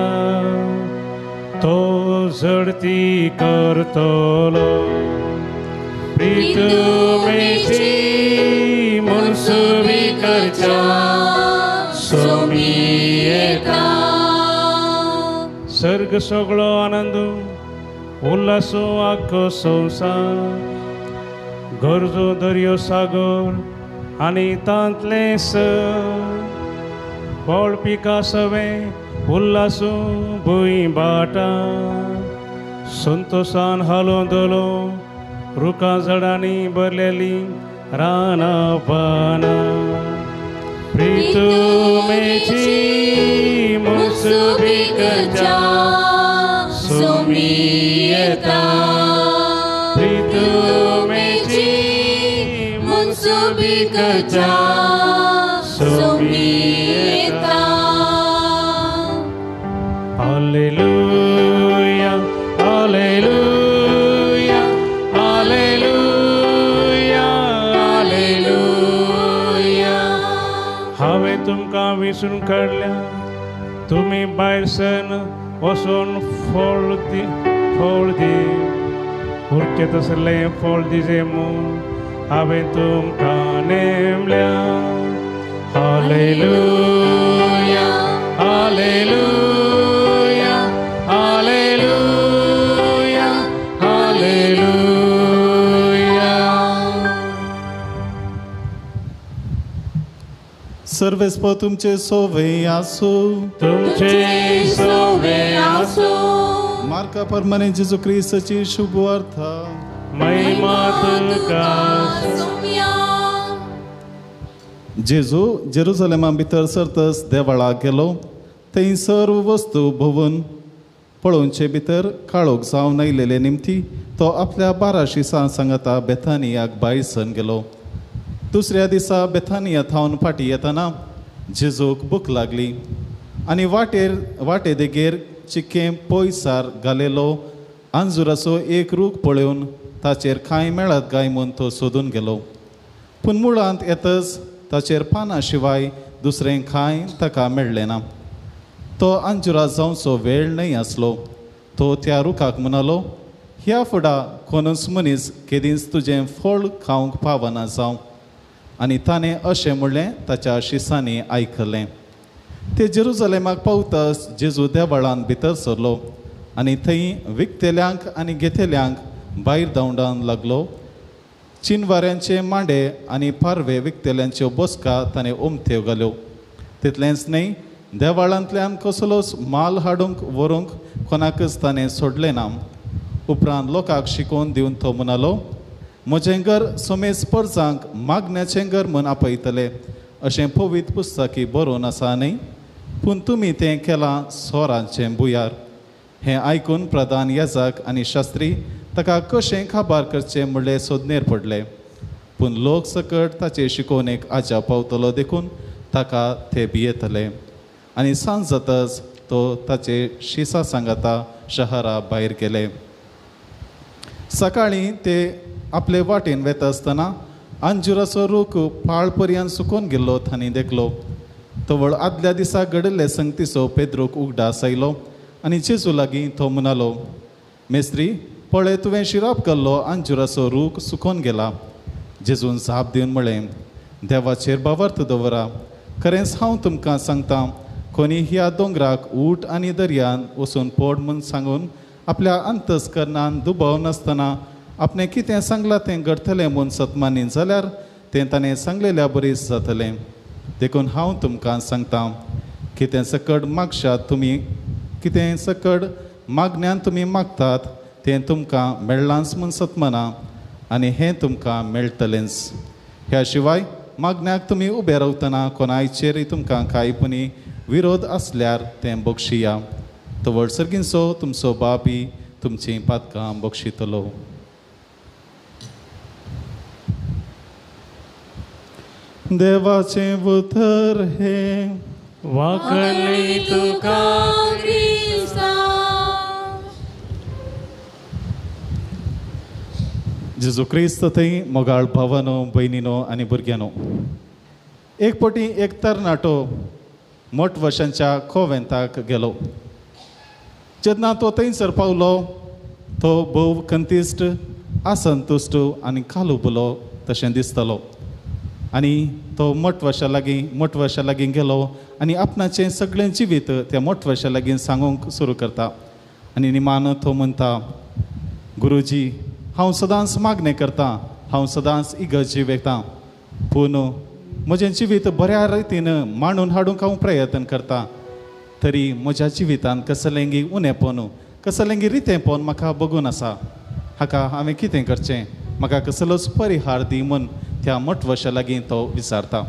Speaker 2: तो झडती करतलो. प्रीतुमेची मुनसुबी करच्या सोमी येता. सर्ग सगळो आनंद उल्हासो आख्खो संवसार गरजो दर्यो सागर आनी तांतलें सर फळ पिका सवें उल्हासो भूंय बाटा संतोसान हालो दलो रुखां झाडांनी भरलेली रानां पानां. प्रीतुमेची मुनसुबी करच्या सोमी येता. प्रीतुमेची
Speaker 6: सुबीकच्या सोमिता.
Speaker 2: Hallelujah, hallelujah, hallelujah, hallelujah. हांवें तुमकां विसरून काडल्या, तुमी भायर सरून वचून फळ दी, फळ दी उरचें तसलें फळ दिजे म्हूण हांवें तुमकां नेमल्या. Hallelujah, hallelujah, hallelujah, hallelujah.
Speaker 9: सर्वेस्प तुमचे सोवे आसू,
Speaker 2: तुमचे सोवे आसू.
Speaker 9: मार्का प्रमाणे जेजू क्रिस्ताची शुभवार्ता.
Speaker 2: महिमा तुका.
Speaker 9: जेजू जेरुजलेमा भितर सरतस देवळाक गेलो. थंय सर्व वस्तू भोंवन पळोवचे भितर काळोख जावन आयलेले निमती तो आपल्या 12 शिसां सांगाता बेथानियाक भायर सरून गेलो. दुसऱ्या दिसा बेथानिया थावन फाटीं येतना जेजूक भूक लागली आनी वाटे देगेर चिकें पयसार घालेलो आंजुराचो एक रूख पळोवन ताचेर कांय मेळत काय म्हूण तो सोदून गेलो. पूण मुळांत येतच ताचेर पानां शिवाय दुसरें कांय ताका मेळ्ळें ना. तो आंजुरा जावचो वेळ न्हय आसलो. तो त्या रुखाक म्हणालो, ह्या फुडा कोणूच मनीस केदींच तुजें फळ खावंक पावना जावं. आनी ताणें अशें म्हणलें ताच्या शिसांनी आयकलें. ते जेरुजलेमाक पावतच जेजू देवळांत भितर सरलो आनी थंय विकतेल्यांक आनी घेतेल्यांक भायर धांवडावंक लागलो. चिनवाऱ्यांचे मांडे आनी पारवे विकतेल्यांच्यो बसका ताणें उमथ्यो घाल्यो. तितलेंच न्हय, देवळांतल्यान कसलोच माल हाडूंक व्हरूंक कोणाकच ताणें सोडलें ना. उपरांत लोकांक शिकोवन दिवन तो म्हणालो, म्हजें घर समेज परजांक मागण्याचें घर म्हूण आपयतले अशें पवित्र पुस्तकी बरोवन आसा न्हय? पूण तुमी तें केलां सोरांचें भुंयार. हें आयकून प्रधान याजक आनी शास्त्री ताका कशें काबार करचें म्हणलें सोदनेर पडले. पूण लोक सकट ताचे शिकोवणेक आजा पावतलो देखून ताका ते भियेतले. आनी सांज जातच तो ताचे शिसा सांगाता शहरा भायर गेले. सकाळीं ते आपले वाटेन वेता आसतना अंजुराचो रूख पाळ पर्यंत सुकून गेल्लो तांणी देखलो. तवळ आदल्या दिसा घडिल्ले संगतीचो पेद्रूक उगडास आयलो आनी जेजू लागीं तो म्हणालो, मेस्त्री पळय तुवें शिराप केल्लो अंजुराचो रूख सुकून गेला. जेजून जाप दिवन म्हळें, देवाचेर भावार्थ दवरा. खरेंच हांव तुमकां सांगता, कोणी ह्या दोंगराक ऊट आनी दर्यान वचून पड म्हूण सांगून आपल्या अंतस्करणान दुबाव नासतना आपणें कितें सांगलां तें घडटलें म्हूण सतमानी जाल्यार तें ताणें सांगलेल्या बरीच जातलें. देखून हांव तुमकां सांगता, कितें सकट मागशात तुमी, कितें सकट मागण्यान तुमी मागतात तें तुमकां मेळ्ळांच म्हूण सतमना आनी हें तुमकां मेळटलेंच. ह्या शिवाय मागण्याक तुमी उबे रावतना कोणायचेरय तुमकां कांय पुणी विरोध आसल्यार तें बक्षिया. तवळ सर्गींचो तुमचो बापी तुमचीं पातकां बक्षितलो. देवाचें उतर हें
Speaker 2: वाकणी तुका
Speaker 6: क्रिस्ता.
Speaker 9: जेजू क्रिस्त थंय मोगाळ भावानो, भयणीनो आनी भुरग्यांनो, एक पटी एक तरणाटो मोटवशांच्या कोवेंताक गेलो. जेन्ना तो थंयसर पावलो तो भोव खंतिश्ट, असंतुश्ट आनी कालुबलो तशें दिसतालो. आनी तो मोटवशा लागीं गेलो आनी आपणाचें सगळें जिवीत त्या मोटवशा लागीं सांगूंक सुरू करता. आनी निमान तो म्हणटा, गुरुजी हांव सदांच मागणें करतां, हांव सदांच इगर्जी वेतां, पूण म्हजें जिवीत बऱ्या रितीन मांडून हाडूंक हांव प्रयत्न करतां, तरी म्हज्या जिवितांत कसलेंगी उणेपण, कसलेंगी रितेंपण म्हाका बगून आसा. हाका हांवें कितें करचें, म्हाका कसलोच परिहार दी म्हूण त्या मोटवशा लागीं तो विचारता.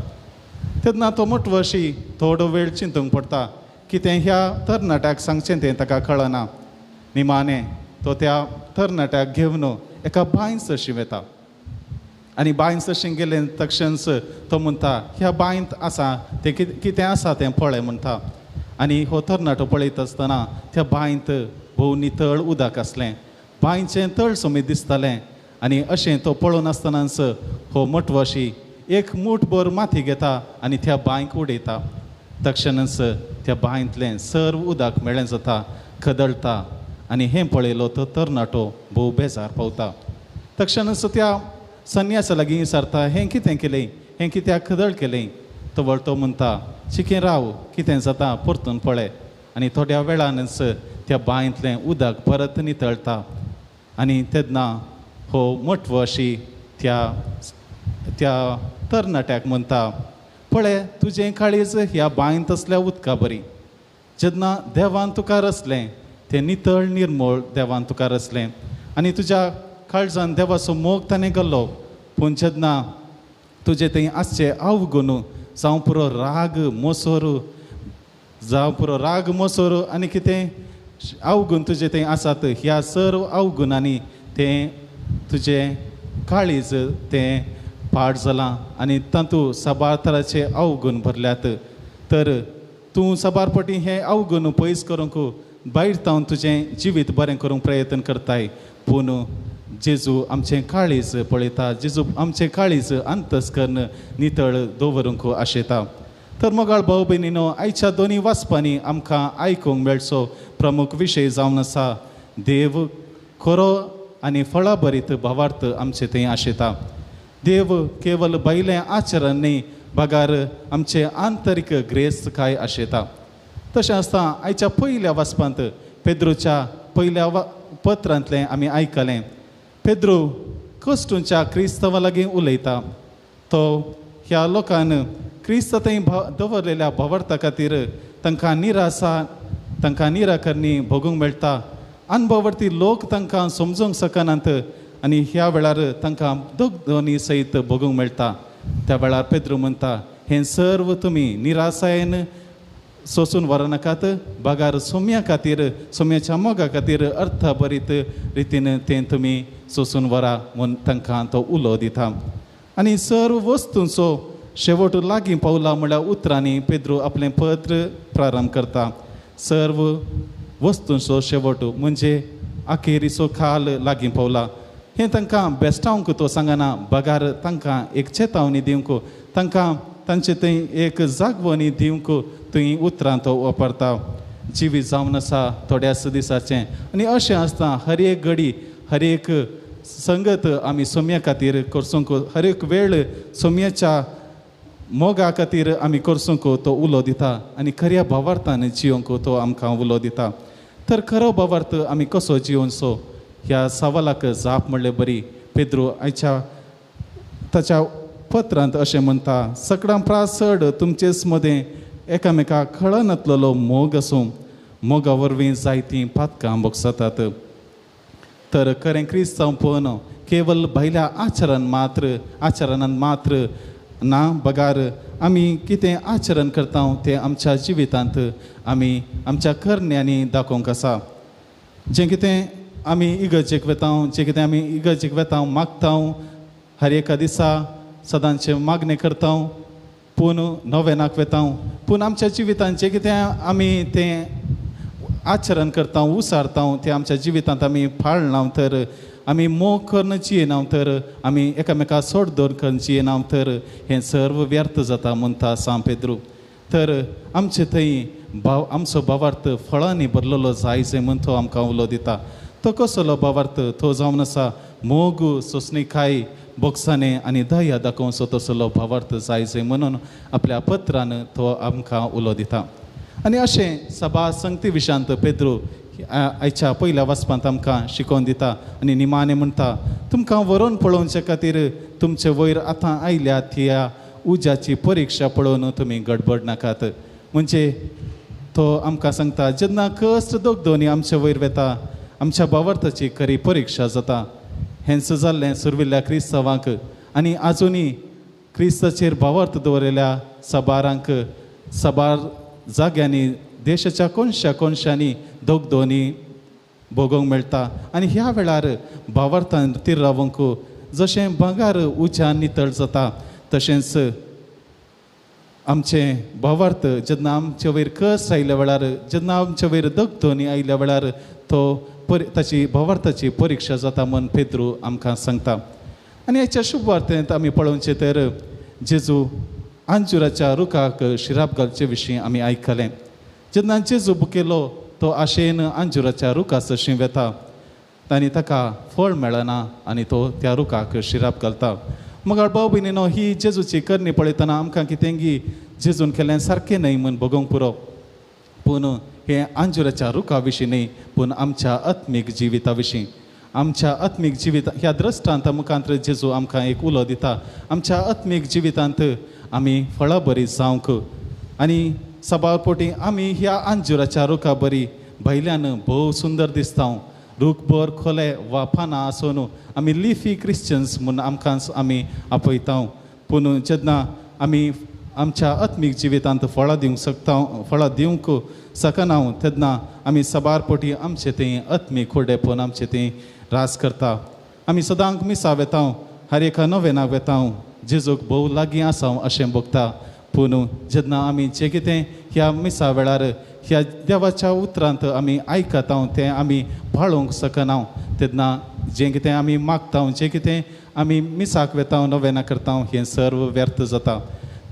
Speaker 9: तेन्ना तो मोटवशी थोडो वेळ चिंतूंक पडटा, कितें ह्या तरणाट्याक सांगचें तें ताका कळना. निमाणें तो त्या तरणाट्याक घेवन एका बांय सरशी वता. आनी बांयन तशें गेलें तक्षणच तो म्हणटा ह्या बांयंत आसा तें कितें आसा तें पळय म्हणटा. आनी हो तरणाटो पळयत आसतना त्या बांयंत भोव नितळ उदक आसलें, बांयचें तळ सोमीत दिसतालें. आनी अशें तो पळोवन आसतनाच हो मटवशी एक मूठभर माती घेता आनी त्या बांयक उडयता. तक्षणच त्या बांयंतलें सर्व उदक मेळ्ळें जाता, खदळटा. आनी हें पळयलो तो तरणाटो भोव बेजार पावता. तक्षणच त्या संन्यासा लागीं विचारता हें कितें केलें, हें कित्याक खदळ केलें? तो वळतो म्हणटा चिकें राव, कितें जाता परतून पळय. आनी थोड्या वेळानच त्या बांयंतलें उदक परत नितळटा. आनी तेन्ना हो मटवशी त्या त्या तरणाट्याक म्हणटा पळय तुजें काळीज ह्या बांयंत आसल्या उदका बरी. जेन्ना देवान तुका रचलें तें नितळ निर्मळ देवान तुका रचलें आनी तुज्या काळजान देवाचो मोग ताणें घालो. पूण जेन्ना तुजें थंय आसचें अवगुण जावं पुरो राग मोसोर, जावं पुरो राग मोसोर आनी कितें अवगुण तुजें थंय आसात, ह्या सर्व अवगुणांनी तें तुजें काळीज तें पाड जालां आनी तातूंत साबार तराचे अवगुण भरल्यात. तर तूं साबार पटी हें अवगुण पयस करूंक भायर तावन तुजें जिवीत बरें करूंक प्रयत्न करताय. पूण जेजू आमचें काळीज पळयता, जेजू आमचें काळीज अंतस्कर्ण नितळ दवरूंक आशेता. तर मोगाळ भाव भयणीनो, आयच्या दोनी वाचपांनी आमकां आयकूंक मेळचो प्रमुख विशय जावन आसा देव खरो आनी फळाभरीत भावार्थ आमचे थंय आशेता. देव केवल भायलें आचरण न्ही बगार आमचें आंतरीक ग्रेस्तकाय आशेता. तशें आसता आयच्या पयल्या वाचपांत पेद्रूच्या पयल्या पत्रांतलें आमी आयकलें पेद्रू कश्टूंच्या क्रिस्तांवा लागीं उलयता. तो ह्या लोकान क्रिस्त थंय दवरलेल्या भावार्था खातीर तांकां निरासा, तांकां निराकरणी भोगूंक मेळटा. अनभववर्ती लोक तांकां समजूंक शकनात आनी ह्या वेळार तांकां दोनी सयत भोगूंक मेळटा. त्या वेळार पेद्रू म्हणटा हें सर्व तुमी निरासायेन सोसून व्हरनाकात, बगार सोम्या खातीर, सोम्याच्या मोगा खातीर अर्थभरीत रितीन तें तुमी सोसून व्हरा म्हूण तांकां तो उलो दिता. आनी सर्व वस्तूंचो शेवट लागीं पावला म्हणल्यार उतरांनी पेद्रू आपलें पत्र प्रारंभ करता. सर्व वस्तूंचो शेवट म्हणजे अखेरीचो काल लागीं पावला हें तांकां बेस्टावंक तो सांगना, बगार तांकां एक चेतावणी दिवंक, तांकां तांचे थंय एक जागवणी दिवंक थंय उतरां तो वापरता. जिवीत जावन आसा थोड्याच दिसाचें आनी अशें आसता हर एक घडी, हर एक संगत आमी सोम्या खातीर करसूंक, हर एक वेळ सोम्याच्या मोगा खातीर आमी करसूंक तो उलो दिता आनी खऱ्या भावार्थान जियोंक तो आमकां उलो दिता. तर खरो भावार्थ आमी कसो जियोनसो ह्या सवालाक जाप म्हणले बरी पेद्रू आयच्या ताच्या पत्रांत अशें म्हणटा, सगळ्यां प्रास चड तुमचेच मदें एकामेका खळनातलेलो मोग आसूं, मोगा वरवीं जायतीं पातकां भोगसतात. तर खरें क्रिस्तांवपण केवल भायल्या आचरण मात्र, आचरणान मात्र ना, बगार आमी कितें आचरण करता तें आमच्या जिवितांत आमी आमच्या करण्यांनी दाखोवंक आसा. जें कितें आमी इगर्जेक वता, जें कितें आमी इगर्जेक वता मागता, हर एका दिसा सदांचें मागणें करता, पूण नोवेनाक वता, पूण आमच्या जिवितांत जें कितें आमी तें आचरण करता, उसारता, तें आमच्या जिवितांत आमी पाळना तर, आमी मोग करून जियेना तर, आमी एकामेका सोड दवर करून जियेना तर हें सर्व व्यर्थ जाता म्हणटा सांत पेद्रू. तर आमचे थंय भाव आमचो भावार्थ फळांनी भरलेलो जाय जाय म्हूण तो आमकां उलो दिता. तो कसलो भावार्थ? तो जावन आसा मोग, सोंसणीकाय, बोगसाणे आनी दया दाखोवचो तसलो भावार्थ जाय जाय म्हणून आपल्या पत्रान तो आमकां उलो दिता. आनी अशें सभा संगती विशांत पेद्रू आयच्या पयल्या वाचपांत आमकां शिकोवन दिता आनी निमाणें म्हणटा, तुमकां व्हरोन पळोवचे खातीर तुमचे वयर आतां आयल्या त्या उज्याची परिक्षा पळोवन तुमी गडबड नाकात. म्हणजे तो आमकां सांगता जेन्ना कश्ट दोगदोनी आमचे वयर वेता आमच्या भावार्थाची खरी परिक्षा जाता. हेंच जाल्लें सुर्विल्ल्या क्रिस्तांवांक आनी आजुनूय क्रिस्ताचेर भावार्थ दवरिल्ल्या साबारांक साबार जाग्यांनी देशाच्या कोनशा कोनशांनी दोगदोनी भोगोवंक मेळटा. आनी ह्या वेळार भावार्थान तीर रावंक जशें भांगर उज्यान नितळ जाता तशेंच आमचें भावार्थ जेन्ना आमचे वयर कस आयल्या वेळार, जेन्ना आमचे वयर दगदोनी आयल्या वेळार तो ताची भावार्थाची परिक्षा जाता म्हूण पेद्रू आमकां सांगता. आनी हाच्या शुभवार्तेंत आमी पळोवचें तर जेजू आंजुराच्या रुखाक शिराप घालचे विशीं आमी आयकलें. जेन्ना जेजू बुकेलो तो आशेन आंजुराच्या रुखा सरशीं वेता आनी ताका फळ मेळना आनी तो त्या रुखाक शिराप घालता. मगाळ भाव भयणीनो, ही जेजूची करणी पळयतना आमकां कितेंगी जेजून केलें सारकें न्हय म्हूण भोगोवंक पुरो, पूण हें आंजुराच्या रुखा विशीं न्हय पूण आमच्या आत्मीक जिविता विशीं. आमच्या आत्मीक जिवित ह्या द्रश्टांत मुखांत जेजू आमकां एक उलो दिता. आमच्या आत्मीक जिवितांत आमी फळां बरी जावंक आनी सबाव पोटी आमी ह्या आंजुराच्या रुखा बरी भायल्यान भोव सुंदर दिसता. रूख भर खोले वा पानां आसून आमी लिफी क्रिश्चन्स म्हूण आमकां आमी आपयता, पूण जेन्ना आमी आमच्या आत्मीक जिवितांत फळां दिवंक शकता, फळां दिवंक शकना तेन्ना आमी सबार पोटी आमचें तें आत्मीक खोडेपण आमचें तें रास करता. आमी सदांक मिसा वेता, हर एका नोवेनाक वेता, जेजूक भोव लागीं आसा अशें भोगता, पूण जेन्ना आमी जें कितें ह्या मिसा वेळार ह्या देवाच्या उतरांत आमी आयकता तें आमी पाळोवंक शकना तेन्ना जें कितें आमी मागता, जें कितें आमी मिसाक वेता, नोवेना करता हें सर्व व्यर्थ जाता.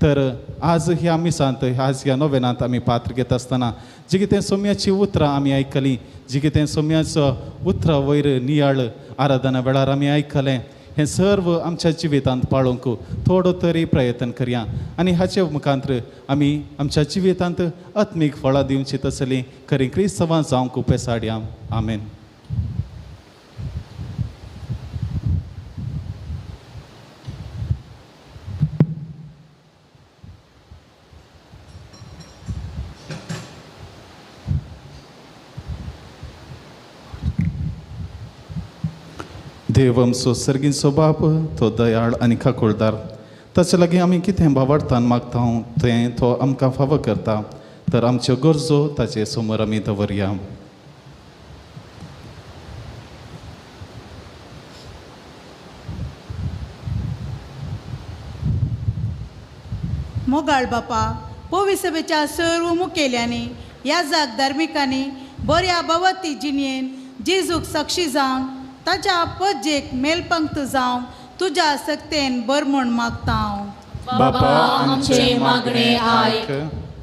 Speaker 9: तर आज ह्या मिसांत, आज ह्या नोवेनांत आमी पात्र घेता आसतना जी कितें सोम्याची उतरां आमी आयकलीं, जी कितें सोम्याचो उतरां वयर नियाळ आराधना वेळार आमी आयकलें, हें सर्व आमच्या जिवितांत पाळोवंक थोडो तरी प्रयत्न करया आनी हाचे मुखांतर आमी आमच्या जिवितांत आत्मीक फळां दिवची तसलीं खरीं क्रिस्तांवां जावंक पेसाडया. आमेन. देव आमचो सर्गीचो बाप, तो दयाळ आनी खाकोळदार, ताचे लागीं आमी कितें भावार्थान मागता तें तो आमकां फावो करता. तर आमच्यो गरजो ताचे समोर आमी दवरया.
Speaker 4: मोगाळ बापा, पविसभेच्या सर्व मुखेल्यांनी, ह्या जाग धार्मिकांनी बऱ्या भवती जिणेन जेजूक साक्षी जावन ताच्या पजेक मेलपंक्त जावंक तुज्या सक्तेन बर म्हूण मागता हांव.
Speaker 6: बाबा आमचे मागणे आयक.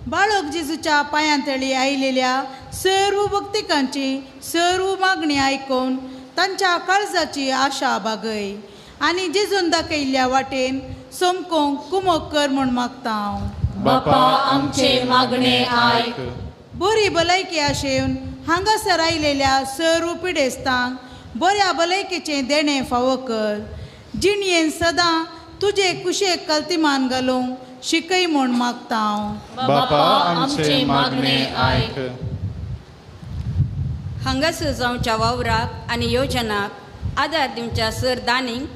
Speaker 4: बाळक जेजूच्या पांयांतळी आयिल्ल्या सर्व भक्तिकांची सर्व मागणी आयकून तांच्या काळजाची आशा बागय आनी जेजून दाखयल्ल्या वाटेन सोमकोंक कुमोक कर म्हूण मागता हांव.
Speaker 6: बापा आमचे मागणे आयक.
Speaker 4: बरी भलायकी आशेवन हांगासर आयिल्ल्या सर्व पिडेस्तांक बऱ्या भलायकेचें देणें फावो कर. जिणयेन सदां तुजे कुशेक कल्तिमान घालूंक शिकय म्हूण मागता हांव.
Speaker 9: बापा आमचे मागणे आयक.
Speaker 11: हांगासर जावच्या वावराक आनी योजनाक आदार दिवच्या सर दानींक,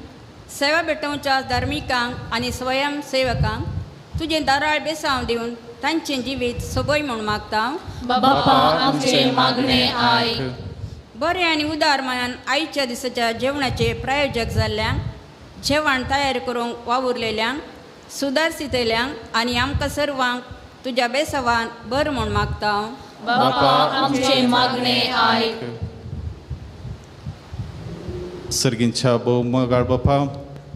Speaker 11: सेवा भेटोवच्या धार्मिकांक आनी स्वयंसेवकांक तुजें दाराळ बेसांव दिवन तांचें जिवीत सोबय म्हूण मागता.
Speaker 6: बापा आमचे मागणे आयक.
Speaker 11: बरें आनी उदार मनान आयच्या दिसाच्या जेवणाचे प्रायोजक जाल्ल्यांक, जेवण तयार करूंक वावुरलेल्यांक, सुदारसितल्यांक आनी आमकां सर्वांक तुज्या बेसावान बर म्हूण मागता.
Speaker 6: बापा आमचे मागणे आयक.
Speaker 9: सर्गींच्या भोव मोगाळ बापा,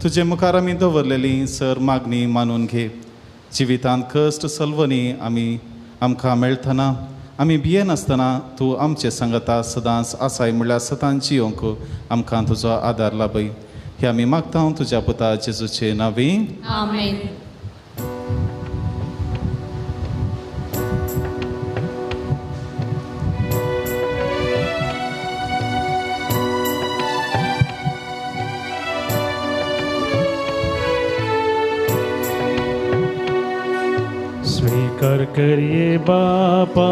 Speaker 9: तुजे मुखार आमी दवरलेली सर मागणी मानून घे. जिवितांत कश्ट सलवणी आमी आमकां मेळटना आमी भियेनासतना तूं आमचे सांगता सदांच आसाय म्हणल्यार सदांच जियोंक आमकां तुजो आदार लाभय. हे आमी मागता तुज्या पुता जेजूचे नांवी.
Speaker 6: आमेन.
Speaker 2: स्वीकार करिये बापा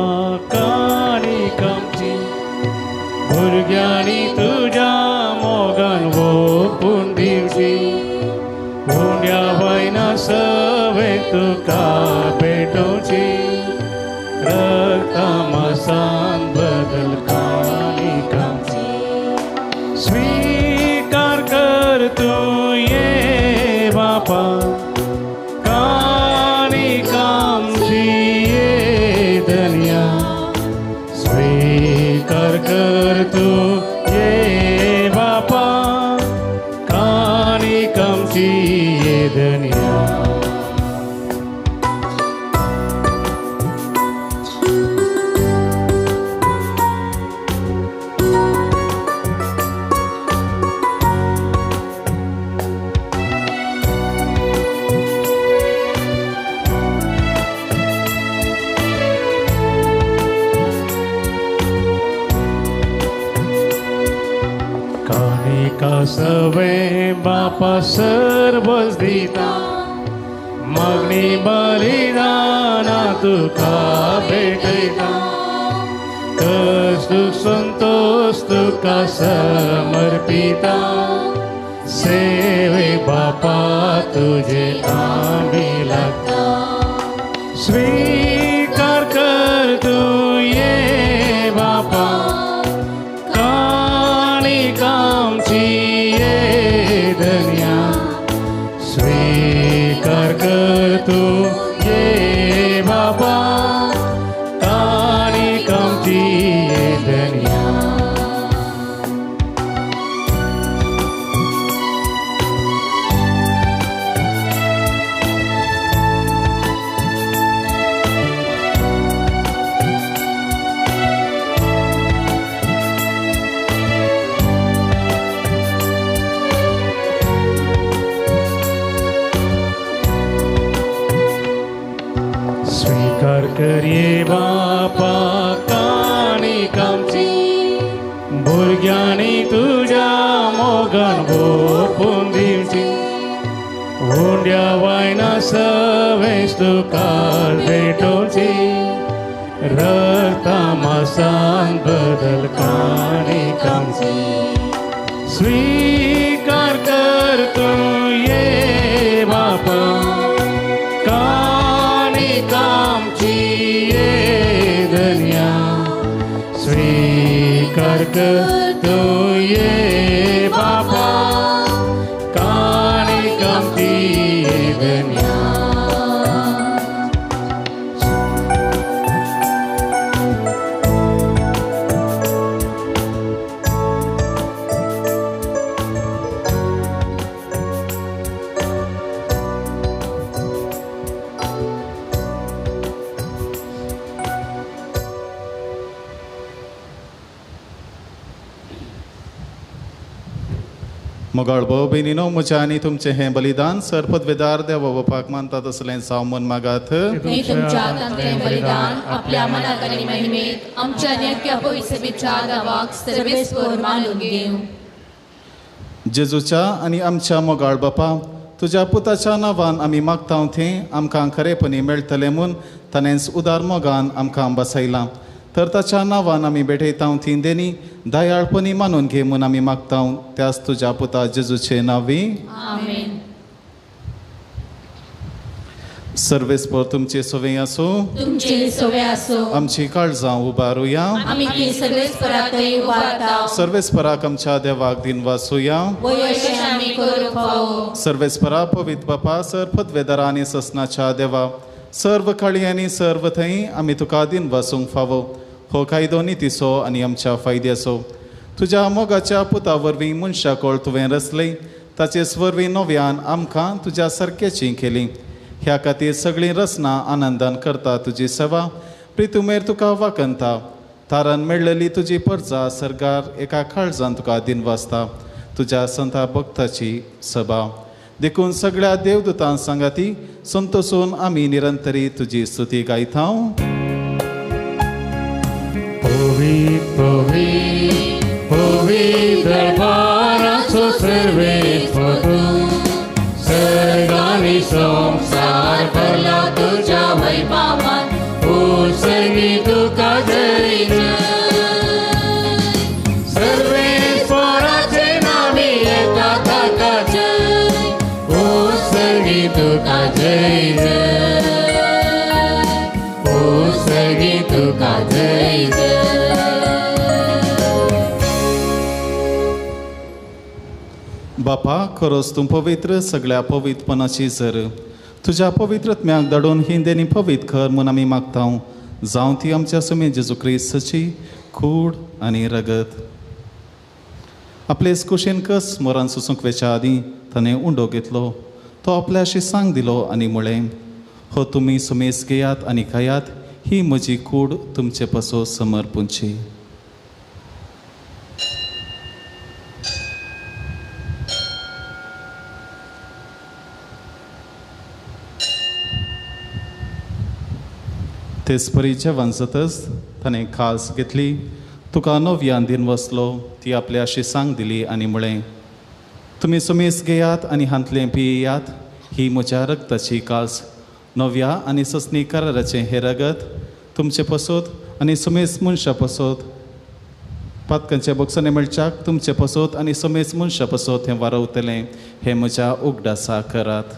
Speaker 2: काणिकांची, भुरग्यांनी तुज्या मोगान ओपून दिवची, उंड्या वयना सवे तुका भेटोवची, रक्ता मासान बदल काणिकांची. स्वीकार कर तूं सवें बापा सर्वस दिता मागणी बलिदाना तुका भेटयता कष्ट संतोष तुका समर्पिता सेवे बापा तुझे आमी लागता स्वीकार कर तू ये बापा काणिकामची ये धन्या स्वीकार कर तू ये बापा काणिकामची ये धन्या. स्वीकार करये बापा काणिकामची भुरग्यांनी तुज्या मोगान ओपून दिवची उंड्या वायना सवेंच तुका भेटोवची रक्ता मासान बदल काणिकामची स्वीकार कर तूं ये बापा काणिकामची ये धन्या स्वीकार कर तूं ये बापा काणिकामची ये धन्या.
Speaker 9: मोगाळ भाव भयणीनो म्हज्या आनी तुमचें हें बलिदान सरपदवेदार देवा बापाक मानता तसलें जावं म्हूण मागात.
Speaker 6: हे तुमच्या हातांतलें बलिदान आपल्या मनाक आनी महिमेत आमच्या नेमक्या पवित्रतेच्या दावाक सर्वेस्पर मानून घेवं.
Speaker 9: जेजूच्या आनी आमच्या मोगाळ बापा तुज्या पुताच्या नांवान आमी मागता थंय आमकां खरेपणी मेळटलें म्हूण ताणेंच उदार मोगान आमकां बसयलां तर ताच्या नांवान आमी भेटयता थंय देनी दयाळपणी मानून घे म्हूण आमी मागता त्याच तुज्या पुता जेजूचे नांवी.
Speaker 6: आमेन.
Speaker 9: सर्वेस्पर तुमचे सवे आसूं.
Speaker 6: तुमचे सवे आसूं.
Speaker 9: आमची काळजां उबारुया.
Speaker 6: आमी ती सर्वेस्पराकय उबारता.
Speaker 9: सर्वेस्पराक आमच्या देवाक दिन वासुया.
Speaker 6: वयशें आमी करूंक फावो.
Speaker 9: सर्वेस्परा पवित्र बापा सर पदवेदारा आनी ससनाच्या देवा सर्व काळी आनी सर्व थंय आमी तुका दिन वासूंक फावो. हो कायदो नितीचो आनी आमच्या फायद्याचो. तुज्या मोगाच्या पुता वरवीं मनशा कोळ तुवें रचले ताचेच वरवीं नव्यान आमकां तुज्या सारकेची केली. ह्या खातीर सगळीं रचना आनंदान करता तुजी सेवा प्रितुमेर तुका वाकंता तारण मेळ्ळेली तुजी परजा सरकार एका काळजान तुका दिन वाचता तुज्या संता भक्ताची सभा. देखून सगळ्या देवदूतां सांगाती संतोसून आमी निरंतरी तुजी स्तुती गायता.
Speaker 2: पवित्र पवित्र पवित्र दरबाराचो सर्वेस्पर तूं सर्गानी संवसार भरला तुज्या वैभवान उत्सर्गी तुका जय जय. सर्वेस्पराचे नामी येता ताका जय उत्सर्गी तुका जय जय उत्सर्गी तुका जय जय.
Speaker 9: बापा खरोच तूं पवित्र सगळ्या पवित्रपणाची जर तुज्या पवित्रत्म्याक धाडून ही देणी पवित्र कर म्हूण आमी मागता. जावं ती आमच्या सुमी जेजू क्रिस्ताची कूड आनी रगत. आपले कुशीन कस मोरान सुसूंक वेच्या आदीं ताणें उंडो घेतलो तो आपल्याशी सांग दिलो आनी म्हळें हो तुमी सुमेस घेयात आनी खायात ही म्हजी कूड तुमचे पासो समर्पूंची. तेच परी जेवण जातच ताणें खास घेतली तुका नव्यान दिन वसलो ती आपल्याशी सांग दिली आनी म्हळें तुमी सुमेस घेयात आनी हांतलें पियात. ही म्हज्या रक्ताची कास, नव्या आनी ससनी कराराचें हें रगत तुमचे पसत आनी सुमेस मनशां पसत पातकांच्या बोक्सांनी मेळच्याक तुमचे पसत आनी सुमेस मनशां पसत हें वारवतलें. हें म्हज्या उगडासा करात.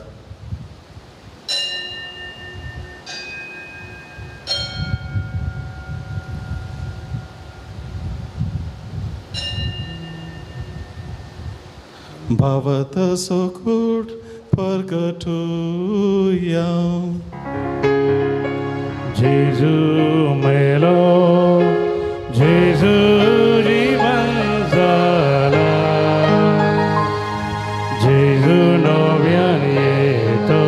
Speaker 9: भावत सोकूट परगटुया.
Speaker 2: जेजू मेलो, जेजू जीवन जाला, जेजू नव्यान येतो.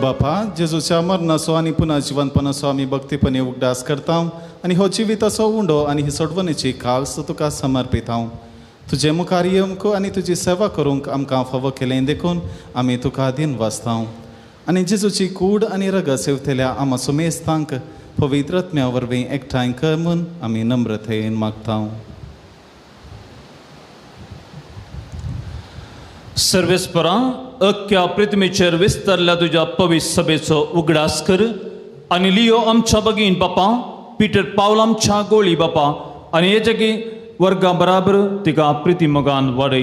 Speaker 9: बापा, जेजूच्या मरणाचो आनी पुनः जिवनपणाचो आमी भक्तीपणी उगडास करता आनी हो जिविताचो उंडो आनी ही सोडवणेची काल्स तुका समर्पित हांव. तुजे मुखार येवंक आनी तुजी सेवा करूंक आमकां फावो केलें देखून आमी तुका दिन वाचता. आनी जेजूची कूड आनी रगत सेवतल्या आमा सुमेस्तांक पवित्र आत्म्या वरवीं एकठांय कर म्हूण आमी नम्रतेन मागता.
Speaker 1: सर्वेस्परा, अख्ख्या पृथ्वीचेर विस्तारल्या तुज्या पवित्र सभेचो उगडास कर आनी लियो आमच्या भगीन बापा, पिटर पावल आमच्या गोळी बापा आनी हेजे वर्गा बराबर तिका प्रिती मोगान वाडय.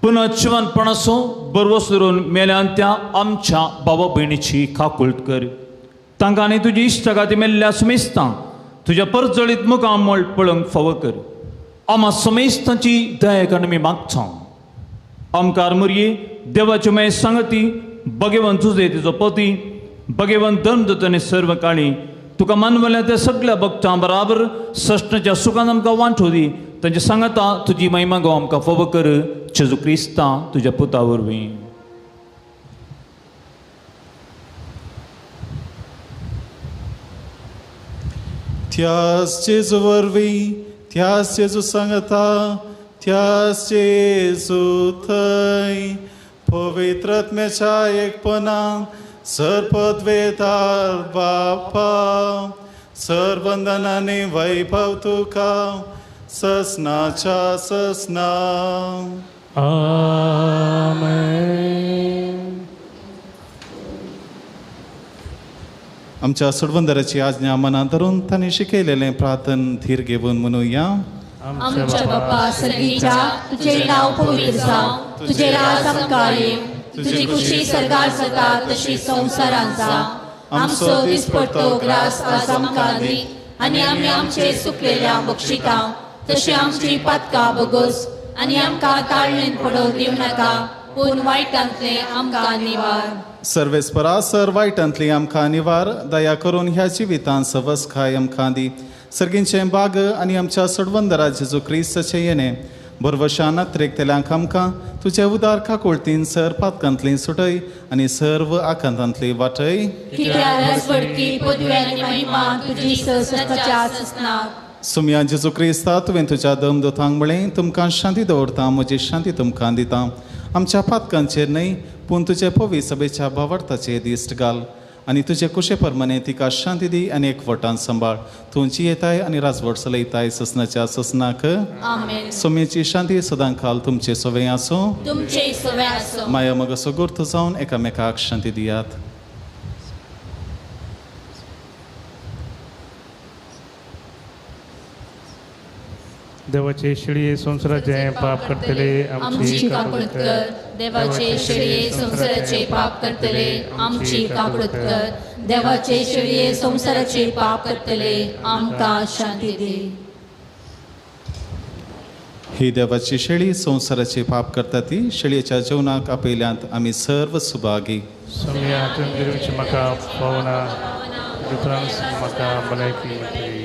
Speaker 1: पुनः जिवनपणाचो बरवस धरून मेल्यान त्या आमच्या बाबा भयणीची काकुळट कर. तांकां आनी तुजी इश्टागाती मेल्ल्या सुमेस्तां तुज्या परजळीत मुखामळ पळोवंक फावो कर. आमा सुमेस्तांची दया करून आमी मागता. आमकार मुरये देवाच्यो मागीर सांगती भगेवन तुजे तुजो पती भगेवन धर्मदूत आनी सर्व काळी तुका मानवल्या त्या सगळ्या भक्तां बराबर सश्णाच्या सुखान आमकां वांटो दी. तांचे सांगता तुजी महिमा गो आमकां फावो कर. जेजू क्रिस्ता तुज्या पुता वरवीं.
Speaker 9: त्यास जेजू वरवीं, त्यास जेजू सांगता, त्यास जेजू थंय पवित्र आत्म्याच्या एकपणान सर्पद्वेतार बापा सर्वंदनाने वैभव तुका ससनाच्या ससना.
Speaker 2: आमेन.
Speaker 9: आमच्या सोडवंदराची आज्ञा मनात धरून तांणी शिकयलेलें प्रार्थन धीर घेवन म्हणुया.
Speaker 6: आमच्या बापा सर्गीच्या, तुझे नाव पवित्र जावं, तुझे राज आमकां येवं, तुजी खुशी सर्गार जाता तशी संवसारांत जावं. आमचो दिसपट्टो ग्रास आज आमकां दी आनी आमी आमचे सुकलेल्या बक्षिता तशी आमची पातकां बगोस आनी आमकां ताळणेन पडोवंक दिवं नाका, पूण वायटांतलें आमकां निवार.
Speaker 9: सर्वेस्परा सर वायटांतली आमकां निवार. दया करून ह्या जिवितांत सवसखाय आमकां दी. सर्गींचें बाग आनी आमच्या सोडवंदरा जेजू क्रिस्ताचें येणें बरवशान अत्रेकतल्यांक आमकां तुजे उदार काकुळतीन सर पातकांतली सुटय आनी सर्व आकांतांतली वाटय. सुमया जेजू क्रिस्ता, तुवें तुज्या दमदूतांक म्हळें, तुमकां शांती दवरता, म्हजी शांती तुमकां दिता. आमच्या पातकांचेर न्हय पूण तुजे पवी सभेच्या भावार्थाचेर दिश्ट घाल आनी तुजे कुशे प्रमाणे तिका शांती दी आनी एकवटान सांबाळ. तूं जियेताय आनी राजवट चलयताय ससनाच्या ससनाक. सोम्याची शांती सदां काल तुमचे सवे आसूं. माया मगासो गुर्त जावन एकामेकाक शांती दियात.
Speaker 2: देवाचे शेळये संवसाराचे पाप करतले
Speaker 6: आमची काकुळट कर. देवाचे शेळये संवसाराचे पाप करतले आमची काकुळट कर. देवाचे शेळये संवसाराचे पाप करतले आमकां शांती दी.
Speaker 9: ही देवाची शेळी संवसाराचे पाप करता ती शेळयेच्या जेवणाक आपयल्यांत आमी सर्व सुभागी.
Speaker 2: म्हाका पावना म्हाका भलायकी मेळटली.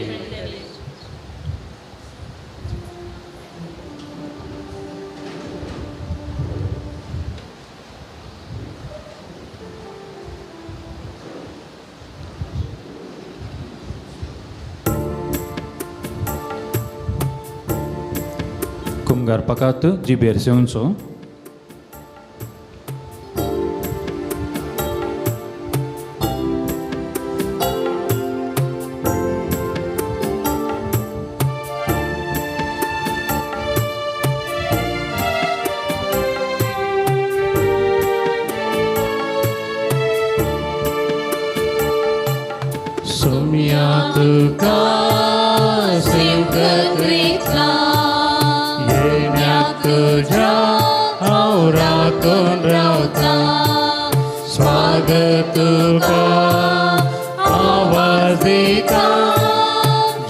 Speaker 1: कुमगार पकात जिबेर सेवचो.
Speaker 2: सोम्या तुका सेवक
Speaker 6: रेता
Speaker 2: येण्याक तुज्या हांव राखून रावता स्वागत तुका आवाज दिता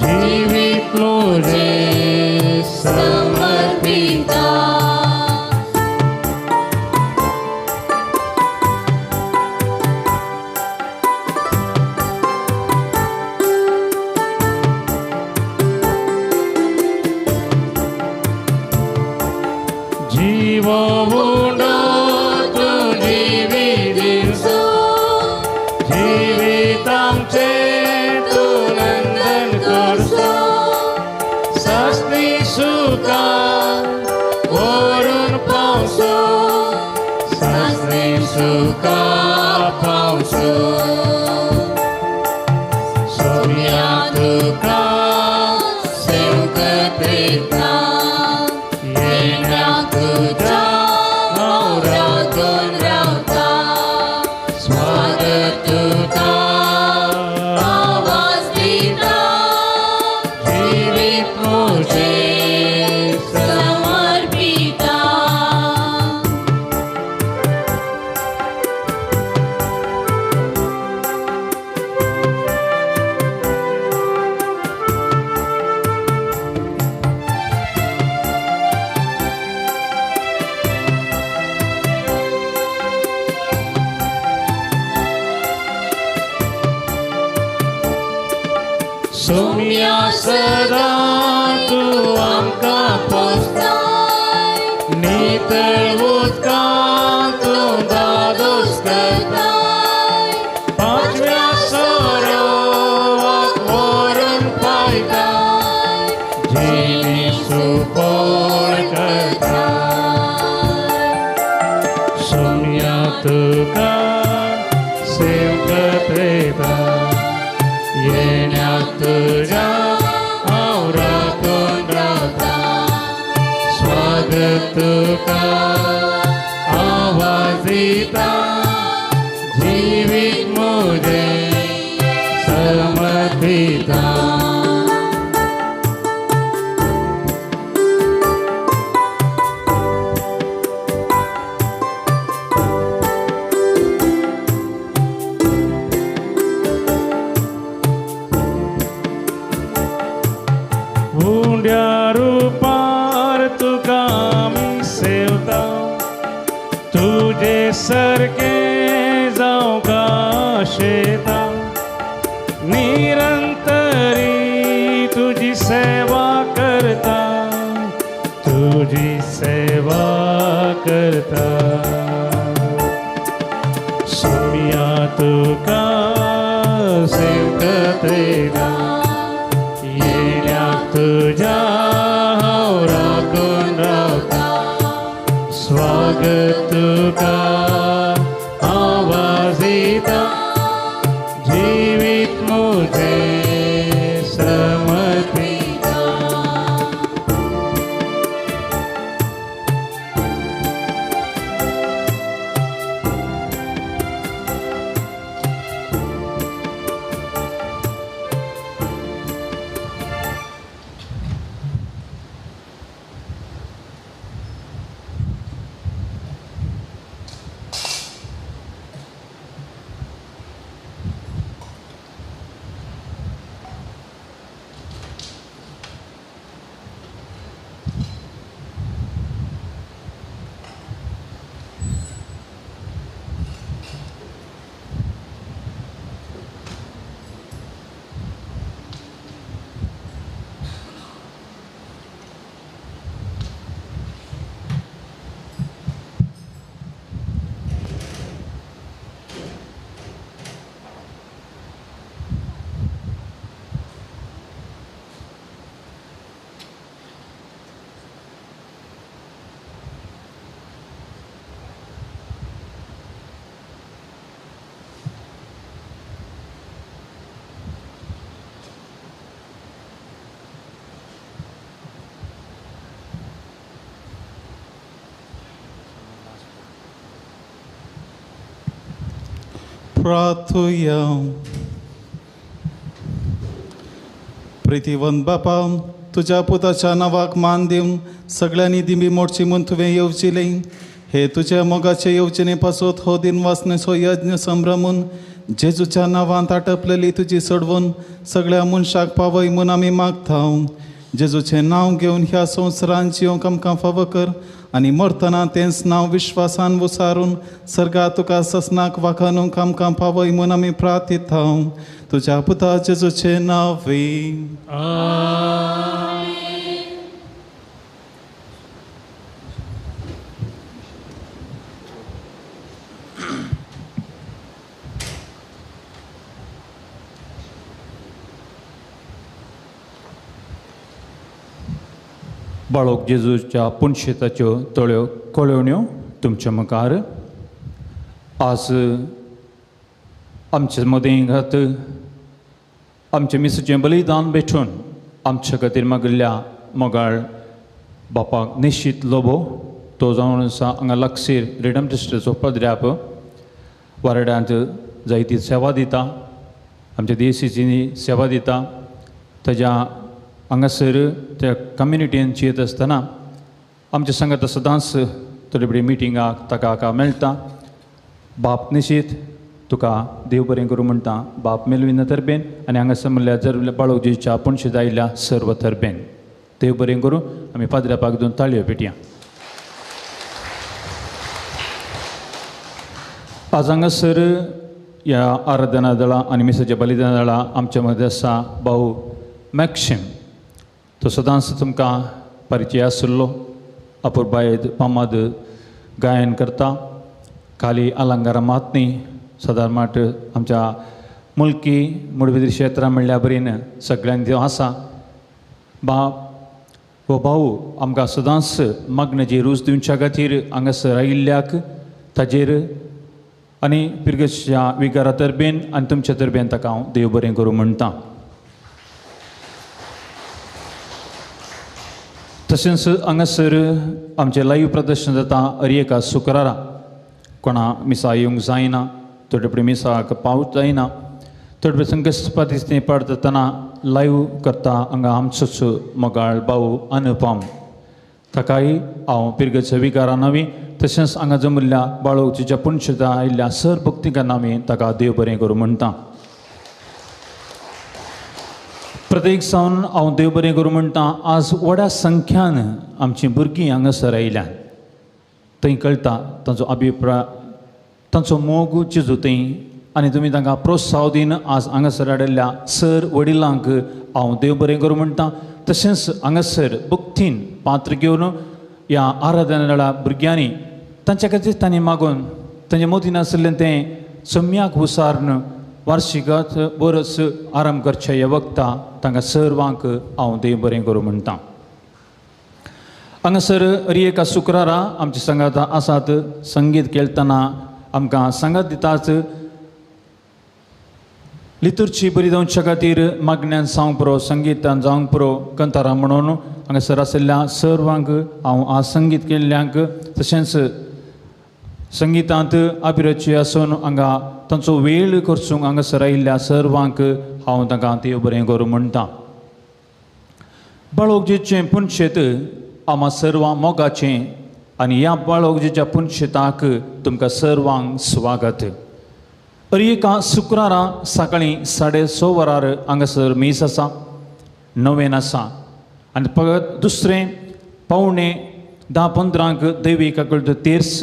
Speaker 2: जिवीत म्हजें
Speaker 6: समर्पिता.
Speaker 2: सोम्या सदां तूं आमकां पोसताय नितळ उदकांत तूं दादोस करताय पांचव्या सरोवाक व्हरून पायताय जिणी सुपोर करताय. सोम्या तुका सेवक रेता येण्याक तुज्या हांव राखून रावता स्वागत तुका आवाज दिता जिवीत म्हजें समर्पिता. उंड्या रुपार तुका आमी सेवता तुजे सारकें जावंक आशेता निरंतरी तुजी सेवा करता तुजी सेवा करता. सोम्या तुका सेवक रेता येण्याक तुज्या हांव राखून रावता स्वागत तुका आवाज दिता जिवीत म्हजें समर्पिता.
Speaker 9: प्रार्थुया. प्रितीवंत बापा, तुज्या पुताच्या नांवाक मान दिवन सगळ्यांनी दिंबी मोडची म्हूण तुवें येवजिलें. हे तुज्या मोगाचे येवजणे पासत हो दिनवासनेचो यज्ञ संभ्रमून जेजूच्या नांवांत आटपलेली तुजी सोडवून सगळ्या मनशाक पावय म्हूण आमी मागता. जेजूचें नांव घेवन ह्या संवसारान जिवंक आमकां फावो कर आनी मरतना तेंच नांव विश्वासान उसारून सर्गा तुका ससनाक वाखानूंक आमकां पावय म्हूण आमी प्रार्थिता. तुज्या पुता जेजूचें नांव.
Speaker 1: बाळोक जेजूच्या पुनशेताच्यो तळ्यो कळोवण्यो तुमच्या मुखार. आज आमचे मदें घात आमचें मिसाचें बलिदान भेटून आमच्या खातीर मागिल्ल्या मोगाळ बापाक निश्चीत लोबो, तो जावन आसा हांगा लागसीर रिडम्प्टिस्टाचो पद्र्याप वारड्यांत जायती सेवा दिता, आमच्या देसीची सेवा दिता. ताज्या हांगासर त्या कम्युनिटीन येत आसतना आमच्या सांगात सदांच थोडे बरी मिटिंगाक ताका हाका मेळटा. बाप निशीत तुका देव बरें करूं म्हणटा. बाप मेलविना तरबेन आनी हांगासर म्हणल्यार जर बाळोजीच्या पुणशेत आयिल्ल्या सर्व तरबेन देव बरें करूं. आमी पाद्र्यापाक दोन ताळयो पेटया. आज हांगासर ह्या आराधना दळा आनी मिसाच्या बलिदान दळा आमच्या मदें आसा भाऊ मॅक्सिम. तो सदांच तुमकां परिचय आशिल्लो, अपुरबायेत पामाद गायन करता. खाली अलंकारा मात न्ही, सादारण मात आमच्या मुलकी मुडबिद्री क्षेत्रां म्हणल्या बरीन सगळ्यांनी त्यो आसा. बाप हो भाऊ आमकां सदांच मागण्याची रूच दिवच्या खातीर हांगासर आयिल्ल्याक ताजेर आनी पिरगेच्या विगारा तरबेन आनी तुमच्या तरबेन ताका हांव देव बरें करूं म्हणटा. तशेंच हांगासर आमचें लायव्ह प्रदर्शन जाता हर एका शुक्रारा. कोणा मिसा येवंक जायना, थोडे कडेन मिसाक पावत जायना, थोडे कडेन संकश्ट दिसता पडटा लायव्ह करता हांगा आमचोच मोगाळ भाऊ अनुपम, ताकाय हांव पिरगेच्या विकारा नावी तशेंच हांगा जमिल्ल्या बाळोवचीच्या पुनशेता आयिल्ल्या सर भक्तिका नावी ताका देव बरें करूं म्हणटा. प्रत्येक सावन हांव देव बरें करूं म्हणटा. आज व्हडा संख्यान आमचीं भुरगीं हांगासर आयल्यान थंय कळटा तांचो अभिप्राय, तांचो मोग चिजू थंय आनी तुमी तांकां प्रोत्साहन दिवन आज हांगासर हाडिल्ल्या सर वडिलांक हांव देव बरें करूं म्हणटा. तशेंच हांगासर भक्तीन पात्र घेवन ह्या आराधना दळा भुरग्यांनी तांच्या खातीर तांणी मागून तांचे मोतीन आशिल्लें तें सम्याक उसारून वार्षिकात बरोच आराम करचे ह्या वखता तांकां सर्वांक हांव देव बरें करूं म्हणटा. हांगासर हर एका शुक्रारा आमचे सांगात आसात संगीत खेळटना आमकां सांगात दिताच. लितुर्ची बरी जावच्या खातीर मागण्यान जावंक पुरो, संगीतान जावंक पुरो, कंतारां म्हणून हांगासर आशिल्ल्या सर्वांक हांव आज संगीत केल्ल्यांक तशेंच संगितांत अभिरुची आसून हांगा तांचो वेळ करसूंक हांगासर आयिल्ल्या सर्वांक हांव तांकां देव बरें करूं म्हणटा. बाळोगजीचें पुनशेत आमा सर्वां मोगाचें आनी ह्या बाळोगजीच्या पुनशेताक तुमकां सर्वांक स्वागत. हर एका शुक्रारा सकाळीं 6:30 वरार हांगासर मीस आसा, नवेन आसा आनी फकत दुसरें 9:45 देवी काकळट तेर्स,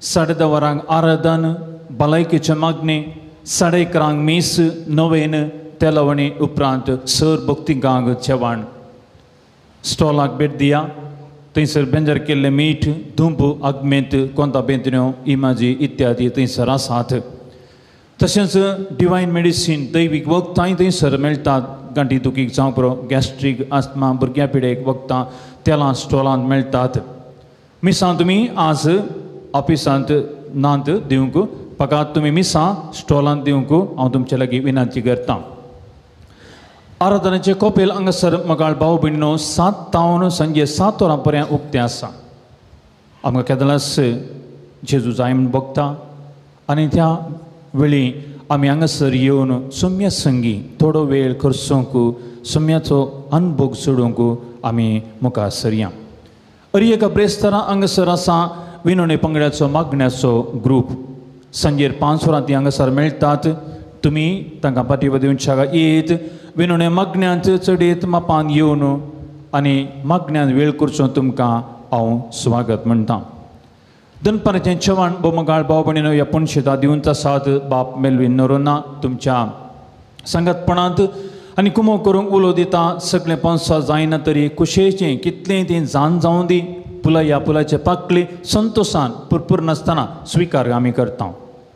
Speaker 1: 10:30 वरांक आराधन, भलायकेचे मागणे, 11:30 मीस, नवेन, तेलवणी उपरांत सर भक्तिकांक जेवण. स्टॉलाक भेट दिया, थंयसर बेंजर केल्लें मीठ, धुंप, आगमेंत, कोंता बेंतन्यो, इमाजी इत्यादी थंयसर आसात. तशेंच डिवायन मेडिसीन दैवीक वखदांय थंयसर मेळटात. गांठी दुखीक जावं पुरो, गॅस्ट्रीक, आस्थमा, भुरग्यां पिडेक वखदां तेलां स्टॉलांत मेळटात. मिसां तुमी आज ऑफिसांत नांत दिवंक फकत तुमी मिसां स्टॉलांत दिवंक हांव तुमचे लागीं विनंती करतां. आराधनेचें कोपेल हांगासर मगाळ भाव भयणीनो 7 तावन सांजे 7 वरां पर्यंत उक्तें आसा. आमकां केदलास जेजू जाय म्हूण भोगता आनी त्या वेळी आमी हांगासर येवन सोम्या संगी थोडो वेळ खर्चोंक सोम्याचो अनभोग सोडूंक आमी मुखार सरया. अरी एका ब्रेस्तारा हांगासर आसा विनोणी पंगड्याचो मागण्याचो ग्रूप सांजेर 5 वरां ती हांगासर मेळटात. तुमी तांकां पाठिंबो दिवच्या येत विनोणे मागण्यांत चडयत मापान येवन आनी मागण्यान वेळ करचो तुमकां हांव स्वागत म्हणटा. दनपाराचें चेवाण भोवमगाळ भाव भयणीनो ह्या पुनशेता दिवंच आसात बाप मेलवीन नरोना तुमच्या सांगातपणांत आनी कुमो करूंक उलो दिता. सगळें पंसा जायना तरी कुशेचें कितलें तें जाण जावं दी पुला ह्या पुलाचे पाकळी संतोशान पुरपूर नासतना स्विकार आमी करता.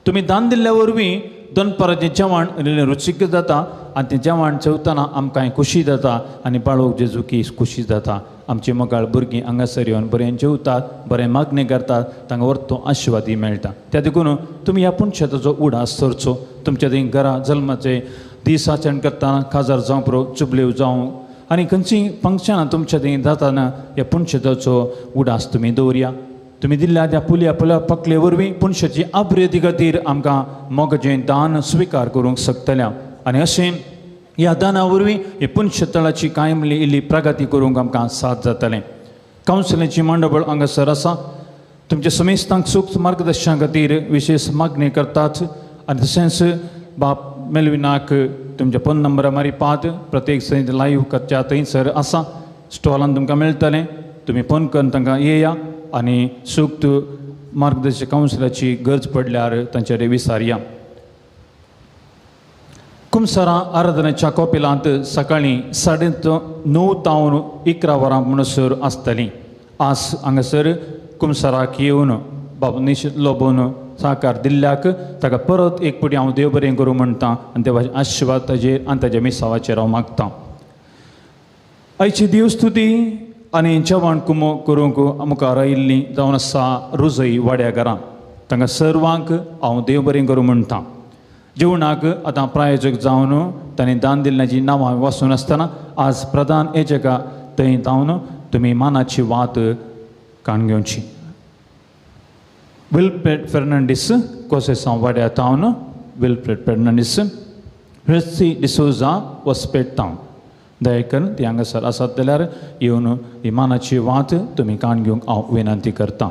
Speaker 1: तुमी दान दिल्ल्या वरवीं दनपाराचें जेवण रुचीक जाता आनी तें जेवण जेवतना आमकां खुशी जाता आनी बाळोक जेजुकी खुशी जाता. आमची मोगाळ भुरगीं हांगासर येवन बरें जेवतात बरें मागणें करतात तांकां वर्तो आशिर्वादी मेळटा. त्या देखून तुमी ह्या पुनशेताचो उडास धरचो. तुमच्या थंय घरा जल्माचे दीस आचरण करतना काजार जावं पुरो चुबल्यो जावं आनी खंयचीं फंक्शनां तुमच्या थंय जाताना ह्या पुनशेताचो उडास तुमी दवरया. तुमी दिल्ल्या त्या पुल्या पुल्या पकले वरवीं पुनशेची आब्रेती खातीर आमकां मोगाचें दान स्विकार करूंक शकतल्या आनी अशें ह्या दाना वरवीं हे पुनशेतळाची कायमली इल्ली प्रगती करूंक आमकां साथ जातलें. कावन्सिलाची मांडवळ हांगासर आसा. तुमच्या समेस्तांक सूख मार्गदर्शना खातीर विशेष मागणी करतात आनी तशेंच बाप मेलविनाक तुमच्या फोन नंबरा मारी पात प्रत्येक सैत लायव्ह करच्या थंयसर आसा स्टॉलान तुमकां मेळटलें. तुमी फोन करून तांकां येया आनी सूक्त मार्गदर्शक कावन्सिलाची गरज पडल्यार तांचे विसारया. कुमसरां आराधनेच्या कॉपिलांत सकाळीं 9:30 तावन 11 वरां म्हणसर आसतलीं. आज हांगासर कुमसराक येवन बाब निश्चित लोबोन साकार दिल्ल्याक ताका परत एक फावटी हांव देव बरें करूं म्हणटा आनी देवाचे आशिर्वाद ताजेर आनी ताज्या मिसावाचेर हांव मागता. आयची देवस्तुती आनी जेवण कुमो करूंक मुखार आयिल्लीं जावन आसा रुजय वाड्या घरां तांकां सर्वांक हांव देव बरें करूं म्हणटा. जेवणाक आतां प्रायोजक जावन तांणी दान दिल्ल्याची नांवां वाचून आसतना आज प्रधान एजका थंय जावन तुमी मानाची वात काण घेवची. विल्फ्रेड फेर्नांडीस कोसेसांव वाड्या तावन विल्फ्रेड फेर्नांडीस ह्रेसी डिसोजा वसपेट तावन दया करून ती हांगासर आसात जाल्यार येवन ही मानाची वात तुमी काण घेवंक हांव विनंती करता.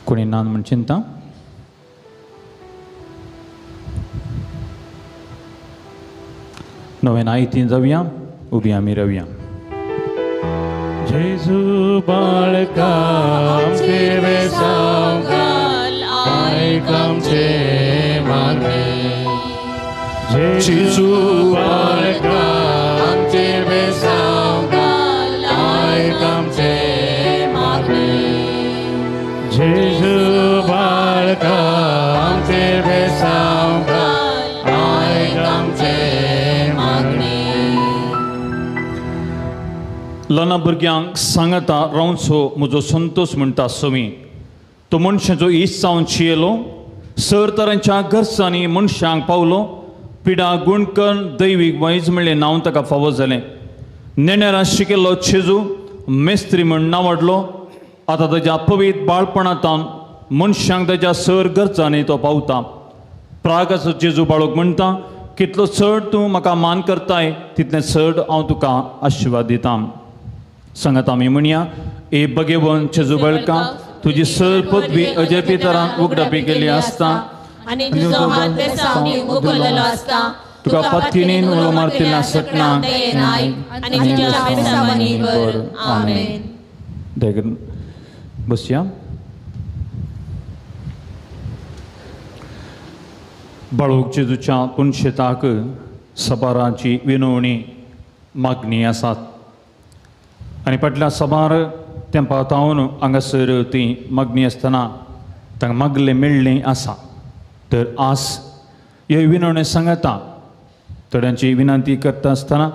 Speaker 1: कोणी नान म्हण चिंता नवें आयतीन जावया उबी आमी रवया.
Speaker 2: जेजू बाळका आमचे बेसांव घाल आयक आमचे मागणे. जेजू बाळका आमचे बेसांव घाल आयक आमचे मागणे. जेजू बाळका आमचे बेसांव घाल आयक आमचे मागणे.
Speaker 1: ल्हान भुरग्यांक सांगता रावचो म्हजो संतोश म्हणटा समी. तो मनशाचो इस जावन शियेलो सर तरांच्या गरजांनी मनशांक पावलो पिडा गुणकन दैवीक वैज म्हणलें नांव ताका फावो जालें. नेणेरां शिकिल्लो चेजू मेस्त्री म्हण नांवाडलो. आतां ताज्या पवीत बाळपणांत मनशांक ताज्या सर गरजांनी तो पावता. प्रागाचो जेजू बाळूक म्हणटा कितलो चड तूं म्हाका मान करताय तितलें चड हांव तुका आशिर्वाद दिता. सांगात आमी म्हणया ए बगेवन चेजू बाळका तुजी सर पदवी अजयपी तरान उगडापी केल्ली आसता
Speaker 6: आनी तुजो हात बेसावनी उगडलेलो आसता.
Speaker 1: तुका पत्किनीन उलो मारतिल्ल्या सटना
Speaker 6: आनी तुज्या बेसावांनी भर. आमेन.
Speaker 1: दया बसया. बाळूक जेजूच्या पुनशेताक सबाराची विनवणी मागणी आसात आनी फाटल्या सबार तेंपा तावन हांगासर ती मागणी आसतना तांकां मागलें मेळ्ळें आसा. तर आज ह्यो विनवणी सांगता थोड्यांची विनंती करता आसतना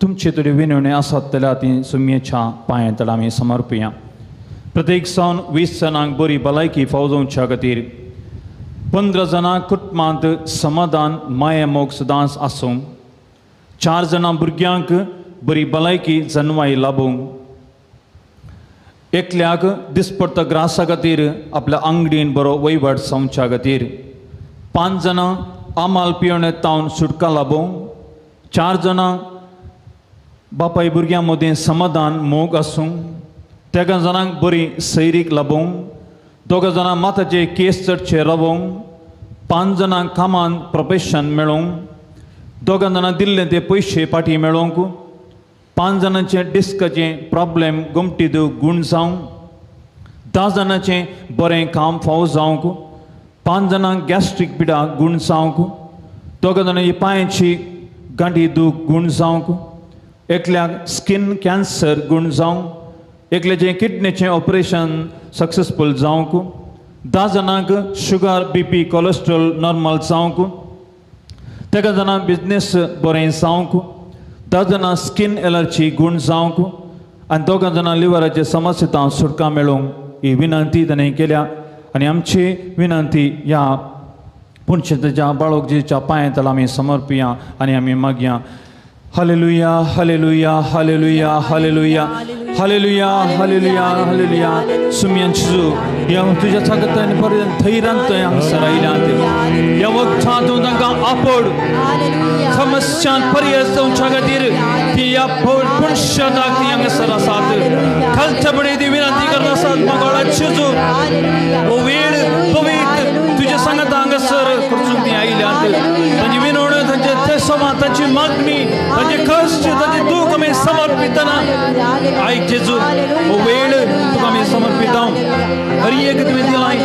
Speaker 1: तुमचे थोड्यो विनवणी आसात जाल्यार ती सुमयेच्या पांया तळा आमी समर्पया. प्रत्येक सावन 20 जाणांक बरी भलायकी फावो जावच्या खातीर 15 जाणां कुटुंबांत समाधान माया मोग सदांच आसूंक, 4 जाणां भुरग्यांक बरी भलायकी जनवाय लाबूंक, एकल्याक दिसपडटा ग्रासा खातीर आपल्या आंगडीन बरो वयवाट जावच्या खातीर, 5 जाणां आमाल पिवणे तावन सुटका लाबोवंक, 4 जाणां बापाय भुरग्यां मदीं समाधान मोग आसूंक, 3 जाणांक बरी सैरीक लाबोवंक, 2 जाणां माथाचे केस चडशे रावोवंक, 5 जाणांक कामान प्रोफेशन मेळोवंक, 2 जाणां दिल्ले ते पयशे पाटी मेळोवंक, 5 जाणांचे डिस्काचे प्रॉब्लेम गोमटी गूण जावंक, 10 जाणांचें बरें काम फावो जावंक, 5 जाणांक गॅस्ट्रीक पिडा गूण जावंक, 2 जाणांची पांयांची गांठी दूख गूण जावंक, एकल्याक स्कीन कॅन्सर गूण जावंक, एकल्याचें किडनीचें ऑपरेशन सक्सेसफूल जावंक, 10 जाणांक शुगर बीपी कोलेस्ट्रॉल नॉर्मल जावंक, 3 जाणांक बिजनेस बरें जावंक, 10 जाणां स्कीन एलर्जी गूण जावंक आनी 2 जाणां लिवराचे समस्या सुटका मेळोवंक ही विनंती ताणें केल्या. आनी आमची विनंती ह्या पुणशेच्या बाळोकजीच्या पांया तला आमी समर्पिया आनी आमी मागया. Hallelujah, hallelujah, hallelujah, hallelujah, hallelujah, hallelujah, hallelujah. सुम्यान जेजू ह्या तुज्या सांगतान पर्यंत थैरान थंय हांगसर आयल्यात. ह्या वखदां तूं तांकां आपोड समस्यान पर्याय जावच्या खातीर ती ह्या पुणशाक ती हांगासर आसात. खालच्या ती विनंती करता आसात मंगळा जेजू हो वेळ पवित्र तुज्या सांगता हांगासर करचून ती आयल्यात. तांची विनवण, तांचे ते समाज, तांची मागणी, तांचे कश्ट, तांचे दूख आमी समर्पितना आयक जेजू हो वेळ तुका आमी समर्पिता. हर एक तुवें दिलाय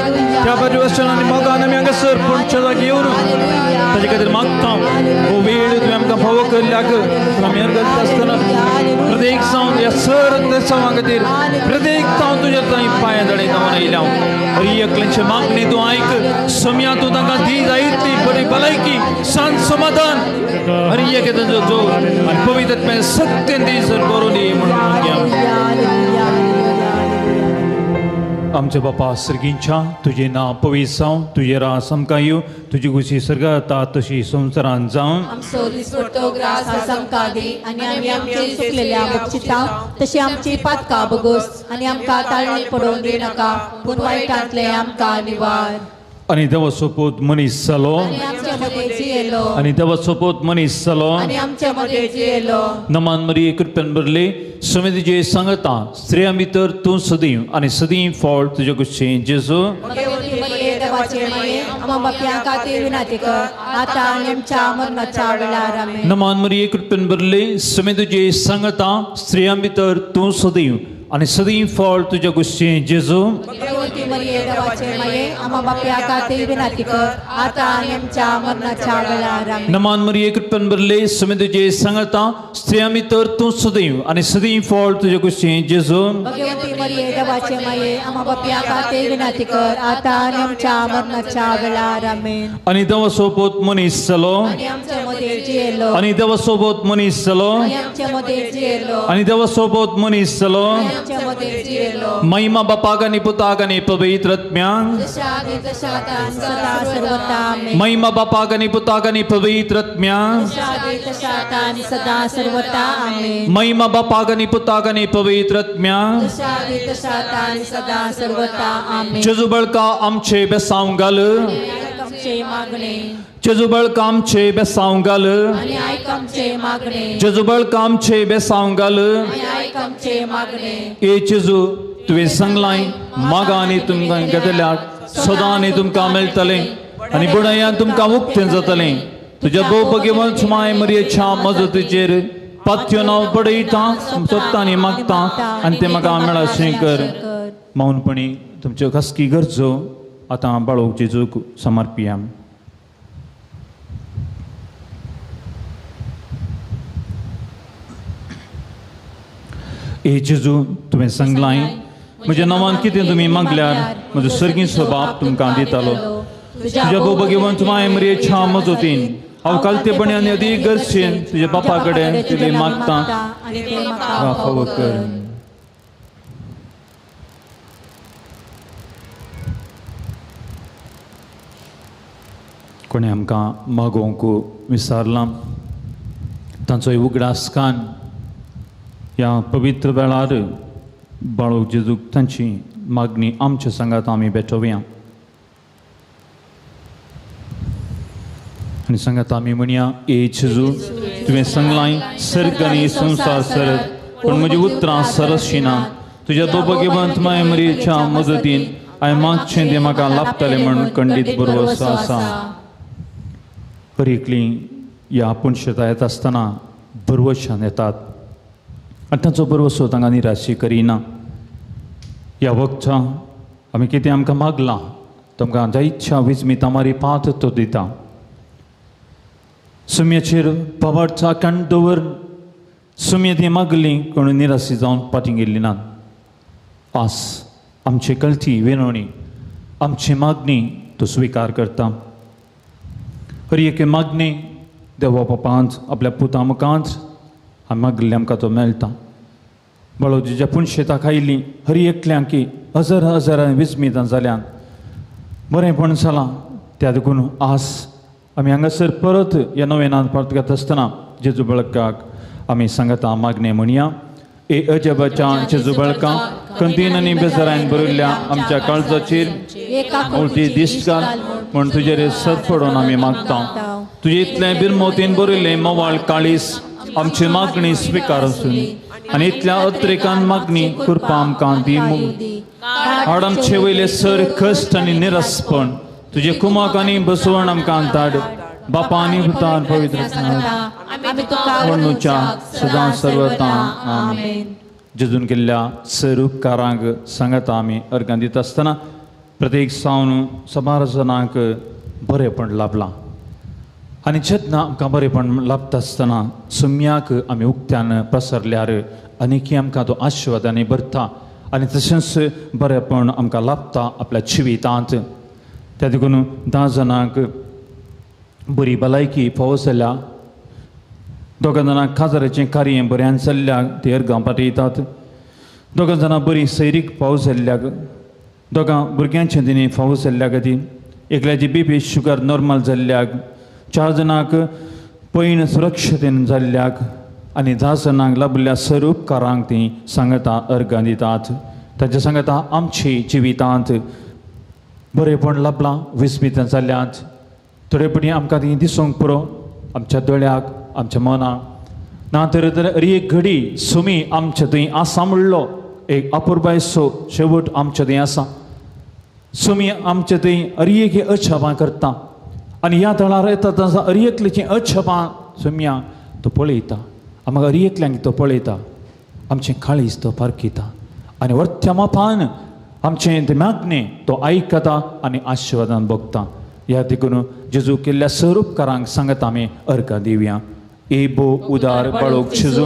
Speaker 1: त्या परिवर्तन आनी मोगान आमी हांगासर पुणशाक येवन ताजे खातीर मागता. हो वेळ तुवें आमकां फावो केल्ल्याक आमी अर्गत आसतना प्रत्येक जावन ह्या सर देसांवा खातीर प्रत्येक जावन तुज्या थंय पांयां दडे जावन आयल्या. हर एकल्याची मागणी तूं आयक. सम्या तूं तांकां दी जायती बरी भलायकी, शांत समाधान हर एक तांचो जो आनी पवित्र सत्य दी सर करून दी म्हणून. आमच्या बापा सर्गींच्या तुजें नांव पवित्र जावं, तुजें रास आमकां येवं, तुजी खुशी सर्गात जाता तशी संवसारांत जावं.
Speaker 6: आमचो दिसपट्टो ग्रास आज आमकां दी आनी आमी आमचे चुकलेल्या बक्षिता तशी आमची पातकां बगोस आनी आमकां ताळणी पडोवन दिनाका पूण वायटांतलें आमकां निवार.
Speaker 1: आनी देवा सोपूत मनीस जालो, आनी देवा सोपूत मनीस जालो,
Speaker 6: आनी आमचे मदें जियेलो.
Speaker 1: नमान मरिये कृपेन भरले, समितीचे सांगता स्त्रियां भितर तूं सदीव आनी सदीं फळ तुजे कुशीन जेजू. नमान मरिये कृपेन भरले, समितीचे सांगता स्त्रियां भितर तूं सदीव आनी सदीं फळ तुज्या कुशीन जेजू. नमान मरिये कृपेन भरले, समितीचे सांगता स्त्रियां भितर तूं सदैव आनी सदीं फळ तुज्या कुशीन जेजू. आनी देवा सोबत मनीस जालो, आनी देवा सोबत मनीस जालो, आनी देवा सोबत मनीस जालो. महिमा बापाक आनी पुताक आनी पवित्र आत्म्याक. महिमा बापाक आनी पुताक आनी पवित्र आत्म्याक. महिमा बापाक आनी पुताक आनी पवित्र आत्म्याक. जेजू बळका आमचे बेसांव घाल, जेजू बळका आमचे बेसांव घाल, जेजू बळका आमचे बेसांव घाल. ए जेजू तुवें सांगलाय मागा आनी तुमकां घेतल्यार सदां आनी तुमकां मेळटलें आनी बुडयान तुमकां उक्तें जातलें. तुज्या भोवभगेवंत माय मरियेच्या मजतीचेर पात्यो नांव बडयता, सोदता आनी मागता आनी तें म्हाका मेळाशें कर. मौनपणी तुमच्यो खासगी गरजो आतां बाळोक जेजूक समर्पिया. ए जेजू तुवें सांगलाय म्हज्या नांवान कितें तुमी मागल्यार म्हजो सर्गीं स्वभाव तुमकां दितालो. तुज्या भोवभगेवंत माय मरियेच्या मजतीन हांव कालतेपणी आनी अदीक गरजेन तुज्या बापा कडेन तुजें मागता फावो कर. कोणें आमकां मागोवंक विसारलां तांचो उगडास कान ह्या पवित्र वेळार बाळूक जेजूक तांची मागणी आमच्या सांगात आमी भेटोवया आनी सांगात आमी म्हणया, ए जेजू, तुवें सांगलाय सर्ग आनी संवसार सरत पूण म्हजी उतरां सरसशिना. तुज्या दोबगेवंत माय मरियेच्या मदतीन हांवें मागचें तें म्हाका लाभतलें म्हूण खंडीत भरवसो आसा. हर एकलीं ह्या पुणशेता येता आसतना भरवशान येतात आनी तांचो भरवसो तांकां निराशी करिना. ह्या वखदां आमी कितें आमकां मागलां तुमकां जायच्या विजमीत मारी पांत तो दिता. सुम्याचेर पवारचा काण दवर सुम्या ती मागली कोण निराशी जावन फाटीं गेल्ली ना. आस आमची कळटी विनवणी आमची मागणी तो स्विकार करता. हर एक मागणी देवा बापांत आपल्या पुता मुखांत आमी मागल्ले आमकां तो मेळटा. बाळोजीच्या पुणशेता खायली हर एकल्यांकी हजार हजारां विस्मितां जाल्यान बरेंपण जालां. त्या देखून आस आमी हांगासर परत ह्या नवेनांत परत घेता आसतना जेजू बळकाक आमी सांगता मागणें म्हणया. ए अजबाच्या जेजू बळका, कंदीन आनी बेजारान भरिल्ल्या आमच्या काळजाचेर उलटी दिश्ट घाल म्हूण तुजेर सत पडून आमी मागता. तुजे इतलें बिरमोतीन भरिल्लें मवाळ काळीस आमची मागणी स्विकार आसून आनी इतल्या अत्रेकान मागणी कृपा आमकां दी. हाड आमचे वयले सर कश्ट आनी निरसपण तुजे कुमाक आनी बसवण आमकां धाड. बापा आनी पुतान पवित्र म्हणूच्या सदां सर्वता आमेन. जेजून केल्ल्या सर उपकारांक सांगता आमी अर्गां दिता आसतना प्रत्येक सावन सबार जाणांक बरेंपण लाभलां आनी जेन्ना आमकां बरेंपण लाभता आसतना सुम्याक आमी उक्त्यान पसरल्यार आनीकी आमकां तो आशिर्वादांनी भरता आनी तशेंच बरेंपण आमकां लाभता आपल्या जिवितांत. त्या देखून 10 जाणांक बरी भलायकी फावो जाल्या, 2 जाणांक खाजराचें कार्य बऱ्यान जाल्ल्याक ते अर्गां पाठयतात, 2 जाणां बरी सैरीक फावो जाल्ल्याक, 2 भुरग्यांचें दिनी फावो जाल्ल्या खातीर, एकल्याची बीपी शुगर नॉर्मल जाल्ल्याक, 4 जाणांक पयण सुरक्षतेन जाल्ल्याक आनी 10 जाणांक लाभिल्ल्या सर उपकारांक तीं सांगता अर्गां दितात. तांच्या सांगता आमची जिवितांत बरेंपण लाभलां विस्मितां जाल्यांत. थोडे पटी आमकां तीं दिसूंक पुरो आमच्या दोळ्याक आमच्या मनाक ना तर अरी एक घडी सुमी आमच्या थंय आसा म्हणलो एक अपुरबायसो शेवट आमच्या थंय आसा. सुमी आमच्या थंय अरी एक अछापां करता आनी ह्या थळार येता तसा अरी एकल्याचीं अछापां सुम्या तो पळयता. आमकां अरी एकल्यांक तो पळयता, आमचें काळीज तो पारखिता आनी वरत्या मापान आमचें तें मागणें तो आयकता आनी आशिर्वादान भोगता. ह्या देखून जेजू केल्ल्या सर उपकारांक सांगता आमी अर्गां दिवया. ए बो उदार बाळोक जेजू,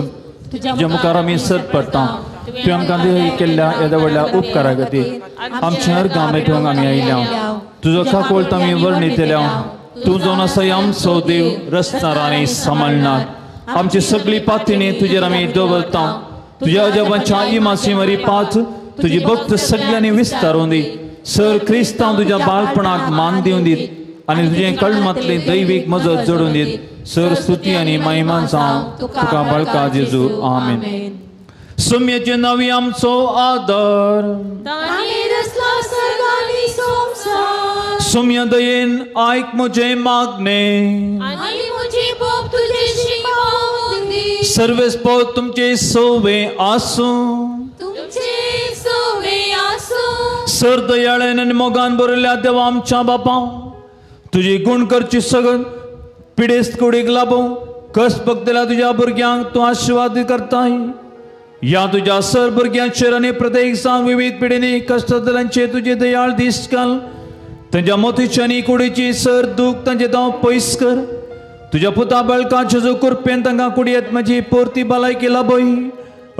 Speaker 1: तुज्या मुखार आमी सत पडटा. तुवें आमकां केल्ल्या येद्या व्हडल्या उपकारा खातीर आमचें अर्गां मेटोवंक आमी आयल्या. तुजो काकोळत आमी वर्णितल्या. तूं जावन आसा आमचो देव, रचणार आनी सांबाळणार. आमची सगळी पातिणी तुजेर आमी दवरता. तुज्या अजबाच्या इमासी मरी पात तुजी भक्त सगळ्यांनी विस्तारून दी. सर क्रिस्तांव तुज्या बाळपणाक मान दिवन दीत आनी तुजें कळमातली दैवीक मजत जोडून दीत. सर स्तुती आनी महिमा जावं तुका बळका जेजू. आमेन. सुम्याचे नवी आमचो आदर सुम्या दयेन आयक म्हजें मागणें सर्वेस्पोत तुमचे सोवे आसूं. सर दयाळेन आनी मोगान भरिल्ल्या देवा आमच्या बापा, तुजी गुण करची सगळ पिडेस्त कुडीक लाभूं कस भोगतल्या तुज्या भुरग्यांक तूं आशिर्वाद करताय. ह्या तुज्या सर भुरग्यांचेर आनी प्रत्येक जावन विविध पिडेनी कश्टांतल्यांचेर तुजे दयाळ दीस घाल. तांच्या मोतीची आनी कुडीची सर दूख तांचे धांव पयस कर. तुज्या पुता बाळकांचे जो कृपेन तांकां कुडयेत म्हजी परती भलायकी लाभय.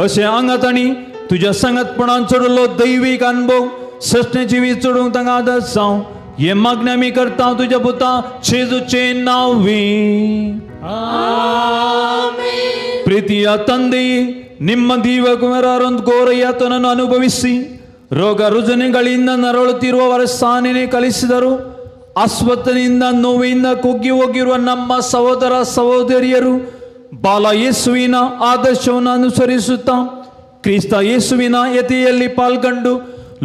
Speaker 1: अशें आंगात आनी तुज्या सांगातपणान चडलो दैवीक अनुभव सस्ने जिवीत चडूंक तांकां आदर जावं. हे मागणें आमी करता तुज्या पुता जेजूचे नांवी. ಪ್ರೀತಿಯ ತಂದೆಯೇ, ನಿಮ್ಮ ದೀವಕುಮಾರರೊಂದು ಘೋರ ಯಾತನನ್ನು ಅನುಭವಿಸಿ ರೋಗ ರುಜಿನಗಳಿಂದ ನರಳುತ್ತಿರುವವರ ಸಾಧನೆ ಕಲಿಸಿದರು. ಅಸ್ವಸ್ಥನಿಂದ ನೋವಿಂದ ಕುಗ್ಗಿ ಹೋಗಿರುವ ನಮ್ಮ ಸಹೋದರ ಸಹೋದರಿಯರು ಬಾಲ ಯೇಸುವಿನ ಆದರ್ಶವನ್ನು ಅನುಸರಿಸುತ್ತಾ ಕ್ರಿಸ್ತ ಯೇಸುವಿನ ಯತಿಯಲ್ಲಿ ಪಾಲ್ಗೊಂಡು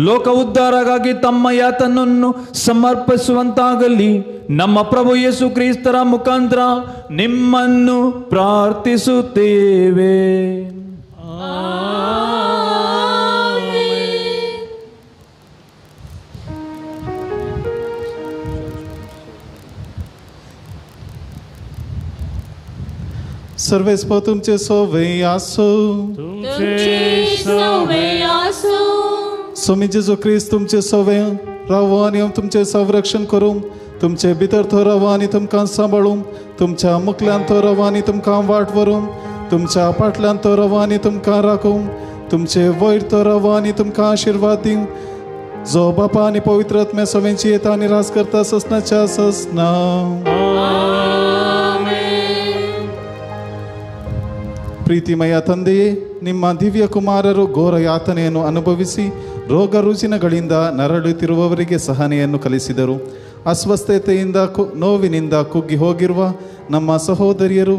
Speaker 1: ಲೋಕ ಉದ್ಧಾರಕ್ಕಾಗಿ ತಮ್ಮ ಯಾತನನ್ನು ಸಮರ್ಪಿಸುವಂತಾಗಲಿ. ನಮ್ಮ ಪ್ರಭು ಯೇಸು ಕ್ರಿಸ್ತರ ಮುಖಾಂತರ ನಿಮ್ಮನ್ನು ಪ್ರಾರ್ಥಿಸುತ್ತೇವೆ.
Speaker 9: सर्वेस्पो तुमचे सोवे आसो. स्वामी जेजू क्रिस्त तुमचे सोवे रावो आनी तुमचें संरक्षण करूं, तुमचे भितर तो रावो आनी तुमकां सांबाळूं, तुमच्या मुखल्यान तो रावो आनी तुमकां वाट व्हरूं, तुमच्या फाटल्यान तो रावो आनी तुमकां राखूं, तुमचे वयर तो रावो आनी तुमकां आशिर्वाद दिवं. जो बापा आनी पवित्र आत्म्या सवेंची येता आनी राज करता ससनाच्या ससना. ಪ್ರೀತಿಮಯ ತಂದೆಯೇ, ನಿಮ್ಮ ದಿವ್ಯ ಕುಮಾರರು ಘೋರ ಯಾತನೆಯನ್ನು ಅನುಭವಿಸಿ ರೋಗ ರುಜಿನಗಳಿಂದ ನರಳುತ್ತಿರುವವರಿಗೆ ಸಹನೆಯನ್ನು ಕಲಿಸಿದರು. ಅಸ್ವಸ್ಥತೆಯಿಂದ ನೋವಿನಿಂದ ಕುಗ್ಗಿ ಹೋಗಿರುವ ನಮ್ಮ ಸಹೋದರಿಯರು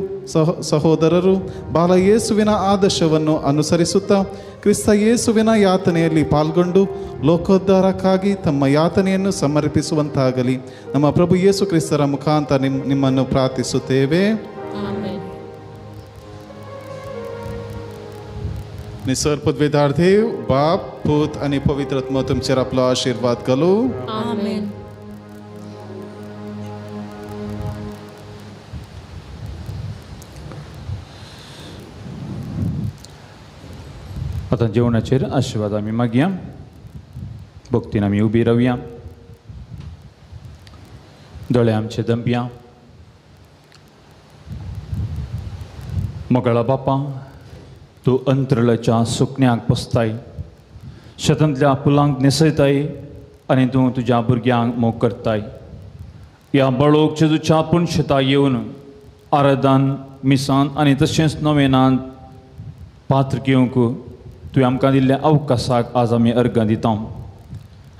Speaker 9: ಸಹೋದರರು ಬಾಲ ಯೇಸುವಿನ ಆದರ್ಶವನ್ನು ಅನುಸರಿಸುತ್ತಾ ಕ್ರಿಸ್ತ ಯೇಸುವಿನ ಯಾತನೆಯಲ್ಲಿ ಪಾಲ್ಗೊಂಡು ಲೋಕೋದ್ಧಾರಕ್ಕಾಗಿ ತಮ್ಮ ಯಾತನೆಯನ್ನು ಸಮರ್ಪಿಸುವಂತಾಗಲಿ. ನಮ್ಮ ಪ್ರಭು ಯೇಸು ಕ್ರಿಸ್ತರ ಮುಖಾಂತರ ನಿಮ್ಮನ್ನು ಪ್ರಾರ್ಥಿಸುತ್ತೇವೆ. निसर पदवीधार देव बाप पूत आणि पवित्र आत्मा तुमचेर आपलो आशीर्वाद घालू.
Speaker 6: आमेन.
Speaker 1: आतां जेवणाचेर आशीर्वाद आमी मागया. भक्तीन आमी उबी रावया. दोळे आमचे दंपया. मोगळा बापा, तूं अंतरळाच्या सुकण्याक पोसताय, शेतांतल्या फुलांक न्हेसयताय आनी तूं तुज्या भुरग्यांक मोग करताय. ह्या बळोक जेजूच्या पुणशेता येवन आराधन मिसान आनी तशेंच नवेनान पात्र घेवंक तुवें आमकां दिल्ल्या अवकाशाक आज आमी अर्गां दिता.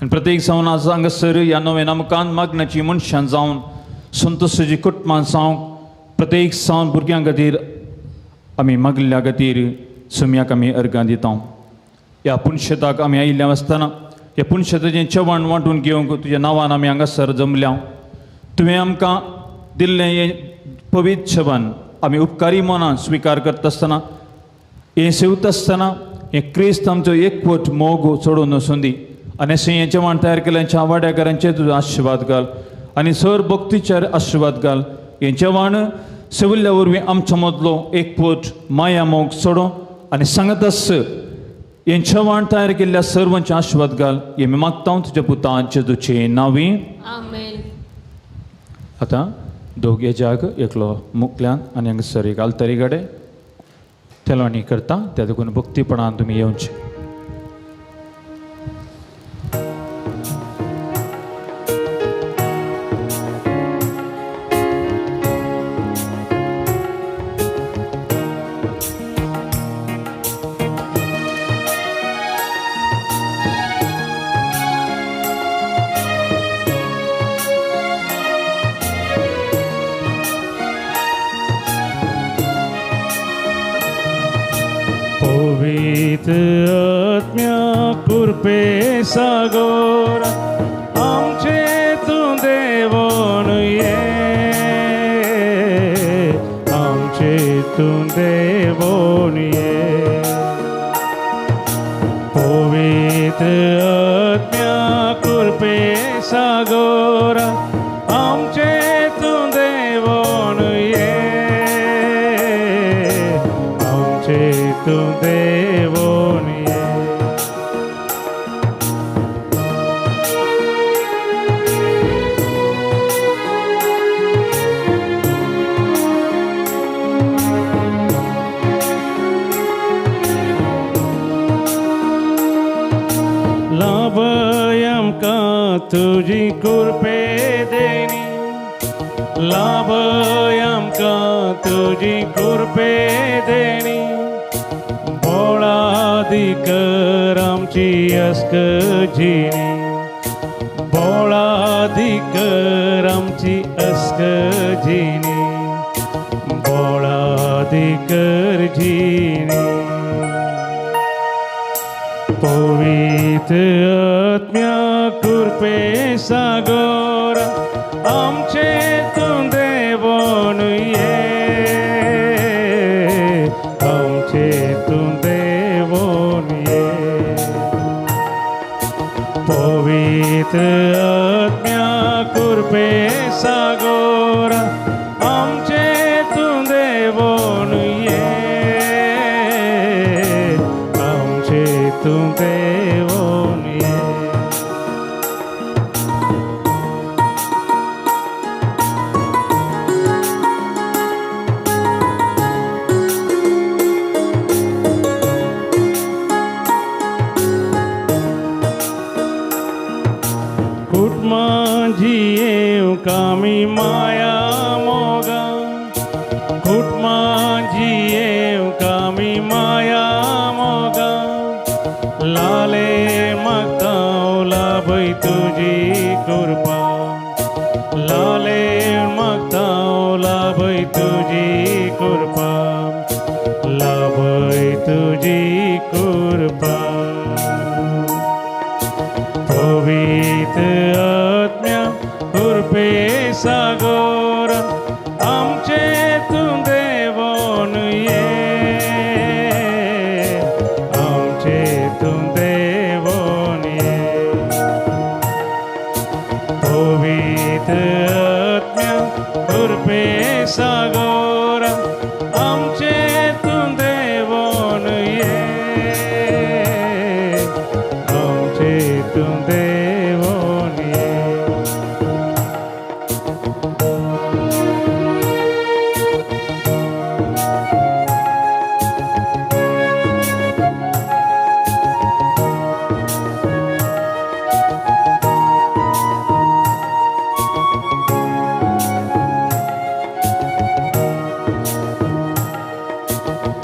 Speaker 1: आनी प्रत्येक जावन आज हांगासर ह्या नवेना मुखान मागण्याची मनशां जावन संतोषाची कुटुंबां जावंक प्रत्येक जावन भुरग्यां खातीर आमी मागल्या खातीर सुम्याक आमी अर्गां दिता. ह्या पुनशेताक आमी आयिल्ल्या आसतना ह्या पुनशेताचें जेवण वांटून घेवंक तुज्या नांवान आमी हांगासर जमल्या. तुवें आमकां दिल्लें हें पवित्र जेवण आमी उपकारी मनान स्विकार करता आसतना, हें सेवता आसतना हें क्रिस्त आमचो एकवट मोग चडोवन वचूं दी आनी अशें हें जेवण तयार केल्ल्या वाड्याकारांचेर तुजो आशिर्वाद घाल आनी सर भक्तीचेर आशिर्वाद घाल. हें जेवण सेविल्ल्या वरवीं आमच्या मदलो एकवट माया मोग चडो आनी सांगत आस हें जेवण तयार केल्ल्या सर्वांचे आशिर्वाद घाल. हें मी मागता तुज्या पुतांचे तुजे नांवी. आतां दोग हेज्याक एकलो मुकल्यान आनी हांगासर एक आलतरी कडेन तेलवाणी करता त्या देखून भक्तीपणान तुमी येवचें.
Speaker 2: सागोर आमचे तूं देवोन ये, आमचे तूं देवोन ये. पवित्र आत्म्या कृपे सागोर आमचे तूं देवोन ये, आमचे तूं देवोन ये. तुझी कृपे देणी, लाभय आमकां तुझी कृपे देणी. बोळाधिकर आमची अस्क जिणी, बोळाधिकर आमची अस्क जिणी, बोळाधिकर जिणी. पवित्र आत्म्या कृपे सागर आमचे तूं देवोन ये, आमचे तूं देवोन ये। पवित्र आत्म्या कृपे सागर आमचे तूं देवोन ये, आमचे तूं देवोन ये। कुटुंबां जियेवंक आमी माया मोगा, कुटुंबां जियेवंक आमी माया मोगा, लाले मागता लाभय तुजी कृपा, लाले मागता लाभय तुजी कृपा, लाभय तुजी कृपा। पवित्र आत्म्या कृपे सागर आमचे तूं देवोन ये, आमचे तूं देवोन ये। पवित्र आत्म्या कृपे सागर आमचे तूं देवोन ये, आमचे तूं देवोन ये।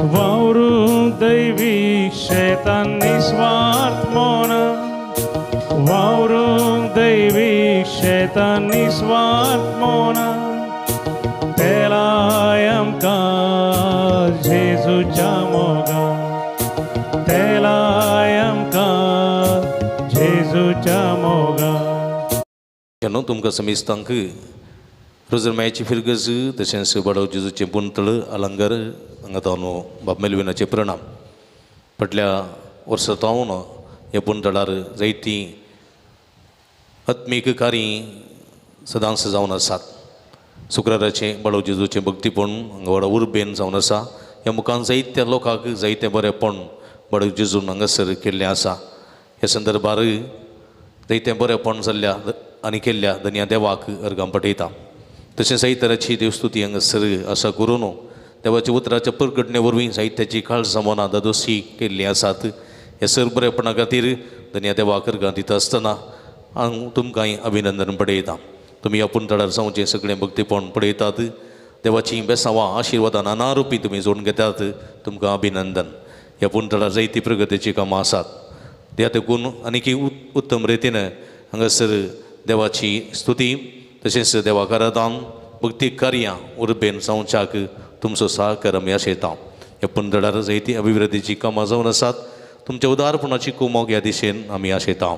Speaker 2: वावरूंक दैवी शेतान निस्वार्थ मोना, वावरूंक दैवी शेतान निस्वार्थ मोना, तेलाय आमकां जेजूच्या मोगा, तेलाय आमकां जेजूच्या मोगा।
Speaker 12: तुमकां समेस्तांक रोजरमायाची फिरगज तशेंच बाडव जेजूचें पुंतळ अलंकार हांगा तावन बाब मेलविनाचे प्रणाम। फाटल्या वर्सा तावन ह्या पुंतळार जायतीं आत्मीक कार्यां सदांच जावन आसात। शुक्राराचें बाळव जेजूचें भक्तीपण हांगा व्हडा उर्बेन जावन आसा। ह्या मुखान जायत्या लोकांक जायतें बरेंपण बाळव जेजून हांगासर केल्लें आसा। ह्या संदर्भार जायतें बरेंपण जाल्ल्या आनी केल्ल्या धनया देवाक अर्गां पठयता। तशें जायतराची देवस्तुती हांगासर आसा करून देवाच्या उतराच्या परगटणे वरवीं जायत्याची काळजां मनां दादोशी केल्लीं आसात। ह्या सर बरेपणा खातीर धनया देवाक अर्गां दिता आसतना हांव तुमकांय अभिनंदन पडयता। तुमी आपूण तळार जावचें सगळें भक्तीपण पळयतात। देवाचीं बेसांवां आशिर्वादां नाना रुपी तुमी जोडून घेतात, तुमकां अभिनंदन। ह्या पुणतळार जायती प्रगतीचीं कामां आसात। त्या तेकून आनीक उत्तम रितीन हांगासर देवाची स्तुती तशेंच देवाक आराधन भक्ती कार्यां उर्बेन जावच्याक तुमचो सहकार आमी आशयता। ह्या पुणतळार जायती अभिवृद्धीचीं कामां जावन आसात। तुमच्या उदारपणाची कुमोक ह्या दिशेन आमी आशयता।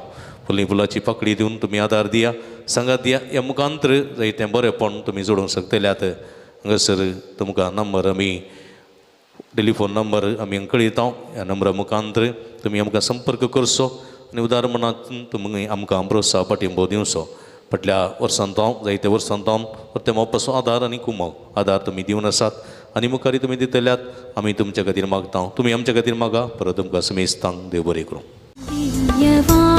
Speaker 12: फुली फुलाची पाकळी दिवन तुमी आदार दिया, सांगात दिया, ह्या मुखांतर जायतें बरेंपण तुमी जोडूंक शकतल्यात। हांगासर तुमकां नंबर आमी टेलिफोन नंबर आमी कळयता। ह्या नंबरा मुखांतर तुमी आमकां संपर्क करचो आनी उदार मनांत तुमी आमकां प्रोत्साह पाठिंबो दिवचो। फाटल्या वर्सान तावन जायत्या वर्सान तावन परते मोपाचो आदार आनी कुमोक आदार तुमी दिवन आसात आनी मुखारी तुमी दितल्यात। आमी तुमच्या खातीर मागता, तुमी आमच्या खातीर मागा। परत तुमकां समेस्तांक देव बरें करूं।